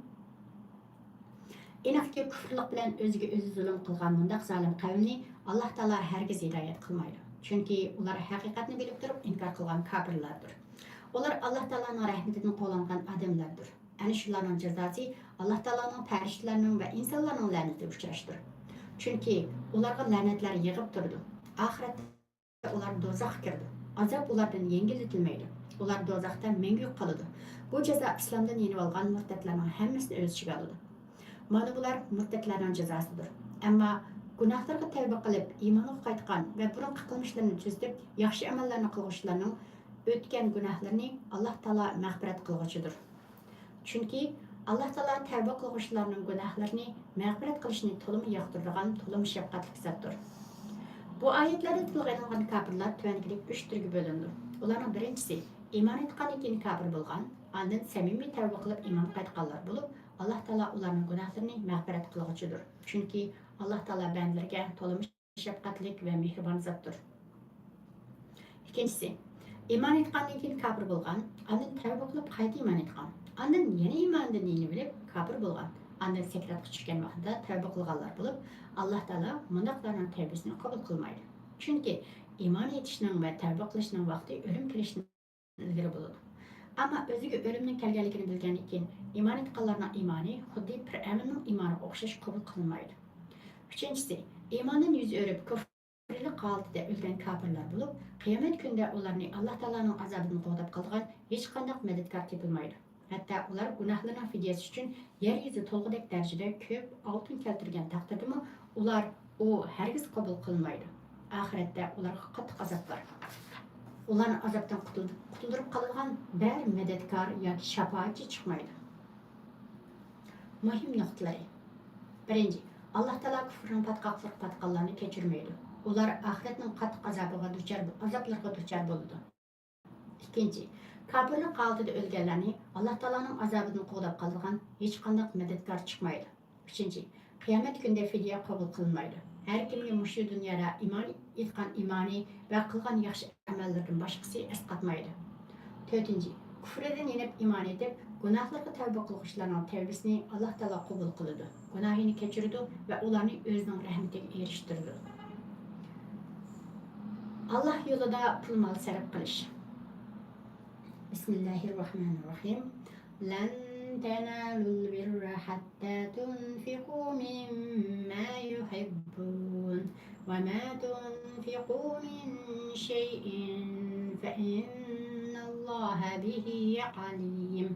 ئېنىقكى، كۇفرلۇق بىلەن ئۆزىگە ئۆزى زۇلۇم قىلغان مۇنداق زالىم قەۋمنى ئاللاھ تائالا ھەرگىز ھىدايەت قىلمايدۇ. چۈنكى ئۇلار ھەقىقەتنى بىلىپ تۇرۇپ ئىنكار قىلغان كاپىرلاردۇر. ئۇلار ئاللاھ تائالانىڭ رەھمىتىدىن قوغلانغان ئادەملەردۇر. ئەنە شۇلارنىڭ جازاسى ئاللاھ تائالانىڭ پەرىشتىلەرنىڭ ۋە ئىنسانلارنىڭ لەنىتىگە ئۇچراشتۇر. چۈنكى ئۇلارغا لەنەتلەر يېغىپ تۇرىدۇ. ئاخىرەتتە ئۇلار دوزاخقا كىرىدۇ. ئازاب ئۇلاردىن يەڭگىللىتىلمەيدۇ. ئۇلار دوزاختا مەڭگۈ قالىدۇ. بۇ جازا ئىسلامدىن يېنىۋالغان مۇرتەتلەرنىڭ ھەممىسىنى ئۆز ئىچىگە ئالىدۇ. مانا بۇلار مۇرتەتلەرنىڭ جازاسىدۇر. ئەمما گۇناھلىرىغا تەۋبە قىلىپ، ئىمانغا قايتقان ۋە بۇرۇنقى قىلمىشلىرىنى تۈزىتىپ، ياخشى ئەمەللەرنى قىلغۇچىلارنىڭ ئۆتكەن گۇناھلىرىنى ئاللاھ تائالا مەغپىرەت قىلغۇچىدۇر. چۈنكى ئاللاھ تائالا تەۋبە قىلغۇچىلارنىڭ گۇناھلىرىنى مەغپىرەت قىلىشنى تولىمۇ ياقتۇرىدىغان، تولىمۇ شەپقەتلىك زاتتۇر. بۇ ئايەتلەردە تىلغا ئېلىنغان كاپىرلار تۆۋەندىكىدەك ئۈچ تۈرگە بۆلۈنىدۇ. ئۇلارنىڭ بىرىنچىسى، ئىمان ئېيتقاندىن كېيىن كاپىر بولغان، ئاندىن سەمىمىي تەۋبە قىلىپ ئىمانغا قايتقانلار بولۇپ، ئاللاھ تائالا ئۇلارنىڭ گۇناھلىرىنى مەغپىرەت قىلغۇچىدۇر. چۈنكى ئاللاھ تائالا بەندىلىرىگە تولىمۇ شەپقەتلىك ۋە مېھرىبان زاتتۇر. ئىككىنچىسى، ئىمان ئېيتقاندىن كېيىن كاپىر بولغان، ئاندىن تەۋبە قىلىپ قايتا ئىمان ئېيتقان، ئاندىن يەنە ئىمانىدىن يېنىۋېلىپ كاپىر بولغان، ئاندىن سەكراتقا چۈشكەن ۋاقتىدا تەۋبە قىلغانلار بولۇپ، ئاللاھ تائالا مۇنداقلارنىڭ تەۋبىسىنى قوبۇل قىلمايدۇ. چۈنكى ئىمان ئېيتىشنىڭ ۋە تەۋبە قىلىشنىڭ ۋاقتى ئۆلۈم كېلىشتىن ئىلگىرى بولىدۇ. ئەمما ئۆزىگە ئۆلۈمنىڭ كەلگەنلىكىنى بىلگەندىن كېيىن ئىمان ئېيتقانلارنىڭ ئىمانى خۇددى پىرئەۋننىڭ ئىمانىغا ئوخشاش قوبۇل قىلىنمايدۇ. ئۈچىنچىسى، ئىماندىن يۈز ئۆرۈپ، كۇفرىلىق ھالىتىدە ئۆلگەن كاپىرلار بولۇپ، قىيامەت كۈنىدە ئۇلارنى ئاللاھ تائالانىڭ ئازابىدىن قوغداپ قالىدىغان ھېچقانداق مەدەتكار تېپىلمايدۇ. ھەتتا ئۇلار گۇناھلىرىنىڭ فىدىيەسى ئۈچۈن يەر يۈزى تولغۇدەك دەرىجىدە كۆپ ئالتۇن كەلتۈرگەن تەقدىردىمۇ، ئۇلار ئۇ ھەرگىز قوبۇل قىلىنمايدۇ. ئاخىرەتتە ئۇلارغا قاتتىق ئازاب بار. ئۇلارنى ئازابتىن قۇتۇل-، قۇتۇلدۇرۇپ قالىدىغان بىرەر مەدەتكار ياكى شاپائەتچى چىقمايدۇ. مۇھىم نۇقتىلىرى. بىرىنچى، ئاللاھ تائالا كۇفرىنىڭ پاتقاقلىرىغا پاتقانلارنى كەچۈرمەيدۇ. ئۇلار ئاخىرەتنىڭ قاتتىق ئازابىغا دۇچار، ئازابلىرىغا دۇچار بولىدۇ. ئىككىنچى، كاپىرلىق ھالىتىدە ئۆلگەنلەرنى ئاللاھ تائالانىڭ ئازابىدىن قوغداپ قالىدىغان ھېچقانداق مەدەتكار چىقمايدۇ. ئۈچىنچى، قىيامەت كۈنىدە فىدىيە قوبۇل قىلىنمايدۇ. ھەر كىمگە مۇشۇ دۇنيادا ئىمان ئېيتقان ئىمانى ۋە قىلغان ياخشى ئەمەللىرىدىن باشقىسى ئەسقاتمايدۇ. تۆتىنچى، كۇفرىدىن يېنىپ ئىمان ئېيتىپ، گۇناھلىرىغا تەۋبە قىلغۇچىلارنىڭ تەۋبىسىنى ئاللاھ تائالا قوبۇل قىلىدۇ، گۇناھىنى كەچۈرىدۇ ۋە ئۇلارنى ئۆزىنىڭ رەھمىتىگە ئېرىشتۈرىدۇ. ئاللاھ يولىدا پۇل مال سەرپ قىلىش. بىسمىللاھىررەھمانىررەھىم. لن تنالوا البر حتى تنفقوا مما يحبون وما تنفقوا من شيء فإن الله به عليم.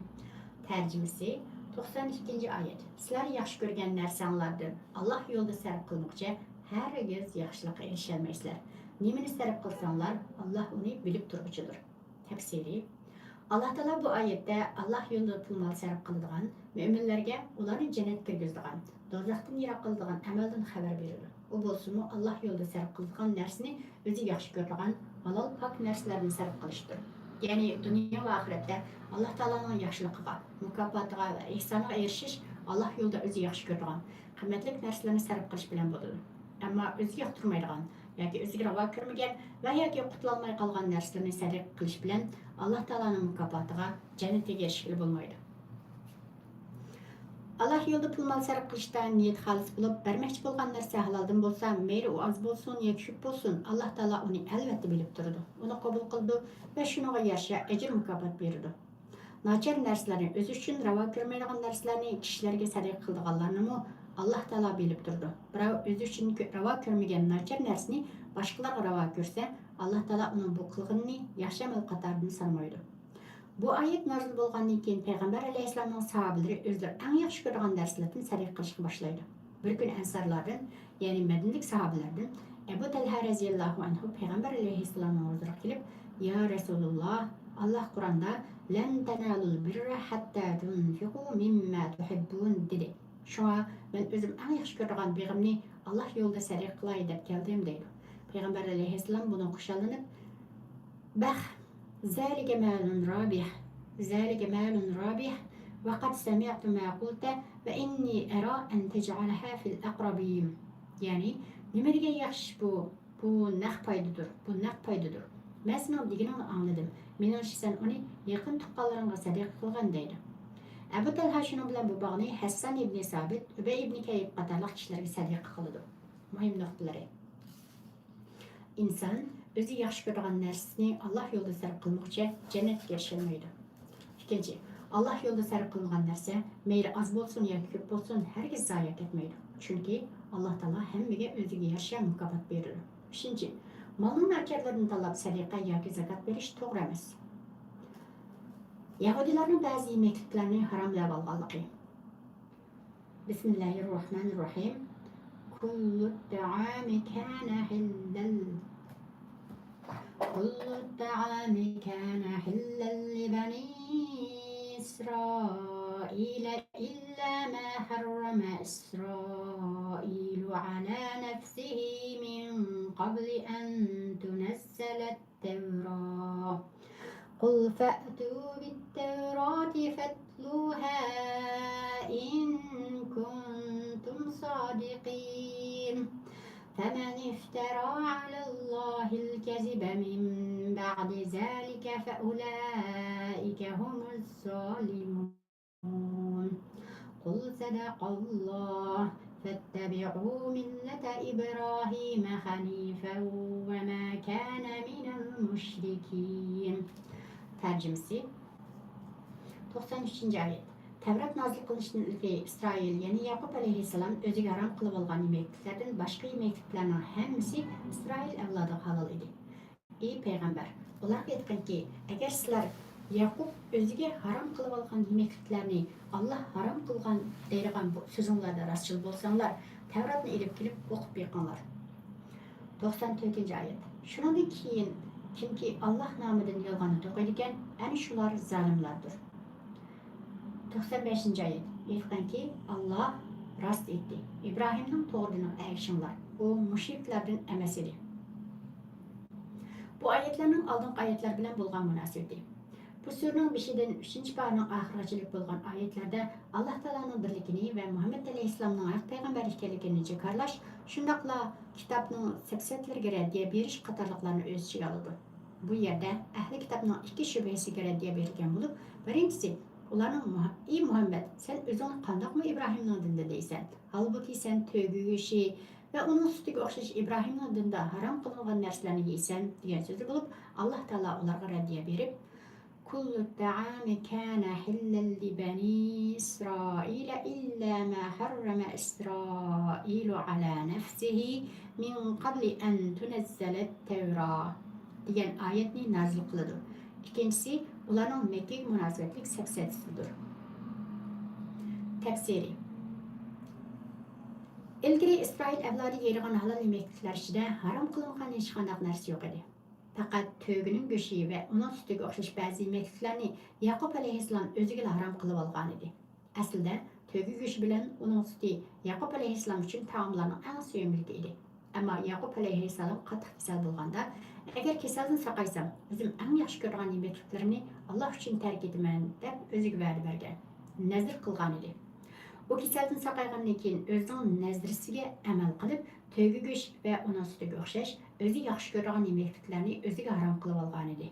تەرجىمىسى، توقسان ئىككىنچى ئايەت. سىلەر ياخشى كۆرگەن نەرسەڭلاردىن ئاللاھ يولىدا سەرپ قىلمىغۇچە ھەرگىز ياخشىلىققا ئېرىشەلمەيسىلەر. نېمىنى سەرپ قىلساڭلار، ئاللاھ ئۇنى بىلىپ تۇرغۇچىدۇر. تەپسىرى. ئاللاھ تائالا بۇ ئايەتتە ئاللاھ يولىدا پۇل مال سەرپ قىلىدىغان مۆمىنلەرگە ئۇلارنى جەننەتكە كىرگۈزىدىغان، دوزاختىن يىراق قىلىدىغان ئەمەلدىن خەۋەر بېرىدۇ. ئۇ بولسىمۇ ئاللاھ يولىدا سەرپ قىلىدىغان نەرسىنى ئۆزى ياخشى كۆرىدىغان ھالال پاك نەرسىلەردىن سەرپ قىلىشتۇر. يەنى دۇنيا ۋە ئاخىرەتتە ئاللاھ تائالانىڭ ياخشىلىقىغا، مۇكاپاتىغا ۋە ئېھسانىغا ئېرىشىش ئاللاھ يولىدا ئۆزى ياخشى كۆرىدىغان قىممەتلىك نەرسىلەرنى سەرپ قىلىش بىلەن بولىدۇ. ئەمما ئۆزى ياقتۇرمايدىغان ياكى ئۆزىگە راۋا كۆرمىگەن ۋە ياكى قۇتۇلالماي قالغان نەرسىلىرىنى سەدىقە قىلىش بىلەن ئاللاھ تائالانىڭ مۇكاپاتىغا، جەننىتىگە ئېرىشكىلى بولمايدۇ. ئاللاھ يولىدا پۇل مال سەرپ قىلىشتا نىيەت خالىس بولۇپ، بەرمەكچى بولغان نەرسە ھالالدىن بولسا، مەيلى ئۇ ئاز بولسۇن ياكى كۆپ بولسۇن، ئاللاھ تائالا ئۇنى ئەلۋەتتە بىلىپ تۇرىدۇ. ئۇنى قوبۇل قىلىدۇ ۋە شۇنىڭغا يارىشا ئەجىر مۇكاپات بېرىدۇ. ناچار نەرسىلەرنى، ئۆزى ئۈچۈن راۋا كۆرمەيدىغان نەرسىلەرنى كىشىلەرگە سەدىقە قىلىدىغانلارنىمۇ ئاللاھ تائالا بىلىپ تۇرىدۇ. بىراۋ ئۆزى ئۈچۈن كۆ-، راۋا كۆرمىگەن ناچار نەرسىنى باشقىلارغا راۋا كۆرسە، ئاللاھ تائالا ئۇنىڭ بۇ قىلغىنىنى ياخشى ئەمەل قاتارىدىن سانىمايدۇ. بۇ ئايەت نازىل بولغاندىن كېيىن پەيغەمبەر ئەلەيھىسسالامنىڭ ساھابىلىرى ئۆزلىرى ئەڭ ياخشى كۆرىدىغان نەرسىلەردىن سەدىقە قىلىشقا باشلايدۇ. بىر كۈنى ئەنسارلاردىن، يەنى مەدىنىلىك ساھابىلەردىن ئەبۇ تەلھە رەزىيەللاھۇ ئەنھۇ پەيغەمبەر ئەلەيھىسسالامنىڭ ھۇزۇرىغا كېلىپ، يا رەسۇلۇللاھ، ئاللاھ قۇرئاندا «لن تنالوا البر حتى تنفقوا مما تحبون» دېدى. شۇڭا مەن ئۆزۈم ئەڭ ياخشى كۆرىدىغان بېغىمنى ئاللاھ يولىدا سەدىقە قىلاي دەپ كەلدىم دەيدۇ. پەيغەمبەر ئەلەيھىسسالام بۇنىڭغا خۇشاللىنىپ، بەخ، ذلك مال رابح، ذلك مال رابح، وقد سمعت ما قلت، وإني أرى أن تجعلها في الأقربين. يەنى، نېمە دېگەن ياخشى بۇ، بۇ نەق پايدىدۇر، بۇ نەق پايدىدۇر. مەن سېنىڭ دېگىنىڭنى ئاڭلىدىم. مېنىڭچە سەن ئۇنى يېقىن تۇغقانلىرىڭغا سەدىقە قىلغىن دەيدۇ. ئەبۇ تەلھا شۇنىڭ بىلەن بۇ باغنى ھەسسان ئىبنى سابىت، ئۈبەي ئىبنى كەئىب قاتارلىق كىشىلەرگە سەدىقە قىلىدۇ. مۇھىم نۇقتىلىرى. ئىنسان ئۆزى ياخشى كۆرىدىغان نەرسىسىنى ئاللاھ يولىدا سەرپ قىلمىغۇچە جەننەتكە ئېرىشەلمەيدۇ. ئىككىنچى، ئاللاھ يولىدا سەرپ قىلىنغان نەرسە مەيلى ئاز بولسۇن ياكى كۆپ بولسۇن، ھەرگىز زايە كەتمەيدۇ. چۈنكى ئاللاھ تائالا ھەممىگە ئۆزىگە يارىشا مۇكاپات بېرىدۇ. ئۈچىنچى، مالنىڭ ناچارلىرىنى تاللاپ سەدىقە ياكى زاكات بېرىش توغرا ئەمەس. يەھۇدىيلارنىڭ بەزى يېمەكلىكلەرنى ھاراملاۋالغانلىقى. بسم الله الرحمن الرحيم. كل الطعام كان حلا، كل الطعام كان حلا لبني إسرائيل إلا ما حرم إسرائيل على نفسه من قبل أن تنزل التوراة. قل فأتوا بالتوراة فاتلوها إن كنتم صادقين. فمن افترى على الله الكذب من بعد ذلك فأولئك هم الظالمون. قل صدق الله، فاتبعوا ملة إبراهيم حنيفا وما كان من المشركين. تەرجىمىسى. توقسان ئۈچىنچى ئايەت. تەۋرات نازىل قىلىنىشتىن ئىلگىرى ئىسرائىل، يەنى يەقۇب ئەلەيھىسسالام ئۆزىگە ھارام قىلىۋالغان يېمەكلىكلەردىن باشقا يېمەكلىكلەرنىڭ ھەممىسى ئىسرائىل ئەۋلادىغا ھالال ئىدى. ئى پەيغەمبەر، ئۇلارغا ئېيتقىنكى، ئەگەر سىلەر يەقۇب ئۆزىگە ھارام قىلىۋالغان يېمەكلىكلەرنى ئاللاھ ھارام قىلغان دەيدىغان بۇ سۆزۈڭلاردا راستچىل بولساڭلار، تەۋراتنى ئېلىپ كېلىپ ئوقۇپ بېقىڭلار. توقسان تۆتىنچى ئايەت. شۇنىڭدىن كېيىن كىمكى ئاللاھ نامىدىن يالغاننى توقۇيدىكەن، ئەنە شۇلار زالىملاردۇر. توقسان بەشىنچى ئايەت. ئېيتقىنكى، ئاللاھ راست ئېيتتى، ئىبراھىمنىڭ توغرا دىنىغا ئەگىشىڭلار، ئۇ مۇشرىكلاردىن ئەمەس ئىدى. بۇ ئايەتلەرنىڭ ئالدىنقى ئايەتلەر بىلەن بولغان مۇناسىۋىتى. بۇ سۈرىنىڭ بېشىدىن ئۈچىنچى پارىنىڭ ئاخىرىغىچىلىك بولغان ئايەتلەردە ئاللاھ تائالانىڭ بىرلىكىنى ۋە مۇھەممەد ئەلەيھىسسالامنىڭ ھەق پەيغەمبەر ئىكەنلىكىنى جاكارلاش، شۇنداقلا كىتابنىڭ سەپسەتىلىرىگە رەددىيە بېرىش قاتارلىقلارنى ئۆز ئىچىگە ئالىدۇ. بۇ يەردە ئەھلى كىتابنىڭ ئىككى شۈبھىسىگە رەددىيە بېرىلگەن بولۇپ، بىرىنچىسى، ئۇلارنىڭ مۇھ-، ئى مۇھەممەد، سەن ئۆزۈڭنى قانداقمۇ ئىبراھىمنىڭ دىنىدا دەيسەن؟ ھالبۇكى، سەن تۆگە گۆشى ۋە ئۇنىڭ سۈتىگە ئوخشاش ئىبراھىمنىڭ دىنىدا ھارام قىلىنغان نەرسىلەرنى يەيسەن، دېگەن سۆزى بولۇپ، ئاللاھ تائالا ئۇلارغا رەددىيە بېرىپ، كل الطعام كان حلا لبني إسرائيل إلا ما حرم إسرائيل على نفسه من قبل أن تنزل التوراة دېگەن ئايەتنى نازىل قىلىدۇ. ئىككىنچىسى، ئۇلارنىڭ مەككىگە مۇناسىۋەتلىك سەپسەتىسىدۇر. تەپسىرى. ئىلگىرى ئىسرائىل ئەۋلادى يەيدىغان ھالال يېمەكلىكلەر ئىچىدە ھارام قىلىنغان ھېچقانداق نەرسە يوق ئىدى. پەقەت تۆگىنىڭ گۆشى ۋە ئۇنىڭ سۈتىگە ئوخشاش بەزى يېمەكلىكلەرنى يەقۇب ئەلەيھىسسالام ئۆزىگىلا ھارام قىلىۋالغانىدى. ئەسلىدە، تۆگە گۆشى بىلەن ئۇنىڭ سۈتى يەقۇب ئەلەيھىسسالام ئۈچۈن تائاملارنىڭ ئەڭ سۆيۈملۈكى ئىدى. ئەمما يەقۇب ئەلەيھىسسالام قاتتىق كېسەل بولغاندا، ئەگەر كېسەلدىن ساقايسام، ئۆزۈم ئەڭ ياخشى كۆرىدىغان يېمەكلىكلىرىمنى ئاللاھ ئۈچۈن تەرك ئېتىمەن، دەپ ئۆزىگە ۋەدە بەرگەن، نەزىر قىلغانىدى. ئۇ كېسەلدىن ساقايغاندىن كېيىن ئۆزىنىڭ نەزرىسىگە ئەمەل قىلىپ، تۆگە گۆشى ۋە ئۇنىڭ سۈتىگە ئوخشاش ئۆزى ياخشى كۆرىدىغان يېمەكلىكلەرنى ئۆزىگە ھارام قىلىۋالغانىدى.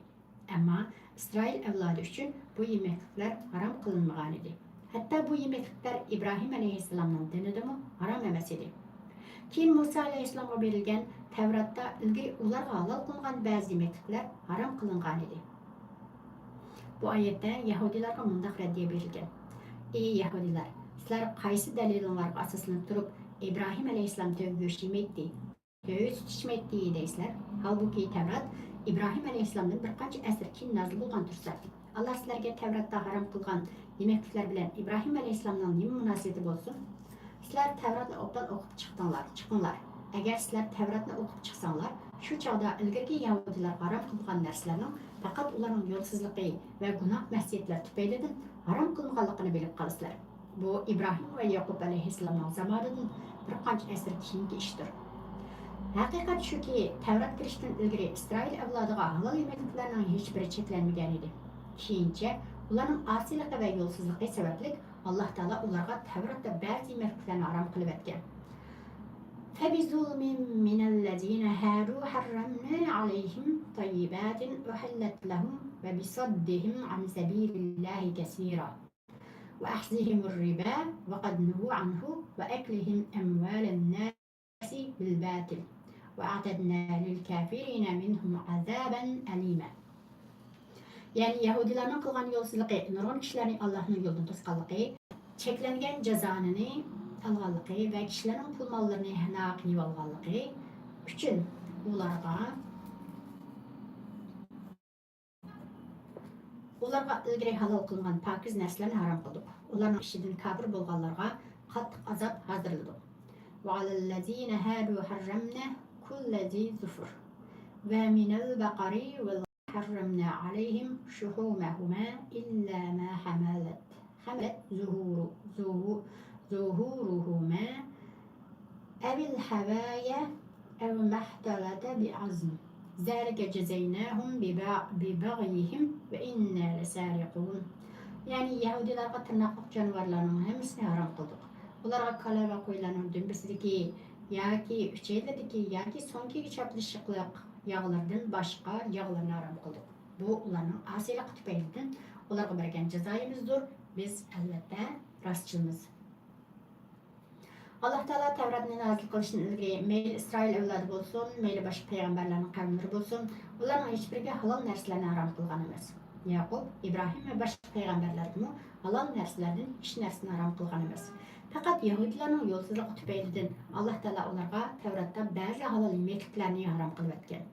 ئەمما ئىسرائىل ئەۋلادى ئۈچۈن بۇ يېمەكلىكلەر ھارام قىلىنمىغانىدى. ھەتتا بۇ يېمەكلىكلەر ئىبراھىم ئەلەيھىسسالامنىڭ دىنىدىمۇ ھارام ئەمەس ئىدى. كېيىن مۇسا ئەلەيھىسسالامغا بېرىلگەن تەۋراتتا ئىلگىرى ئۇلارغا ھالال قىلىنغان بەزى يېمەكلىكلەر ھارام قىلىنغانىدى. بۇ ئايەتتە يەھۇدىيلارغا مۇنداق رەددىيە بېرىلگەن: ئى يەھۇدىيلار، سىلەر قايسى دەلىلىڭلارغا ئاساسلىنىپ تۇرۇپ، ئىبراھىم ئەلەيھىسسالام تۆگە گۆشى يېمەيتتى، تۆگە سۈتى ئىچمەيتتى دەيسىلەر؟ ھالبۇكى، تەۋرات ئىبراھىم ئەلەيھىسسالامدىن بىر قانچە ئەسىر كېيىن نازىل بولغان تۇرسا، ئاللاھ سىلەرگە تەۋراتتا ھارام قىلغان يېمەكلىكلەر بىلەن ئىبراھىم ئەلەيھىسسالامنىڭ نېمە مۇناسىۋىتى بولسۇن؟ سىلەر تەۋراتنى ئوبدان ئوقۇپ چىقتىڭلار، چىقىڭلار. ئەگەر سىلەر تەۋراتنى ئوقۇپ چىقساڭلار، شۇ چاغدا ئىلگىرىكى يەھۇدىيلارغا ھارام قىلغان نەرسىلەرنىڭ پەقەت ئۇلارنىڭ يولسىزلىقى ۋە گۇناھ مەسىيەتلەر تۈپەيلىدىن ھارام قىلىنغانلىقىنى بىلىپ قالىسىلەر. بۇ ئىبراھىم ۋە يەقۇب ئەلەيھىسسالامنىڭ زامانىدىن بىر قانچە ئەسىر كېيىنكى ئىشتۇر. ھەقىقەت شۇكى، تەۋرات كىرىشتىن ئىلگىرى ئىسرائىل ئەۋلادىغا ھالال يېمەكلىكلەرنىڭ ھېچبىرى چەكلەنمىگەنىدى. كېيىنچە ئۇلارنىڭ ئاسىيلىقى ۋە يولسىزلىقى سەۋەبلىك، ئاللاھ تائالا ئۇلارغا تەۋراتتا بەزى يېمەكلىكلەرنى ھارام قىلىۋەتكەن. فبظلم من الذين هادوا حرمنا عليهم طيبات أحلت لهم وبصدهم عن سبيل الله كثيرا وأخذهم الربا وقد نهوا عنه وأكلهم أموال الناس بالباطل وأعتدنا للكافرين منهم عذابا أليما. يەنى يەھۇدىيلارنىڭ قىلغان يولسىزلىقى، نۇرغۇن كىشىلەرنى ئاللاھنىڭ يولىدىن توسقانلىقى، چەكلەنگەن جازانى ئالغانلىقى ۋە كىشىلەرنىڭ پۇل-ماللىرىنى ناھەق يېۋالغانلىقى ئۈچۈن ئۇلارغا، ئۇلارغا ئىلگىرى ھالال قىلىنغان پاكىز نەرسىلەرنى ھارام قىلدۇق. ئۇلارنىڭ ئىچىدىن كاپىر بولغانلارغا قاتتىق ئازاب ھازىرلىدۇق. وعلى الذين هادوا حرمنا كل ذي ظفر ومن البقر والغنم حرمنا عليهم شحومهما إلا ما حملت، حملت ظهور، ظهو-، ظهورهما أو الحوايا أو ما اختلط بعظم ذلك جزيناهم ببع-، ببغيهم وإنا لصادقون. يەنى يەھۇدىيلارغا تىرناقلىق جانىۋارلارنىڭ ھەممىسىنى ھارام قىلدۇق. ئۇلارغا كالا ۋە قويلارنىڭ دۈمبىسىدىكى ياكى ئۈچەيلىرىدىكى ياكى سۆڭىكىگە چاپلىشىقلىق ياغلىرىدىن باشقا ياغلارنى ھارام قىلدۇق. بۇ ئۇلارنىڭ ئاسىيلىقى تۈپەيلىدىن ئۇلارغا بەرگەن جازايىمىزدۇر. بىز، ئەلۋەتتە، راستچىلمىز. ئاللاھ تائالا تەۋراتنى نازىل قىلىشتىن ئىلگىرى مەيلى ئىسرائىل ئەۋلادى بولسۇن، مەيلى باشقا پەيغەمبەرلەرنىڭ قەۋملىرى بولسۇن، ئۇلارنىڭ ھېچبىرىگە ھالال نەرسىلەرنى ھارام قىلغان ئەمەس. يەقۇب، ئىبراھىم ۋە باشقا پەيغەمبەرلەرگىمۇ ھالال نەرسىلەردىن ھېچ نەرسىنى ھارام قىلغان ئەمەس. پەقەت يەھۇدىيلارنىڭ يولسىزلىقى تۈپەيلىدىن ئاللاھ تائالا ئۇلارغا تەۋراتتا بەزى ھالال يېمەكلىكلەرنى ھارام قىلىۋەتكەن.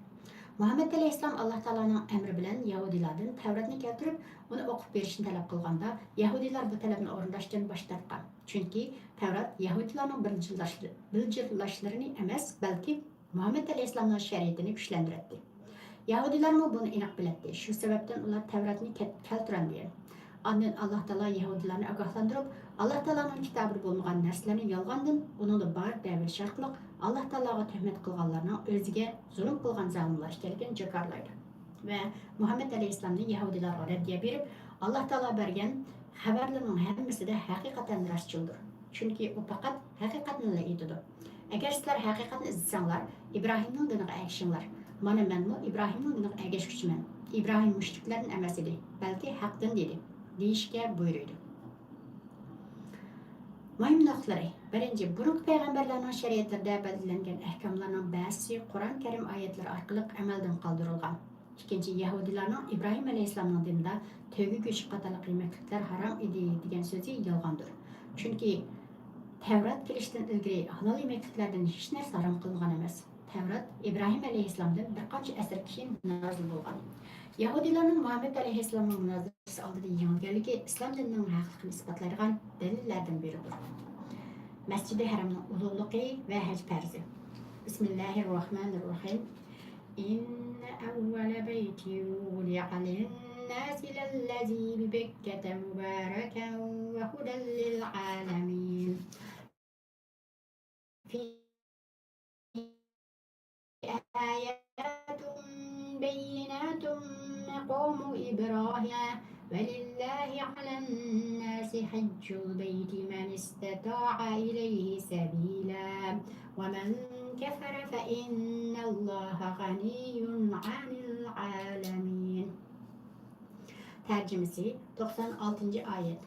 مۇھەممەد ئەلەيھىسسالام ئاللاھ تائالانىڭ ئەمرى بىلەن يەھۇدىيلاردىن تەۋراتنى كەلتۈرۈپ، ئۇنى ئوقۇپ بېرىشنى تەلەپ قىلغاندا، يەھۇدىيلار بۇ تەلەپنى ئورۇنداشتىن باش تارتقان. چۈنكى تەۋرات يەھۇدىيلارنىڭ بىلجىرلاشلىرى-، بىلجىرلاشلىرىنى ئەمەس، بەلكى مۇھەممەد ئەلەيھىسسالامنىڭ شەرىئىتىنى كۈچلەندۈرەتتى. يەھۇدىيلارمۇ بۇنى ئېنىق بىلەتتى. شۇ سەۋەبتىن ئۇلار تەۋراتنى كەت-، كەلتۈرەلمىگەن. ئاندىن ئاللاھ تائالا يەھۇدىيلارنى ئاگاھلاندۇرۇپ، ئاللاھ تائالانىڭ كىتابىدا بولمىغان نەرسىلەرنى يالغاندىن، ئۇنىڭدا بار دەۋېلىش ئارقىلىق ئاللاھ تائالاغا تۆھمەت قىلغانلارنىڭ ئۆزىگە زۇلۇم قىلغان زالىملار ئىكەنلىكىنى جاكارلايدۇ. ۋە مۇھەممەد ئەلەيھىسسالامنى يەھۇدىيلارغا رەددىيە بېرىپ، ئاللاھ تائالا بەرگەن خەۋەرلىرىنىڭ ھەممىسىدە ھەقىقەتەن راستچىلدۇر. چۈنكى ئۇ پەقەت ھەقىقەتنىلا ئېيتىدۇ. ئەگەر سىلەر ھەقىقەتنى ئىزدىسەڭلار، ئىبراھىمنىڭ دىنىغا ئەگىشىڭلار. مانا مەنمۇ ئىبراھىمنىڭ دىنىغا ئەگەشكۈچىمەن. ئىبراھىم مۇشرىكلەردىن ئەمەس ئىدى، بەلكى ھەقتىن دېدى، دېيىشكە بۇيرۇيدۇ. مۇھىم نۇقتىلىرى. بىرىنچى، بۇرۇنقى پەيغەمبەرلەرنىڭ شەرىئەتلىرىدە بەلگىلەنگەن ئەھكاملارنىڭ بەزىسى قۇرئان كەرىم ئايەتلىرى ئارقىلىق ئەمەلدىن قالدۇرۇلغان. ئىككىنچى، يەھۇدىيلارنىڭ ئىبراھىم ئەلەيھىسسالامنىڭ دىنىدا تۆگە گۆشى قاتارلىق يېمەكلىكلەر ھارام ئىدى دېگەن سۆزى يالغاندۇر. چۈنكى تەۋرات كېلىشتىن ئىلگىرى ھالال يېمەكلىكلەردىن ھېچ نەرسە ھارام قىلىنغان ئەمەس. تەۋرات ئىبراھىم ئەلەيھىسسالامدىن بىر قانچە ئەسىر كېيىن نازىل بولغان. يەھۇدىيلارنىڭ مۇھەممەد ئەلەيھىسسالامنىڭ مۇنازىرىسى ئالدىدا يېڭىلگەنلىكى ئىسلام دىنىنىڭ ھەقلىقىنى ئىسپاتلايدىغان دەلىللەردىن بىرىدۇر. مەسجىدى ھەرەمنىڭ ئۇلۇغلۇقى ۋە ھەج پەرزى. بىسمىللاھىررەھمانىررەھىم. إن أول بيت وضع للناس للذي ببكة مباركا وهدى للعالمين. فيه آيات بينات مقام إبراهيم ولله على الناس حج البيت من استطاع إليه سبيلا ومن كفر فإن الله غني عن العالمين. تەرجىمىسى، توقسان ئالتىنچى ئايەت.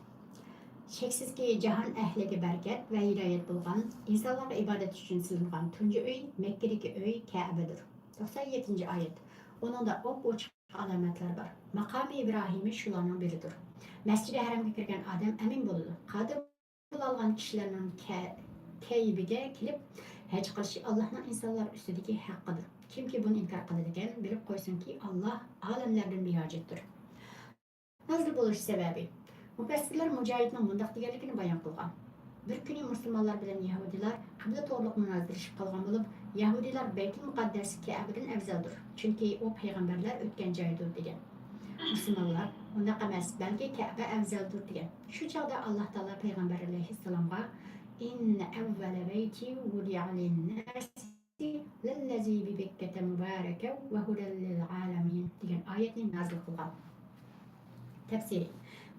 شەكسىزكى، جاھان ئەھلىگە بەرىكەت ۋە ھىدايەت بولغان، ئىنسانلارغا ئىبادەت ئۈچۈن سېلىنغان تۇنجى ئۆي، مەككىدىكى ئۆي كەبىدۇر. توقسان يەتتىنچى ئايەت. ئۇنىڭدا ئوپئوچۇق ئالامەتلەر بار. ماقامى ئىبراھىمى شۇلارنىڭ بىرىدۇر. مەسجىدى ھەرەمگە كىرگەن ئادەم ئەمىن بولىدۇ. قادىر بولالىغان كىشىلەرنىڭ كە-، كەيبىگە كېلىپ ھەج قىلىشى ئاللاھنىڭ ئىنسانلار ئۈستىدىكى ھەققىدۇر. كىمكى بۇنى ئىنكار قىلىدىكەن، بىلىپ قويسۇنكى، ئاللاھ ئالەملەردىن بىھاجەتتۇر. نازىل بولۇش سەۋەبى. مۇپەسسىرلەر مۇجاھىدنىڭ مۇنداق دېگەنلىكىنى بايان قىلغان. بىر كۈنى مۇسۇلمانلار بىلەن يەھۇدىيلار قىبلە توغرۇلۇق مۇنازىرىلىشىپ قالغان بولۇپ، يەھۇدىيلار بەيتۇل مۇقەددەس كەبىدىن ئەۋزەلدۇر، چۈنكى ئۇ پەيغەمبەرلەر ئۆتكەن جايدۇر، دېگەن. مۇسۇلمانلار، ئۇنداق ئەمەس، بەلكى كەبە ئەۋزەلدۇر، دېگەن. شۇ چاغدا ئاللاھ تائالا پەيغەمبەر ئەلەيھىسسالامغا، إن أول بيت وضع للناس للذي ببكة مباركا وهدى للعالمين دېگەن ئايەتنى نازىل قىلغان. تەپسىرى.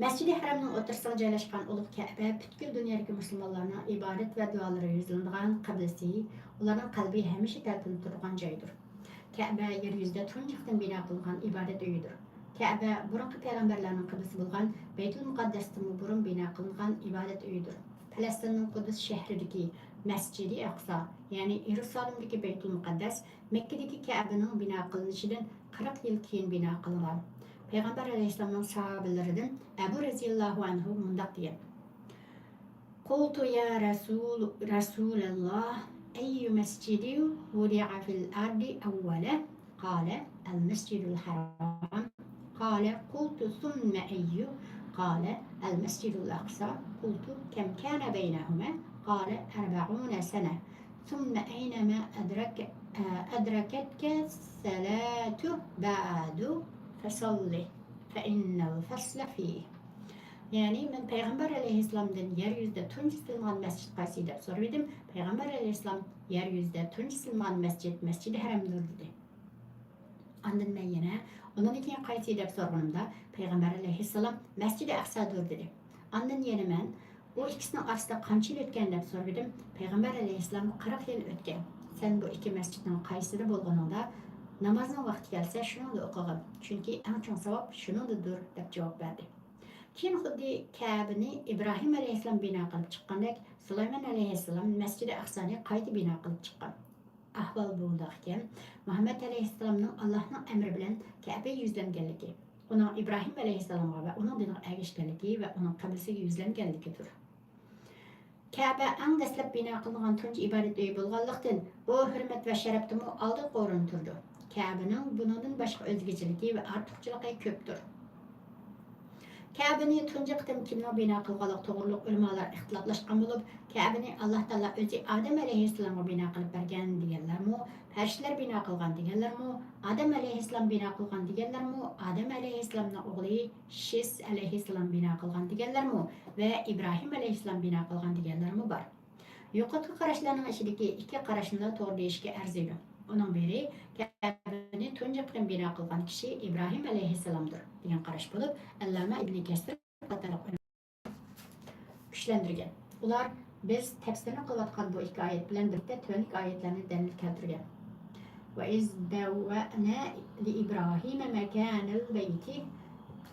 مەسجىدى ھەرەمنىڭ ئوتتۇرىسىغا جايلاشقان ئۇلۇغ كەبە پۈتكۈل دۇنيادىكى مۇسۇلمانلارنىڭ ئىبادەت ۋە دۇئالىرى يۈزلىنىدىغان قىبلىسى، ئۇلارنىڭ قەلبى ھەمىشە تەلپۈنۈپ تۇرىدىغان جايدۇر. كەبە يەر يۈزىدە تۇنجى قېتىم بىنا قىلىنغان ئىبادەت ئۆيىدۇر. كەبە بۇرۇنقى پەيغەمبەرلەرنىڭ قىبلىسى بولغان بەيتۇل مۇقەددەستىنمۇ بۇرۇن بىنا قىلىنغان ئىبادەت ئۆيىدۇر. پەلەستىننىڭ قۇدس شەھىرىدىكى مەسجىدى ئەقسا، يەنى يېرۇسالىمدىكى بەيتۇل مۇقەددەس مەككىدىكى كەبىنىڭ بىنا قىلىنىشىدىن قىرىق يىل كېيىن بىنا قىلىنغان. پەيغەمبەر ئەلەيھىسسالامنىڭ ساھابىلىرىدىن ئەبۇ رەزىياللاھۇ ئەنھۇ مۇنداق دېگەن: قلت يا رسول، رسول الله، أي مسجد وضع في الأرض أولا؟ قال: المسجد الحرام. قال: قلت: ثم أي؟ قال: المسجد الأقصى. قلت: كم كان بينهما؟ قال: أربعون سنة. ثم أينما أدرك، أدركتك الصلاة بعد فصل، فإن الفصل فيه. يەنى، مەن پەيغەمبەر ئەلەيھىسسالامدىن يەر يۈزىدە تۇنجى سېلىنغان مەسچىت قايسى دەپ سورىۋىدىم. پەيغەمبەر ئەلەيھىسسالام يەر يۈزىدە تۇنجى سېلىنغان مەسچىت مەسچىدى ھەرەمدۇر دېدى. ئاندىن مەن يەنە، ئۇنىڭدىن كېيىن قايسى دەپ سورىغىنىمدا، پەيغەمبەر ئەلەيھىسسالام مەسچىدى ئەقسادۇر دېدى. ئاندىن يەنە مەن، ئۇ ئىككىسىنىڭ ئارىسىدا قانچە يىل ئۆتكەن دەپ سورىۋىدىم. پەيغەمبەر ئەلەيھىسسالام قىرىق يىل ئۆتكەن. سەن بۇ ئىككى مەسچىتنىڭ قايسىدا بولغىنىڭدا، نامازنىڭ ۋاقتى كەلسە شۇنىڭدا ئوقۇغىن، چۈنكى ئەڭ چوڭ ساۋاب شۇنىڭدىدۇر دەپ جاۋاب بەردى. كېيىن خۇددى كەبىنى ئىبراھىم ئەلەيھىسسالام بىنا قىلىپ چىققاندەك، سۇلايمان ئەلەيھىسسالام مەسچىدى ئەقسانى قايتا بىنا قىلىپ چىققان. ئەھۋال بۇنداق ئىكەن، مۇھەممەد ئەلەيھىسسالامنىڭ ئاللاھنىڭ ئەمرى بىلەن كەبە يۈزلەنگەنلىكى، ئۇنىڭ ئىبراھىم ئەلەيھىسسالامغا ۋە ئۇنىڭ دىنىغا ئەگەشكەنلىكى ۋە ئۇنىڭ قىبلىسىگە يۈزلەنگەنلىكىدۇر. كەبە ئەڭ دەسلەپ بىنا قىلىنغان تۇنجى ئىبادەت ئۆيى بولغانلىقتىن، بۇ ھۆرمەت ۋە شەرەپتىمۇ ئالدىنقى ئورۇندا تۇرىدۇ. كەبىنىڭ بۇنىڭدىن باشقا ئۆزگىچىلىكى ۋە ئارتۇقچىلىقى كۆپتۇر. كەبىنى تۇنجى قېتىم كىمنىڭ بىنا قىلغانلىقى توغرۇلۇق ئۆلىمالار ئىختىلاپلاشقان بولۇپ، كەبىنى ئاللاھ تائالا ئۆزى ئادەم ئەلەيھىسسالامغا بىنا قىلىپ بەرگەن دېگەنلەرمۇ، پەرىشتىلەر بىنا قىلغان دېگەنلەرمۇ، ئادەم ئەلەيھىسسالام بىنا قىلغان دېگەنلەرمۇ، ئادەم ئەلەيھىسسالامنىڭ ئوغلى شىس ئەلەيھىسسالام بىنا قىلغان دېگەنلەرمۇ ۋە ئىبراھىم ئەلەيھىسسالام بىنا قىلغان دېگەنلەرمۇ بار. يۇقىرىقى قاراشلارنىڭ ئىچىدىكى ئىككى قاراشنىلا توغرا دېيىشكە ئەرزىيدۇ. ئۇنىڭ بىرى، كەبىنى تۇنجى قېتىم بىنا قىلغان كىشى ئىبراھىم ئەلەيھىسسالامدۇر، دېگەن قاراش بولۇپ، ئەللامە ئىبنى كەسىر قاتارلىق كۈچلەندۈرگەن. ئۇلار بىز تەپسىرنى قىلىۋاتقان بۇ ئىككى ئايەت بىلەن بىرلىكتە تۆۋەندىكى ئايەتلەرنى دەلىل كەلتۈرگەن. وإذ بوأنا لإبراهيم مكان البيت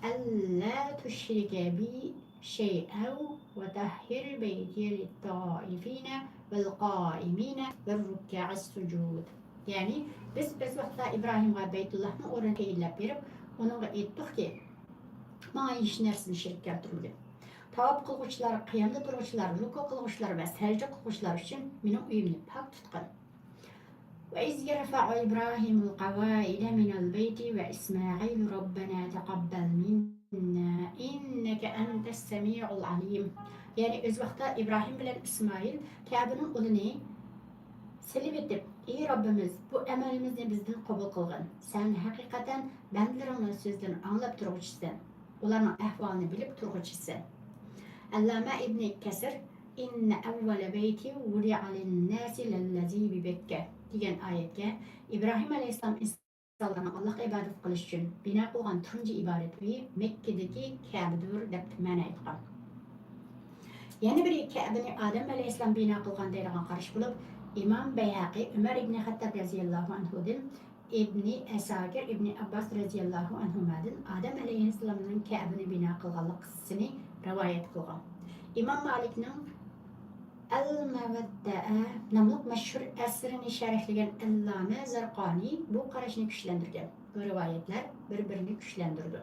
ألا تشرك بي شيئا وطهر بيتي للطائفين والقائمين والركع السجود. يەنى، بىز ئۆز ۋاقتىدا ئىبراھىمغا بەيتۇللاھنىڭ ئورنىنى تەيىنلەپ بېرىپ، ئۇنىڭغا ئېيتتۇقكى، ماڭا ھېچ نەرسىنى شېرىك كەلتۈرمىگىن. تاۋاپ قىلغۇچىلار، قىيامدا تۇرغۇچىلار، رۇكۇ قىلغۇچىلار ۋە سەجدە قىلغۇچىلار ئۈچۈن مېنىڭ ئۆيۈمنى پاك تۇتقىن. وإذ يرفع إبراهيم القواعد من البيت وإسماعيل ربنا تقبل منا إنك أنت السميع العليم. يەنى ئۆز ۋاقتىدا ئىبراھىم بىلەن ئىسمائىل كەبىنىڭ ئۇلىنى سېلىۋېتىپ، ئى رەببىمىز، بۇ ئەمەلىمىزنى بىزدىن قوبۇل قىلغىن. سەن ھەقىقەتەن بەندىلىرىڭنىڭ سۆزلىرىنى ئاڭلاپ تۇرغۇچىسەن، ئۇلارنىڭ ئەھۋالىنى بىلىپ تۇرغۇچىسەن. ئەللامە ئىبنى كەسىر، إن أول بيت وضع للناس للذي ببكة دېگەن ئايەتكە، ئىبراھىم ئەلەيھىسسالام ئىنسانلارنىڭ ئاللاھقا ئىبادەت قىلىش ئۈچۈن بىنا قىلغان تۇنجى ئىبادەت ئۆيى مەككىدىكى كەبىدۇر، دەپ مەنە ئېيتقان. يەنە بىرى، كەبىنى ئادەم ئەلەيھىسسالام بىنا قىلغان دەيدىغان قاراش بولۇپ، ئىمام بەيھەقى ئۆمەر ئىبنى خەتتاب رەزىياللاھۇ ئەنھۇدىن، ئىبنى ئەساكىر ئىبنى ئابباس رەزىياللاھۇ ئەنھۇمادىن ئادەم ئەلەيھىسسالامنىڭ كەبىنى بىنا قىلغانلىقىنى رىۋايەت قىلغان. ئىمام مالىكنىڭ ئەل-مۇۋەتتەئە ناملىق مەشھۇر ئەسىرىنى شەرھلىگەن ئەللامە زەرقانى بۇ قاراشنى كۈچلەندۈرگەن. بۇ رىۋايەتلەر بىر-بىرىنى كۈچلەندۈرىدۇ.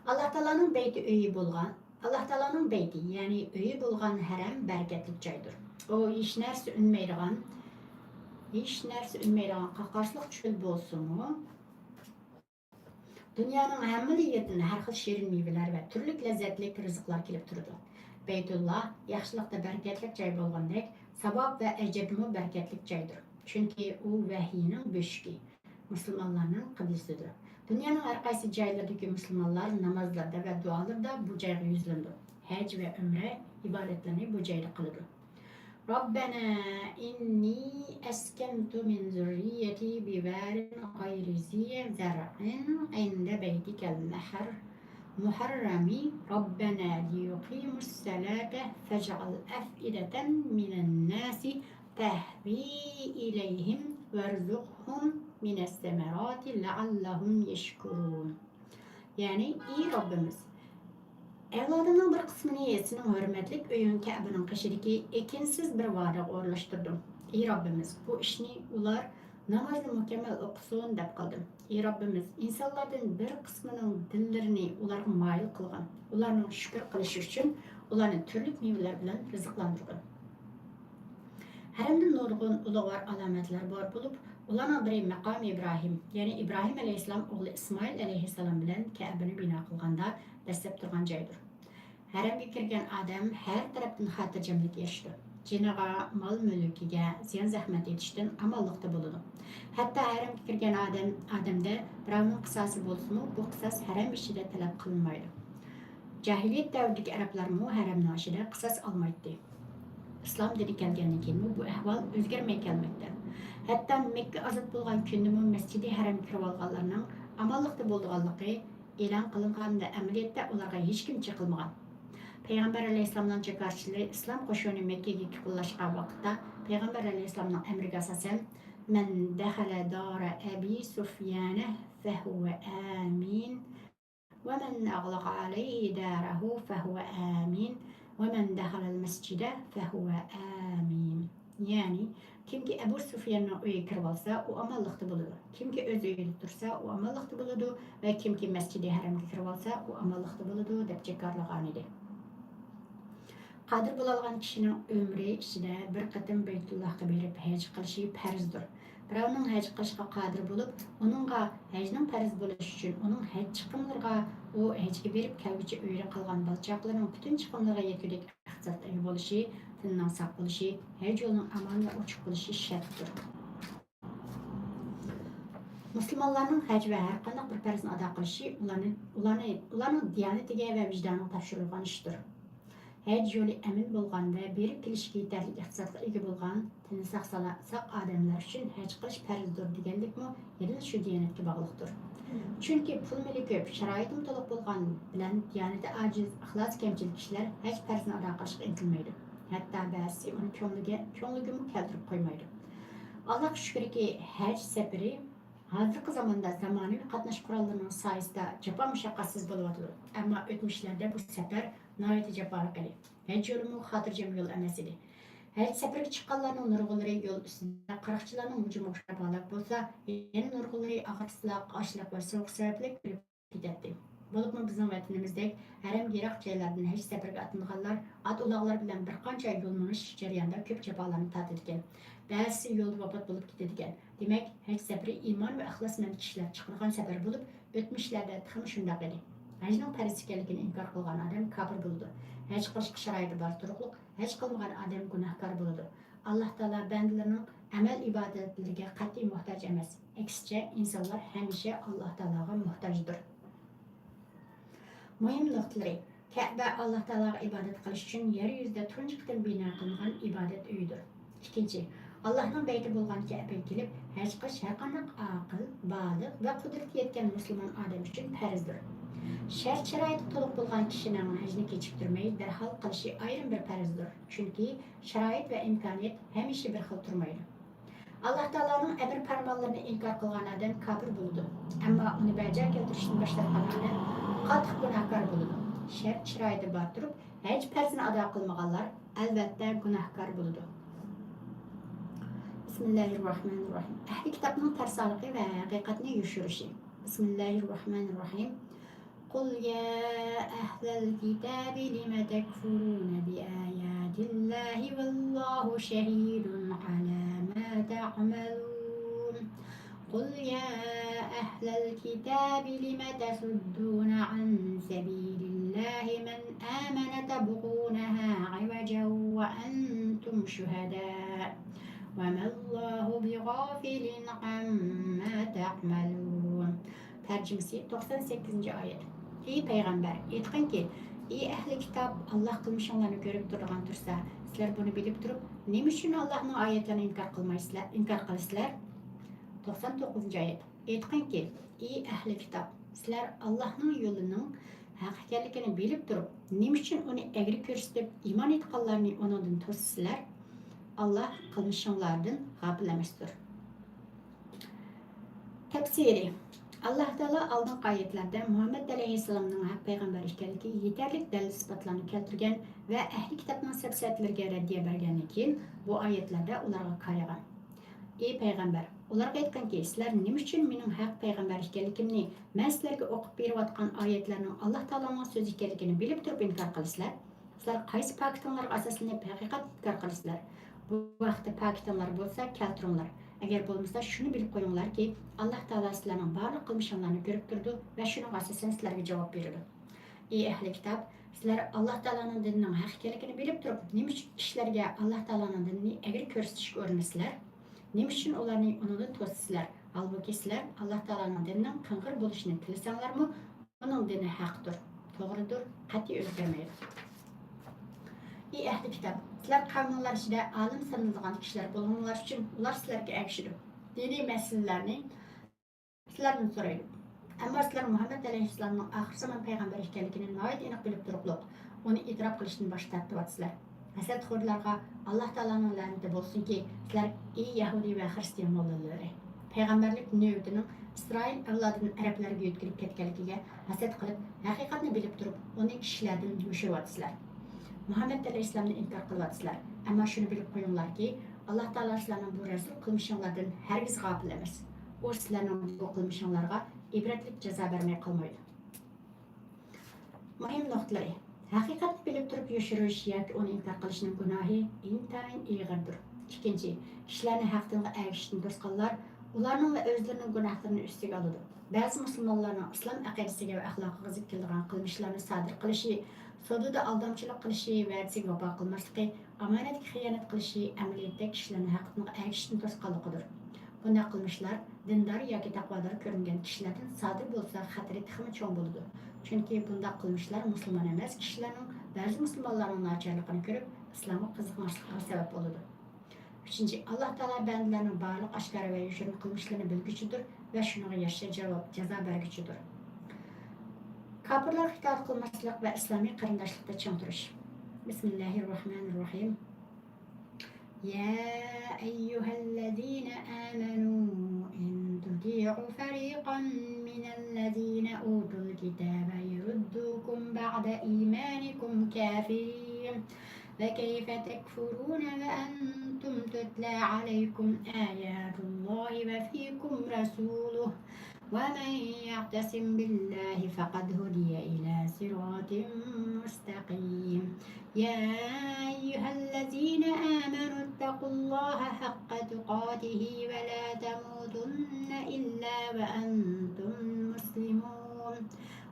ئاللاھ تائالانىڭ بەيتى ئۆيى بولغان، ئاللاھ تائالانىڭ بەيتى، يەنى ئۆيى بولغان ھەرەم بەرىكەتلىك جايدۇر. ئۇ ھېچ نەرسە ئۈنمەيدىغان، ھېچ نەرسە ئۈنمەيدىغان قاقاسلىق چۆل بولسىمۇ، دۇنيانىڭ ھەممىلا يېرىدىن ھەر خىل شېرىن مېۋىلەر ۋە تۈرلۈك لەززەتلىك رىزىقلار كېلىپ تۇرىدۇ. بەيتۇللا ياخشىلىقتا بەرىكەتلىك جاي بولغاندەك، ساۋاب ۋە ئەجىردىمۇ بەرىكەتلىك جايدۇر. چۈنكى ئۇ ۋەھىينىڭ بۆشۈكى، مۇسۇلمانلارنىڭ قىبلىسىدۇر. دۇنيانىڭ ھەر قايسى جايلىرىدىكى مۇسۇلمانلار نامازلىرىدا ۋە دۇئالىرىدا بۇ جايغا يۈزلىنىدۇ. ھەج ۋە ئۆمرە ئىبادەتلىرىنى بۇ جايدا قىلىدۇ. ربنا إني أسكنت من ذريتي بواد غير ذي زرع عند بيتك المحر-، المحرم ربنا ليقيموا الصلاة فاجعل أفئدة من الناس تهوي إليهم وارزقهم من الثمرات لعلهم يشكرون. يەنى، ئى رەببىمىز، ئەۋلادىمنىڭ بىر قىسمىنى سېنىڭ ھۆرمەتلىك ئۆيۈڭ كەبىنىڭ قېشىدىكى ئېكىنسىز بىر ۋادىغا ئورۇنلاشتۇردۇم. ئى رەببىمىز، بۇ ئىشنى ئۇلار نامازنى مۇكەممەل ئوقۇسۇن دەپ قىلدىم. ئى رەببىمىز، ئىنسانلاردىن بىر قىسمىنىڭ دىللىرىنى ئۇلارغا مايىل قىلغىن، ئۇلارنىڭ شۈكۈر قىلىشى ئۈچۈن ئۇلارنى تۈرلۈك مېۋىلەر بىلەن رىزىقلاندۇرغىن. ھەرەمدە نۇرغۇن ئۇلۇغۋار ئالامەتلەر بار بولۇپ، ئۇلارنىڭ بىرى مەقامى ئىبراھىم، يەنى ئىبراھىم ئەلەيھىسسالام ئوغلى ئىسمائىل ئەلەيھىسسالام بىلەن كەبىنى بىنا قىلغاندا دەسسەپ تۇرغان جايدۇر. ھەرەمگە كىرگەن ئادەم ھەر تەرەپتىن خاتىرجەملىككە ئېرىشىدۇ. جېنىغا، مال-مۈلكىگە زىيان زەخمەت يېتىشتىن ئامانلىقتا بولىدۇ. ھەتتا ھەرەمگە كىرگەن ئادەم، ئادەمدە بىراۋنىڭ قىساسى بولسىمۇ، بۇ قىساس ھەرەم ئىچىدە تەلەپ قىلىنمايدۇ. جاھىلىيەت دەۋرىدىكى ئەرەبلەرمۇ ھەرەمنىڭ ئىچىدە قىساس ئالمايتتى. ئىسلام دىنى كەلگەندىن كېيىنمۇ بۇ ئەھۋال ئۆزگەرمەي كەلمەكتە. ھەتتا مەككە ئازاد بولغان كۈندىمۇ مەسچىدى ھەرەمگە كىرىۋالغانلارنىڭ ئامانلىقتا بولىدىغانلىقى ئېلان قىلىنغان ۋە ئەمەلىيەتتە ئۇلارغا ھېچكىم چېقىلمىغان. پەيغەمبەر ئەلەيھىسسالامنىڭ جاكارچىلىرى ئىسلام قوشۇنى مەككىگە يېقىنلاشقان ۋاقىتتا، پەيغەمبەر ئەلەيھىسسالامنىڭ ئەمرىگە ئاساسەن، مەن دەخەلە دارە ئەبى سۇفيانە فەھۇۋە ئامىن، ۋە مەن ئەغلەقە ئەلەيھى دارەھۇ فەھۇۋە ئامىن، ۋە مەن دەخەلەل مەسجىدە فەھۇۋە ئامىن. يەنى، كىمكى ئەبۇ سۇفياننىڭ ئۆيىگە كىرىۋالسا، ئۇ ئامانلىقتا بولىدۇ. كىمكى ئۆز ئۆيىدە تۇرسا، ئۇ ئامانلىقتا بولىدۇ ۋە كىمكى مەسجىدى ھەرەمگە كىرىۋالسا، ئۇ ئامانلىقتا بولىدۇ، دەپ جاكارلىغانىدى. قادىر بولالىغان كىشىنىڭ ئۆمرى ئىچىدە بىر قېتىم بەيتۇللاھقا بېرىپ ھەج قىلىشى پەرزدۇر. بىراۋنىڭ ھەج قىلىشقا قادىر بولۇپ، ئۇنىڭغا ھەجنىڭ پەرز بولۇشى ئۈچۈن ئۇنىڭ ھەج چىقىملىرىغا، ئۇ ھەجگە بېرىپ كەلگۈچە ئۆيىدە قالغان بالا-چاقىلىرىنىڭ پۈتۈن چىقىملىرىغا يەتكۈدەك ئىقتىسادقا ئىگە بولۇشى، تېنىنىڭ ساق بولۇشى، ھەج يولىنىڭ ئامان ۋە ئوچۇق بولۇشى شەرتتۇر. مۇسۇلمانلارنىڭ ھەج ۋە ھەرقانداق بىر پەرزنى ئادا قىلىشى ئۇلارنى، ئۇلارنى، ئۇلارنىڭ دىيانىتىگە ۋە ۋىجدانىغا تاپشۇرۇلغان ئىشتۇر. ھەج يولى ئەمىن بولغان ۋە بېرىپ كېلىشكە يېتەرلىك ئىقتىسادقا ئىگە بولغان، تېنى ساق سالا-، ساق ئادەملەر ئۈچۈن ھەج قىلىش پەرزدۇر دېگەنلىكمۇ يەنىلا شۇ دىيانەتكە باغلىقتۇر. چۈنكى پۇل-مېلى كۆپ، شارائىتىمۇ تولۇق بولغان بىلەن دىيانىتى ئاجىز، ئىخلاسى كەمچىل كىشىلەر ھەج پەرزىنى ئادا قىلىشقا ئىنتىلمەيدۇ. ھەتتا بەزىسى ئۇنى كۆڭلىگە، كۆڭلىگىمۇ كەلتۈرۈپ قويمايدۇ. ئاللاھقا شۈكۈركى، ھەج سەپىرى ھازىرقى زاماندا زامانىۋى قاتناش قوراللىرىنىڭ سايىسىدا جاپا-مۇشەققەتسىز بولۇۋاتىدۇ. ئەمما ئۆتمۈشلەردە بۇ سەپەر ناھايىتى جاپالىق ئىدى. ھەج يولىمۇ خاتىرجەم يول ئەمەس ئىدى. ھەج سەپىرىگە چىققانلارنىڭ نۇرغۇنلىرى يول ئۈستىدە قاراقچىلارنىڭ ھۇجۇمىغا ئۇچراپ ھالاك بولسا، يەنە نۇرغۇنلىرى ئاغرىقسىزلاق، ئاچلىق ۋە سوغۇق سەۋەبلىك ئۆلۈپ كېتەتتى. بولۇپمۇ بىزنىڭ ۋەتىنىمىزدەك ھەرەمگە يىراق جايلاردىن ھەج سەپىرىگە ئاتلىنىدىغانلار ئات-ئۇلاغلار بىلەن بىر قانچە يول مېڭىش جەريانىدا كۆپ جاپالارنى تارتىدىكەن. بەزىسى يولدا ۋاپات بولۇپ كېتىدىكەن. دېمەك، ھەج سەپىرى ئىمان ۋە ئىخلاسمەن كىشىلەر چىقىدىغان سەپەر بولۇپ، ئۆتمۈشلەردە تېخىمۇ شۇنداق ئىدى. ھەجنىڭ پەرز ئىكەنلىكىنى ئىنكار قىلغان ئادەم كاپىر بولىدۇ. ھەج قىلىشقا شارائىتى بار تۇرۇقلۇق، ھەج قىلمىغان ئادەم گۇناھكار بولىدۇ. ئاللاھ تائالا بەندىلىرىنىڭ ئەمەل ئىبادەتلىرىگە قەتئىي موھتاج ئەمەس. ئەكسىچە، ئىنسانلار ھەمىشە ئاللاھ تائالاغا موھتاجدۇر. مۇھىم نۇقتىلىرى: كەبە ئاللاھ تائالاغا ئىبادەت قىلىش ئۈچۈن يەر يۈزىدە تۇنجى قېتىم بىنا قىلىنغان ئىبادەت ئۆيىدۇر. ئىككىنچى، ئاللاھنىڭ بەيتى بولغان كەبىگە كېلىپ ھەج قىلىش ھەرقانداق ئاقىل، بالىغ ۋە قۇدرىتى يەتكەن مۇسۇلمان ئادەم ئۈچۈن پەرزدۇر. شەرت-شارائىتى تولۇق بولغان كىشىنىڭ ھەجنى كېچىكتۈرمەي دەرھال قىلىشى ئايرىم بىر پەرزدۇر، چۈنكى شارائىت ۋە ئىمكانىيەت ھەمىشە بىر خىل تۇرمايدۇ. ئاللاھ تائالانىڭ ئەمر-پەرمانلىرىنى ئىنكار قىلغان ئادەم كاپىر بولىدۇ. ئەمما ئۇنى بەجا كەلتۈرۈشتىن باش تارتقان ئادەم قاتتىق گۇناھكار بولىدۇ. شەرت-شارائىتى بار تۇرۇپ، ھەج پەرزىنى ئادا قىلمىغانلار ئەلۋەتتە گۇناھكار بولىدۇ. بىسمىللاھىررەھمانىررەھىم. ئەھلى كىتابنىڭ تەرسالىقى ۋە ھەقىقەتنى يوشۇرۇشى. بىسمىللاھىررەھمانىررەھىم. قل يا أهل الكتاب لم تكفرون بآيات الله والله شهيد على ما تعملون. قل يا أهل الكتاب لم تصدون عن سبيل الله من آمن تبغونها عوجا وأنتم شهداء وما الله بغافل عما تعملون. تەرجىمىسى، توقسان سەككىزىنچى ئايەت. ئى پەيغەمبەر، ئېيتقىنكى، ئى ئەھلى كىتاب، ئاللاھ قىلمىشىڭلارنى كۆرۈپ تۇرىدىغان تۇرسا، سىلەر بۇنى بىلىپ تۇرۇپ، نېمە ئۈچۈن ئاللاھنىڭ ئايەتلىرىنى ئىنكار قىلمايسىلەر، ئىنكار قىلىسىلەر؟ توقسان توققۇزىنچى ئايەت. ئېيتقىنكى، ئى ئەھلى كىتاب، سىلەر ئاللاھنىڭ يولىنىڭ ھەق ئىكەنلىكىنى بىلىپ تۇرۇپ، نېمە ئۈچۈن ئۇنى ئەگرى كۆرسىتىپ، ئىمان ئېيتقانلارنى ئۇنىڭدىن توسىسىلەر؟ ئاللاھ قىلمىشىڭلاردىن غاپىل ئەمەستۇر. تەپسىرى. ئاللاھ تائالا ئالدىنقى ئايەتلەردە مۇھەممەد ئەلەيھىسسالامنىڭ ھەق پەيغەمبەر ئىكەنلىكىگە يېتەرلىك دەلىل-ئىسپاتلارنى كەلتۈرگەن ۋە ئەھلى كىتابنىڭ سەپسەتىلىرىگە رەددىيە بەرگەندىن كېيىن، بۇ ئايەتلەردە ئۇلارغا كايىغان. ئى پەيغەمبەر، ئۇلارغا ئېيتقىنكى، سىلەر نېمە ئۈچۈن مېنىڭ ھەق پەيغەمبەر ئىكەنلىكىمنى، مەن سىلەرگە ئوقۇپ بېرىۋاتقان ئايەتلەرنىڭ ئاللاھ تائالانىڭ سۆزى ئىكەنلىكىنى بىلىپ تۇرۇپ ئىنكار قىلىسىلەر؟ سىلەر قايسى پاكىتىڭلارغا ئاساسلىنىپ ھەقىقەتنى ئىنكار قىلىسىلەر؟ بۇ ھەقتە پاكىتىڭلار بولسا كەلتۈرۈڭلار. ئەگەر بولمىسا شۇنى بىلىپ قويۇڭلاركى، ئاللاھ تائالا سىلەرنىڭ بارلىق قىلمىشىڭلارنى كۆرۈپ تۇرىدۇ ۋە شۇنىڭغا ئاساسەن سىلەرگە جاۋاب بېرىدۇ. ئى ئەھلى كىتاب، سىلەر ئاللاھ تائالانىڭ دىنىنىڭ ھەق ئىكەنلىكىنى بىلىپ تۇرۇپ، نېمە ئۈچۈن كىشىلەرگە ئاللاھ تائالانىڭ دىنىنى ئەگرى كۆرسىتىشكە ئۇرۇنىسىلەر؟ نېمە ئۈچۈن ئۇلارنى ئۇنىڭدىن توسىسىلەر؟ ھالبۇكى، سىلەر ئاللاھ تائالانىڭ دىنىنىڭ قىڭغىر بولۇشىنى تىلىسەڭلارمۇ، ئۇنىڭ دىنى ھەقتۇر، توغرىدۇر، قەتئىي ئۆزگەرمەيدۇ. ئى ئەھلى كىتاب، سىلەر قەۋمىڭلار ئىچىدە ئالىم سانىلىدىغان كىشىلەر بولغىنىڭلار ئۈچۈن ئۇلار سىلەرگە ئەگىشىدۇ. دىنىي مەسىلىلەرنى سىلەردىن سورايدۇ. ئەمما سىلەر مۇھەممەد ئەلەيھىسسالامنىڭ ئاخىر زامان پەيغەمبەر ئىكەنلىكىنى ناھايىتى ئېنىق بىلىپ تۇرۇپلۇق، ئۇنى ئېتىراپ قىلىشتىن باش تارتىۋاتىسىلەر. ھەسەتخورلارغا ئاللاھ تائالانىڭ لەنىتى بولسۇنكى، سىلەر، ئى يەھۇدىي ۋە خىرىستىيان موللىلىرى! پەيغەمبەرلىك نۆۋىتىنىڭ ئىسرائىل ئەۋلادىدىن ئەرەبلەرگە يۆتكىلىپ كەتكەنلىكىگە ھەسەت قىلىپ، ھەقىقەتنى بىلىپ تۇرۇپ، ئۇنى كىشىلەردىن يوشۇرۇۋاتىسىلەر. مۇھەممەد ئەلەيھىسسالامنى ئىنكار قىلىۋاتىسىلەر. ئەمما شۇنى بىلىپ قويۇڭلاركى، ئاللاھ تائالا سىلەرنىڭ بۇ رەزىل قىلمىشىڭلاردىن ھەرگىز غاپىل ئەمەس. ئۇ سىلەرنىڭ بۇ قىلمىشىڭلارغا ئىبرەتلىك جازا بەرمەي قالمايدۇ. مۇھىم نۇقتىلىرى. ھەقىقەتنى بىلىپ تۇرۇپ يوشۇرۇش ياكى ئۇنى ئىنكار قىلىشنىڭ گۇناھى ئىنتايىن ئېغىردۇر. ئىككىنچى، كىشىلەرنى ھەق دىنغا ئەگىشىشتىن توسقانلار ئۇلارنىڭ ۋە ئۆزلىرىنىڭ گۇناھلىرىنى ئۈستىگە ئالىدۇ. بەزى مۇسۇلمانلارنىڭ ئىسلام ئەقىدىسىگە ۋە ئەخلاقىغا زىت كېلىدىغان قىلمىشلارنى سادىر قىلىشى، سودىدا ئالدامچىلىق قىلىشى، ۋەدىسىگە ۋاپا قىلماسلىقى، ئامانەتكە خىيانەت قىلىشى ئەمەلىيەتتە كىشىلەرنى ھەق دىنغا ئەگىشىشتىن توسقانلىقىدۇر. بۇنداق قىلمىشلار دىندار ياكى تەقۋادار كۆرۈنگەن كىشىلەردىن سادىر بولسا، خەتىرى تېخىمۇ چوڭ بولىدۇ. چۈنكى بۇنداق قىلمىشلار مۇسۇلمان ئەمەس كىشىلەرنىڭ بەزى مۇسۇلمانلارنىڭ ناچارلىقىنى كۆرۈپ، ئىسلامغا قىزىقماسلىقىغا سەۋەب بولىدۇ. ئۈچىنچى، ئاللاھ تائالا بەندىلەرنىڭ بارلىق ئاشكارا ۋە يوشۇرۇن قىلمىشلىرىنى بىلگۈچىدۇر ۋە شۇنىڭغا يارىشا جاۋاب، جازا بەرگۈچىدۇر. كاپىرلارغا ئىتائەت قىلماسلىق ۋە ئىسلامىي قېرىنداشلىقتا چىڭ تۇرۇش. بىسمىللاھىررەھمانىررەھىم. يا أيها الذين آمنوا إن تطيعوا فريقا من الذين أوتوا الكتاب يردوكم بعد إيمانكم كافرين. فكيف تكفرون وأنتم تتلى عليكم آيات الله وفيكم رسوله ومن يعتصم بالله فقد هدي إلى صراط مستقيم. يا أيها الذين آمنوا اتقوا الله حق تقاته ولا تموتن إلا وأنتم مسلمون.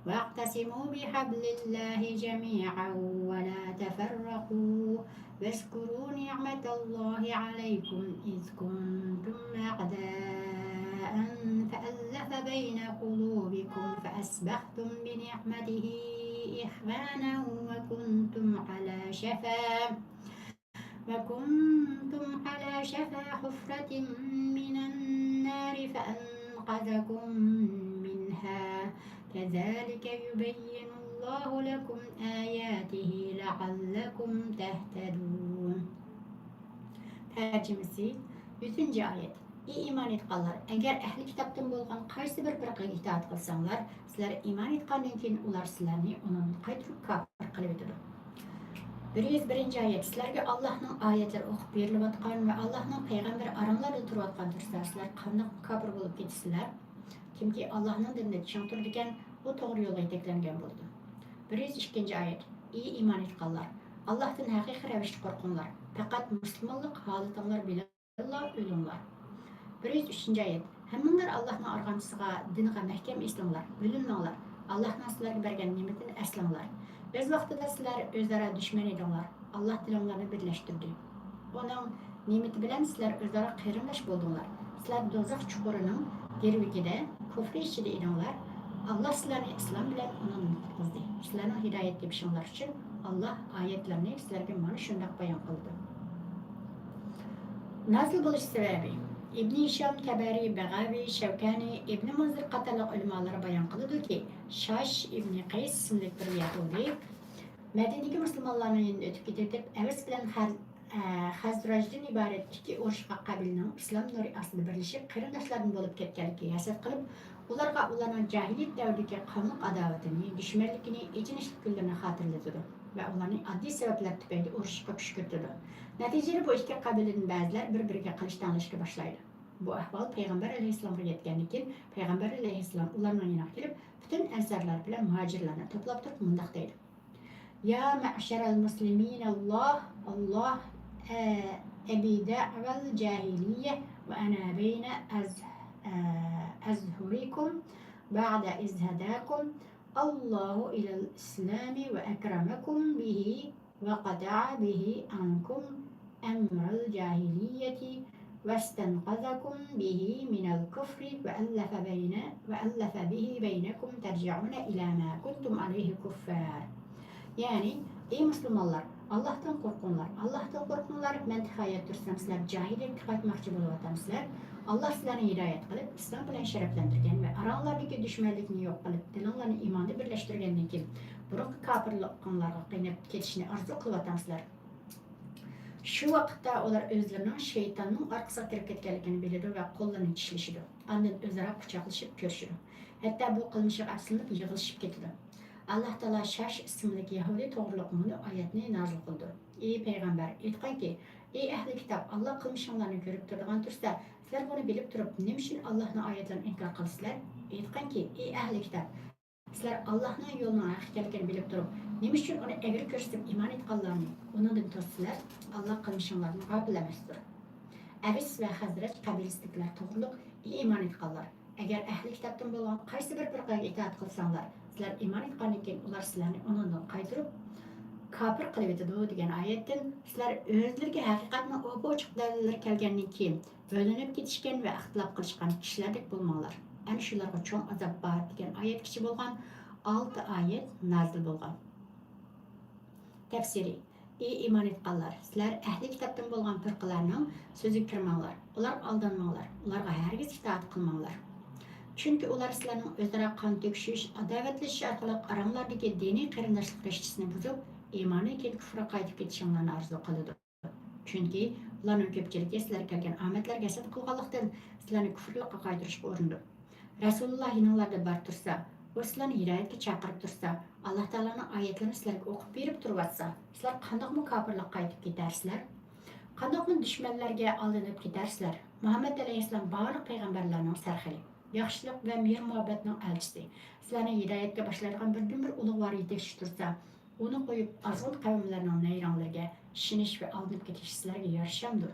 واعتصموا بحبل الله جميعا ولا تفرقوا واذكروا نعمة الله عليكم إذ كنتم أعداء فألف بين قلوبكم فأصبحتم بنعمته إخوانا وكنتم على شفا وكنتم على شفا حفرة من النار فأنقذكم منها كذلك يبين الله لكم آياته لعلكم تهتدون. تەرجىمىسى، يۈزىنچى ئايەت. ئى ئىمان ئېيتقانلار، ئەگەر ئەھلى كىتابتىن بولغان قايسى بىر پىرقىگە ئىتائەت قىلساڭلار، سىلەر ئىمان ئېيتقاندىن كېيىن ئۇلار سىلەرنى ئۇنىڭدىن قايتۇرۇپ كاپىر قىلىۋېتىدۇ. بىر يۈز بىرىنچى ئايەت. سىلەرگە ئاللاھنىڭ ئايەتلىرى ئوقۇپ بېرىلىۋاتقان ۋە ئاللاھنىڭ پەيغەمبىرى ئاراڭلاردا تۇرۇۋاتقان تۇرسا، سىلەر قانداق كاپىر بولۇپ كېتىسىلەر؟ كىمكى ئاللاھنىڭ دىنىدا چىڭ تۇرىدىكەن، ئۇ توغرا يولغا يېتەكلەنگەن بولىدۇ. بىر يۈز ئىككىنچى ئايەت. ئى ئىمان ئېيتقانلار! ئاللاھتىن ھەقىقىي رەۋىشتە قورقۇڭلار، پەقەت مۇسۇلمانلىق ھالىتىڭلار بىلەنلا ئۆلۈڭلار. بىر يۈز ئۈچىنچى ئايەت. ھەممىڭلار ئاللاھنىڭ ئارغامچىسىغا، دىنىغا مەھكەم ئېسىلىڭلار، بۆلۈنمەڭلار. ئاللاھنىڭ سىلەرگە بەرگەن نېمىتىنى ئەسلەڭلار. ئۆز ۋاقتىدا سىلەر ئۆزئارا دۈشمەن ئىدىڭلار. ئاللاھ دىلىڭلارنى بىرلەشتۈردى. ئۇنىڭ نېمىتى بىلەن سىلەر ئۆزئارا قېرىنداش بولدۇڭلار. سىلەر دوزاخ چۇقۇرىنىڭ گىرۋىكىدە، كۇفرى ئىچىدە ئىدىڭلار. ئاللاھ سىلەرنى ئىسلام بىلەن ئۇنىڭدىن قۇتقۇزدى. سىلەرنىڭ ھىدايەت تېپىشىڭلار ئۈچۈن ئاللاھ ئايەتلىرىنى سىلەرگە مانا شۇنداق بايان قىلدى. نازىل بولۇش سەۋەبى، ئىبنى ھىشام، تەبەرى، بەغەۋى، شەۋكانى، ئىبنى مۇنزىر قاتارلىق ئۆلىمالار بايان قىلىدۇكى، شاش ئىبنى قەيس ئىسىملىك بىر يەھۇدىي مەدىنىدىكى مۇسۇلمانلارنىڭ يېنىدىن ئۆتۈپ كېتىۋېتىپ، ئەۋس بىلەن خەز-، ئە، خەزراجدىن ئىبارەت ئىككى ئۇرۇشقاق قەبىلىنىڭ ئىسلام نۇرى ئاستىدا بىرلىشىپ، قېرىنداشلاردىن بولۇپ كەتكەنلىكىگە ھەسەت قىلىپ، ئۇلارغا ئۇلارنىڭ جاھىلىيەت دەۋرىدىكى قانلىق ئاداۋىتىنى، دۈشمەنلىكىنى، ئېچىنىشلىق كۈنلىرىنى خاتىرىلىتىدۇ ۋە ئۇلارنى ئاددىي سەۋەبلەر تۈپەيلى ئۇرۇشۇشقا كۈشكۈرتىدۇ. نەتىجىدە بۇ ئىككى قەبىلىدىن بەزىلەر بىر-بىرىگە قىلىچ تەڭلەشكە باشلايدۇ. بۇ ئەھۋال پەيغەمبەر ئەلەيھىسسالامغا يەتكەندىن كېيىن، پەيغەمبەر ئەلەيھىسسالام ئۇلارنىڭ يېنىغا كېلىپ، پۈتۈن ئەنسارلار بىلەن مۇھاجىرلارنى توپلاپ تۇرۇپ مۇنداق دەيدۇ: يا معشر المسلمين، الله، الله، آه، أبي دعوى الجاهلية وأنا بين أز-، آه، أظهركم بعد إذ هداكم الله إلى الإسلام وأكرمكم به وقطع به عنكم أمر الجاهلية واستنقذكم به من الكفر وألف بين، وألف به بينكم ترجعون إلى ما كنتم عليه كفار. يەنى، ئى مۇسۇلمانلار، ئاللاھتىن قورقۇڭلار، ئاللاھتىن قورقۇڭلار، مەن تېخى ھايات تۇرسام سىلەر جاھىلىيەتكە قايتماقچى بولۇۋاتامسىلەر؟ ئاللاھ سىلەرنى ھىدايەت قىلىپ، ئىسلام بىلەن شەرەپلەندۈرگەن ۋە ئاراڭلاردىكى دۈشمەنلىكنى يوق قىلىپ، دىلىڭلارنى ئىماندا بىرلەشتۈرگەندىن كېيىن، بۇرۇنقى كاپىرلىقىڭلارغا قېنىپ كېتىشنى ئارزۇ قىلىۋاتامسىلەر؟ شۇ ۋاقىتتا ئۇلار ئۆزلىرىنىڭ شەيتاننىڭ ئارقىسىغا كىرىپ كەتكەنلىكىنى بىلىدۇ ۋە قوللىرىنى چىشلىشىدۇ. ئاندىن ئۆزئارا قۇچاقلىشىپ كۆرۈشىدۇ. ھەتتا بۇ قىلمىشىغا ئەپسۇنۇپ يىغلىشىپ كېتىدۇ. ئاللاھ تائالا شاش ئىسىملىك يەھۇدىي توغرۇلۇق مۇنۇ ئايەتنى نازىل قىلىدۇ: ئى پەيغەمبەر، ئېيتقىنكى، ئى ئەھلى كىتاب، ئاللاھ قىلمىشىڭلارنى كۆرۈپ تۇرىدىغان تۇرسا، سىلەر بۇنى بىلىپ تۇرۇپ، نېمە ئۈچۈن ئاللاھنىڭ ئايەتلىرىنى ئىنكار قىلىسىلەر؟ ئېيتقىنكى، ئى ئەھلى كىتاب، سىلەر ئاللاھنىڭ يولىنىڭ ھەق ئىكەنلىكىنى بىلىپ تۇرۇپ، نېمە ئۈچۈن ئۇنى ئەگرى كۆرسىتىپ ئىمان ئېيتقانلارنى ئۇنىڭدىن توسىسىلەر؟ ئاللاھ قىلمىشىڭلاردىن غاپىل ئەمەستۇر. ئەۋس ۋە خەزرەج قەبىلىسىدىكىلەر توغرۇلۇق، ئى ئىمان ئېيتقانلار، ئەگەر ئەھلى كىتابتىن بولغان قايسى بىر پىرقىگە ئىتائەت قىلساڭلار، سىلەر ئىمان ئېيتقاندىن كېيىن ئۇلار سىلەرنى ئۇنىڭدىن قايتۇرۇپ، كاپىر قىلىۋېتىدۇ دېگەن ئايەتتىن، سىلەر ئۆزلىرىگە ھەقىقەتنىڭ ئوپئوچۇق دەلىللىرى كەلگەندىن كېيىن بۆلۈنۈپ كېتىشكەن ۋە ئىختىلاپ قىلىشقان كىشىلەردەك بولماڭلار. ئەنە شۇلارغا چوڭ ئازاب بار دېگەن ئايەتكىچە بولغان ئالتە ئايەت نازىل بولغان. تەپسىرى. ئى ئىمان ئېيتقانلار، سىلەر ئەھلى كىتابتىن بولغان پىرقىلەرنىڭ سۆزىگە كىرمەڭلار، ئۇلارغا ئالدانماڭلار، ئۇلارغا ھەرگىز ئىتائەت قىلماڭلار. چۈنكى ئۇلار سىلەرنىڭ ئۆزئارا قان تۆكۈشۈش، ئاداۋەتلىشىش ئارقىلىق ئاراڭلاردىكى دىنىي قېرىنداشلىق رىشتىسىنى بۇزۇپ، ئىماندىن كېيىن كۇفرغا قايتىپ كېتىشىڭلارنى ئارزۇ قىلىدۇ. چۈنكى ئۇلارنىڭ كۆپچىلىكى سىلەرگە كەلگەن ئامەتلەرگە ھەسەت قىلغانلىقتىن، سىلەرنى كۇفرلۇققا قايتۇرۇشقا ئۇرۇنىدۇ. رەسۇلۇللا يېنىڭلاردا بار تۇرسا، ئۇ سىلەرنى ھىدايەتكە چاقىرىپ تۇرسا، ئاللا تائالانىڭ ئايەتلىرىنى سىلەرگە ئوقۇپ بېرىپ تۇرۇۋاتسا، سىلەر قانداقمۇ كاپىرلىققا قايتىپ كېتەرسىلەر؟ قانداقمۇ دۈشمەنلەرگە ئالدىنىپ كېتەرسىلەر؟ مۇھەممەد ئەلەيھىسسالام بارلىق پەيغەمبەرلەرنىڭ سەرخىلى، ياخشىلىق ۋە مېھىر-مۇھەببەتنىڭ ئەلچىسى، سىلەرنى ھىدايەتكە باشلايدىغان بىردىنبىر ئۇلۇغۋار يېتەكچى تۇرسا، ئۇنى قويۇپ، ئازغۇن قەۋملەرنىڭ نەيرەڭلىرىگە ئىشىنىش ۋە ئالدىنىپ كېتىش سىلەرگە يارىشامدۇ؟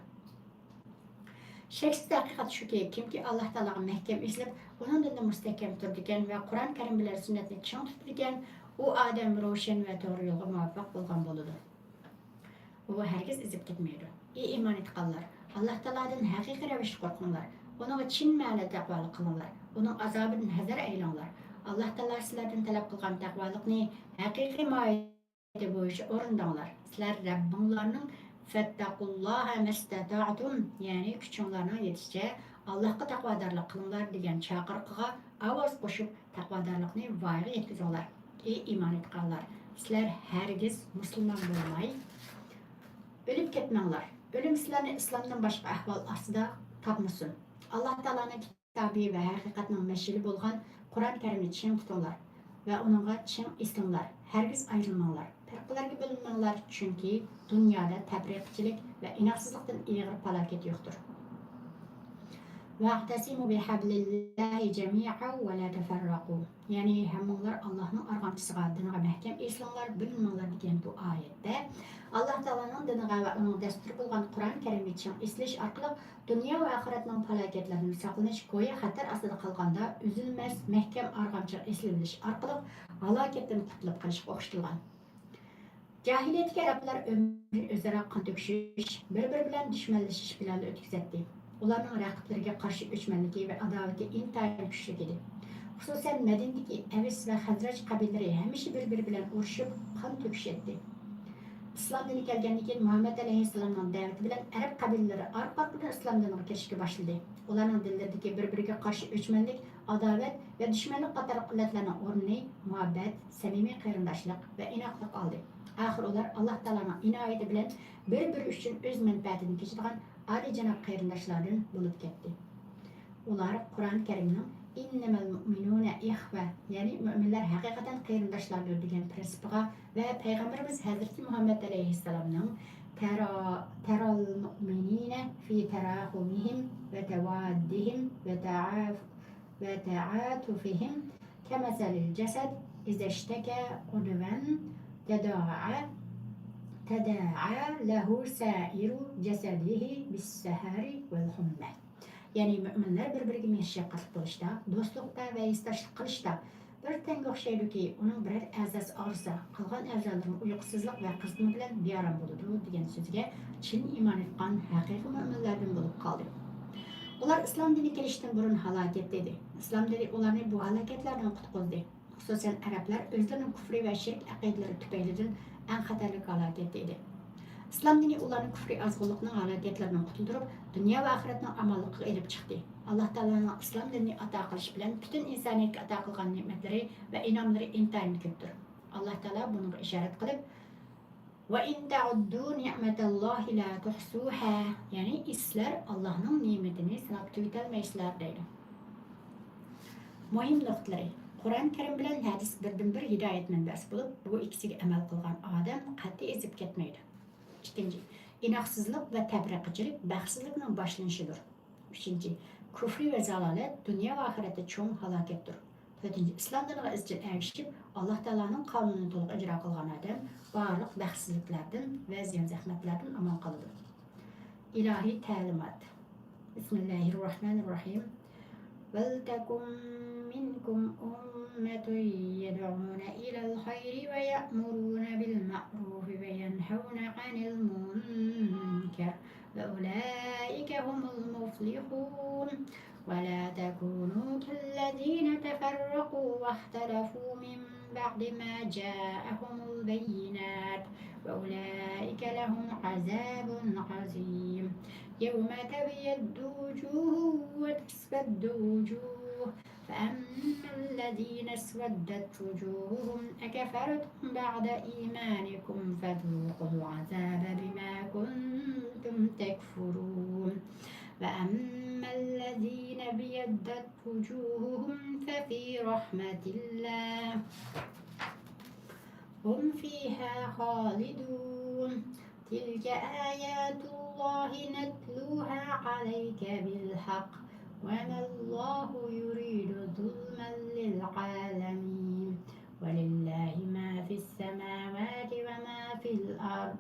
شەكسىز ھەقىقەت شۇكى، كىمكى ئاللا تائالاغا مەھكەم ئېسىلىپ، ئۇنىڭ دىنىدا مۇستەھكەم تۇرىدىكەن ۋە قۇرئان كەرىم بىلەن سۈننەتنى چىڭ تۇتىدىكەن، ئۇ ئادەم روشەن ۋە توغرا يولغا مۇۋەپپەق بولغان بولىدۇ. ئۇ ھەرگىز ئېزىپ كەتمەيدۇ. ئى ئىمان ئېيتقانلار! ئاللا تائالادىن ھەقىقىي رەۋىشتە قورقۇڭلار. ئۇنىڭغا چىن مەنىدە تەقۋالىق قىلىڭلار. ئۇنىڭ ئازابىدىن ھەزەر ئەيلەڭلار. ئاللا تائالا سىلەردىن تەلەپ قىلغان تەقۋالىقنى ھەقىقىي ماھىيەتتە بويىچە ئورۇنداڭلار. سىلەر رەببىڭلارنىڭ، فاتقۇللاھە مەستەتەئتۇم، يەنى كۈچۈڭلارنىڭ يېتىشىچە ئاللاھقا تەقۋادارلىق قىلىڭلار دېگەن چاقىرىقىغا ئاۋاز قوشۇپ، تەقۋادارلىقنى ۋايىغا يەتكۈزۈڭلار. ئى ئىمان ئېيتقانلار! سىلەر ھەرگىز مۇسۇلمان بولماي ئۆلۈپ كەتمەڭلار. ئۆلۈم سىلەرنى ئىسلامدىن باشقا ئەھۋال ئاستىدا تاپمىسۇن. ئاللا تائالانىڭ كىتابى ۋە ھەقىقەتنىڭ مەشئىلى بولغان قۇرئان كەرىمنى چىڭ تۇتۇڭلار ۋە ئۇنىڭغا چىڭ ئېسىلىڭلار. ھەرگىز ئايرىلماڭلار، پىرقىلەرگە بۆلۈنمەڭلار، چۈنكى دۇنيادا تەپرىقىچىلىك ۋە ئىناقسىزلىقتىن ئېغىر پالاكەت يوقتۇر. «ۋەئتەسىمۇ بىھەبلىللاھى جەمىئەن ۋە لا تەفەررەقۇ.» يەنى، ھەممىڭلار ئاللاھنىڭ ئارغامچىسىغا، دىنىغا مەھكەم ئېسىلىڭلار، بۆلۈنمەڭلار دېگەن بۇ ئايەتتە ئاللاھ تائالانىڭ دىنىغا ۋە ئۇنىڭ دەستۇرى بولغان قۇرئان كەرىمگە چىڭ ئېسىلىش ئارقىلىق دۇنيا ۋە ئاخىرەتنىڭ پالاكەتلىرىدىن ساقلىنىش، گويا خەتەر ئاستىدا قالغاندا ئۈزۈلمەس، مەھكەم ئارغامچىغا ئېسىلىۋېلىش ئارقىلىق ھالاكەتتىن قۇتۇلۇپ قېلىشقا ئوخشىتىلغان. جاھىلىيەتتىكى ئەرەبلەر ئۆمرىنى ئۆزئارا قان تۆكۈشۈش، بىر-بىرى بىلەن دۈشمەنلىشىش بىلەن ئۆتكۈزەتتى. ئۇلارنىڭ رەقىبلىرىگە قارشى ئۆچمەنلىكى ۋە ئاداۋىتى ئىنتايىن كۈچلۈك ئىدى. خۇسۇسەن، مەدىنىدىكى ئەۋس ۋە خەزرەج قەبىلىلىرى ھەمىشە بىر-بىرى بىلەن ئۇرۇشۇپ، قان تۆكۈشەتتى. ئىسلام دىنى كەلگەندىن كېيىن، مۇھەممەد ئەلەيھىسسالامنىڭ دەۋىتى بىلەن ئەرەب قەبىلىلىرى ئارقا-ئارقىدىن ئىسلام دىنىغا كىرىشكە باشلىدى. ئۇلارنىڭ دىللىرىدىكى بىر-بىرىگە قارشى ئۆچمەنلىك، ئاداۋەت ۋە دۈشمەنلىك قاتارلىق ئىللەتلەرنىڭ ئورنىنى مۇھەببەت، سەمىمىي قېرىنداشلىق ۋە ئىناقلىق ئالدى. ئاخىر ئۇلار ئاللاھ تائالانىڭ ئىنايىتى بىلەن بىر-بىرى ئۈچۈن ئۆز مەنپەئەتىدىن كېچىدىغان ئالىيجاناب قېرىنداشلاردىن بولۇپ كەتتى. ئۇلار قۇرئان كەرىمنىڭ «ئىننەمەل مۇئمىنۇنە ئىخۋە»، يەنى مۆمىنلەر ھەقىقەتەن قېرىنداشلاردۇر دېگەن پىرىنسىپىغا ۋە پەيغەمبىرىمىز ھەزرىتى مۇھەممەد ئەلەيھىسسالامنىڭ «تەرا، تەرەل مۇئمىنىنە فى تەراھۇمىھىم ۋە تەۋاددىھىم ۋە تەئاف، ۋە تەئاتۇفىھىم كەمەسەلىل جەسەد ئىزەشتەكە ئۇدۋەن تەدائە، تەدائە لەھۇ سائىرۇ جەسەدىھى بىسسەھەرى ۋەل ھۇممە.» يەنى مۆمىنلەر بىر-بىرىگە مېھىر-شەپقەتلىك بولۇشتا، دوستلۇقتا ۋە ھېسداشلىق قىلىشتا بىر تەڭگە ئوخشايدۇكى، ئۇنىڭ بىرەر ئەزاسى ئاغرىسا، قالغان ئەزالىرىمۇ ئۇيقۇسىزلىق ۋە قىزىتما بىلەن بىئارام بولىدۇ، دېگەن سۆزىگە چىن ئىمان ئېيتقان ھەقىقىي مۆمىنلەردىن بولۇپ قالدى. ئۇلار ئىسلام دىنى كېلىشتىن بۇرۇن ھالاكەتتە ئىدى. ئىسلام دىنى ئۇلارنى بۇ ھالاكەتلەردىن قۇتقۇزدى. خۇسۇسەن، ئەرەبلەر ئۆزلىرىنىڭ كۇفرى ۋە شىرك ئەقىدىلىرى تۈپەيلىدىن ئەڭ خەتەرلىك ھالاكەتتە ئىدى. ئىسلام دىنى ئۇلارنى كۇفرى ئازغۇنلۇقنىڭ ھالاكەتلىرىدىن قۇتۇلدۇرۇپ، دۇنيا ۋە ئاخىرەتنىڭ ئامانلىقىغا ئېلىپ چىقتى. ئاللاھ تائالانىڭ ئىسلام دىنىنى ئاتا قىلىش بىلەن پۈتۈن ئىنسانىيەتكە ئاتا قىلغان نېمەتلىرى ۋە ئىنئاملىرى ئىنتايىن كۆپتۇر. ئاللاھ تائالا بۇنىڭغا ئىشارەت قىلىپ، «ۋە ئىن تەئۇددۇ نىئمەتەللاھى لا تۇھسۇھا»، يەنى سىلەر ئاللاھنىڭ نېمىتىنى ساناپ تۈگىتەلمەيسىلەر، دەيدۇ. مۇھىم نۇقتىلىرى: قۇرئان كەرىم بىلەن ھەدىس بىردىنبىر ھىدايەت مەنبەسى بولۇپ، بۇ ئىككىسىگە ئەمەل قىلغان ئادەم قەتئىي ئېزىپ كەتمەيدۇ. ئىككىنچى، ئىناقسىزلىق ۋە تەپرىقىچىلىك بەختسىزلىكنىڭ باشلىنىشىدۇر. ئۈچىنچى، كۇفرى ۋە زالالەت دۇنيا ۋە ئاخىرەتتە چوڭ ھالاكەتتۇر. تۆتىنچى، ئىسلام دىنىغا ئىزچىل ئەگىشىپ، ئاللاھ تائالانىڭ قانۇنىنى تولۇق ئىجرا قىلغان ئادەم بارلىق بەختسىزلىكلەردىن ۋە زىيان-زەخمەتلەردىن ئامان قالىدۇ. ئىلاھىي تەلىمات. بىسمىللاھىررەھمانىررەھىم. ولتكن منكم أمة يدعون إلى الخير ويأمرون بالمعروف وينهون عن المنكر وأولئك هم المفلحون. ولا تكونوا كالذين تفرقوا واختلفوا من بعد ما جاءهم البينات وأولئك لهم عذاب عظيم. يوم تبيض وجوه وتسود وجوه. فأما الذين اسودت وجوههم أكفرتم بعد إيمانكم فذوقوا العذاب بما كنتم تكفرون. وأما الذين ابيضت وجوههم ففي رحمة الله هم فيها خالدون. تلك آيات الله نتلوها عليك بالحق وما الله يريد ظلما للعالمين. ولله ما في السماوات وما في الأرض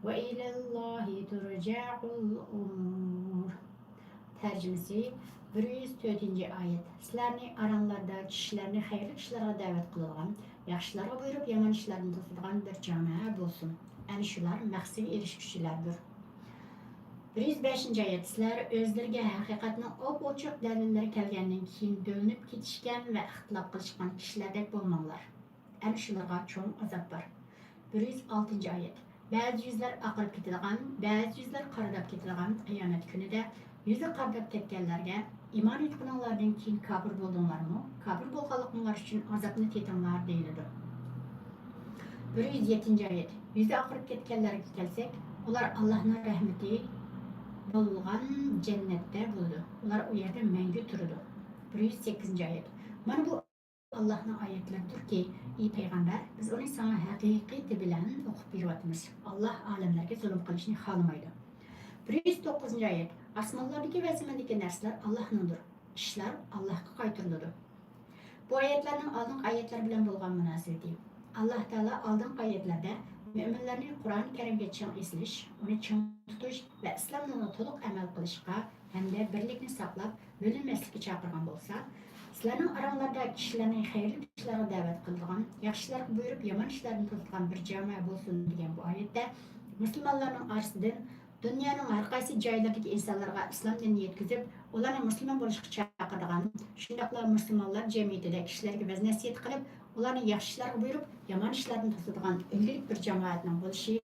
وإلى الله ترجع الأمور. تەرجىمىسى: بىر يۈز تۆتىنچى ئايەت. سىلەرنى ئاراڭلاردا كىشىلەرنى خەيرلىك ئىشلارغا دەۋەت قىلىدىغان، ياخشىلارغا بۇيرۇپ، يامان ئىشلاردىن توسىدىغان بىر جامائە بولسۇن. ئەنە شۇلار مەقسىتىگە ئېرىشكۈچىلەردۇر. بىر يۈز بەشىنچى ئايەت. سىلەر ئۆزلىرىگە ھەقىقەتنىڭ ئوپئوچۇق دەلىللىرى كەلگەندىن كېيىن بۆلۈنۈپ كېتىشكەن ۋە ئىختىلاپ قىلىشقان كىشىلەردەك بولماڭلار. ئەنە شۇلارغا چوڭ ئازاب بار. بىر يۈز ئالتىنچى ئايەت. بەزى يۈزلەر ئاقىرىپ كېتىدىغان، بەزى يۈزلەر قارىداپ كېتىدىغان قىيامەت كۈنىدە يۈزى قارىداپ كەتكەنلەرگە، ئىمان ئېيتقىنىڭلاردىن كېيىن كاپىر بولدۇڭلارمۇ؟ كاپىر بولغانلىقىڭلار ئۈچۈن ئازابنى تېتىڭلار، دېيىلىدۇ. بىر يۈز يەتتىنچى ئايەت. يۈزى ئاقىرىپ كەتكەنلەرگە كەلسەك، ئۇلار ئاللاھنىڭ رەھمىتى بولغان جەننەتتە بولىدۇ. ئۇلار ئۇ يەردە مەڭگۈ تۇرىدۇ. بىر يۈز سەككىزىنچى ئايەت. مانا بۇ ئاللاھنىڭ ئايەتلىرىدۇركى، ئى پەيغەمبەر، بىز ئۇنى ساڭا ھەقىقىتى بىلەن ئوقۇپ بېرىۋاتىمىز. ئاللاھ ئالەملەرگە زۇلۇم قىلىشنى خالىمايدۇ. بىر يۈز توققۇزىنچى ئايەت. ئاسمانلاردىكى ۋە زېمىندىكى نەرسىلەر ئاللاھنىڭدۇر. ئىشلار ئاللاھقا قايتۇرۇلىدۇ. بۇ ئايەتلەرنىڭ ئالدىنقى ئايەتلەر بىلەن بولغان مۇناسىۋىتى. ئاللاھ تائالا ئالدىنقى ئايەتلەردە مۆمىنلەرنى قۇرئان كەرىمگە چىڭ ئېسىلىش، ئۇنى چىڭ تۇتۇش ۋە ئىسلام دىنىغا تولۇق ئەمەل قىلىشقا ھەمدە بىرلىكنى ساقلاپ، بۆلۈنمەسلىككە چاقىرغان بولسا، سىلەرنىڭ ئاراڭلاردا كىشىلەرنى خەيرلىك ئىشلارغا دەۋەت قىلىدىغان، ياخشى ئىشلارغا بۇيرۇپ، يامان ئىشلاردىن توسىدىغان بىر جامائە بولسۇن دېگەن بۇ ئايەتتە مۇسۇلمانلارنىڭ ئارىسىدىن دۇنيانىڭ ھەر قايسى جايلىرىدىكى ئىنسانلارغا ئىسلام دىنىنى يەتكۈزۈپ، ئۇلارنى مۇسۇلمان بولۇشقا چاقىرىدىغان، شۇنداقلا مۇسۇلمانلار جەمئىيىتىدە كىشىلەرگە ۋەز-نەسىھەت قىلىپ، ئۇلارنى ياخشى ئىشلارغا بۇيرۇپ، يامان ئىشلاردىن توسىدىغان ئۈلگىلىك بىر جامائەتنىڭ بولۇشى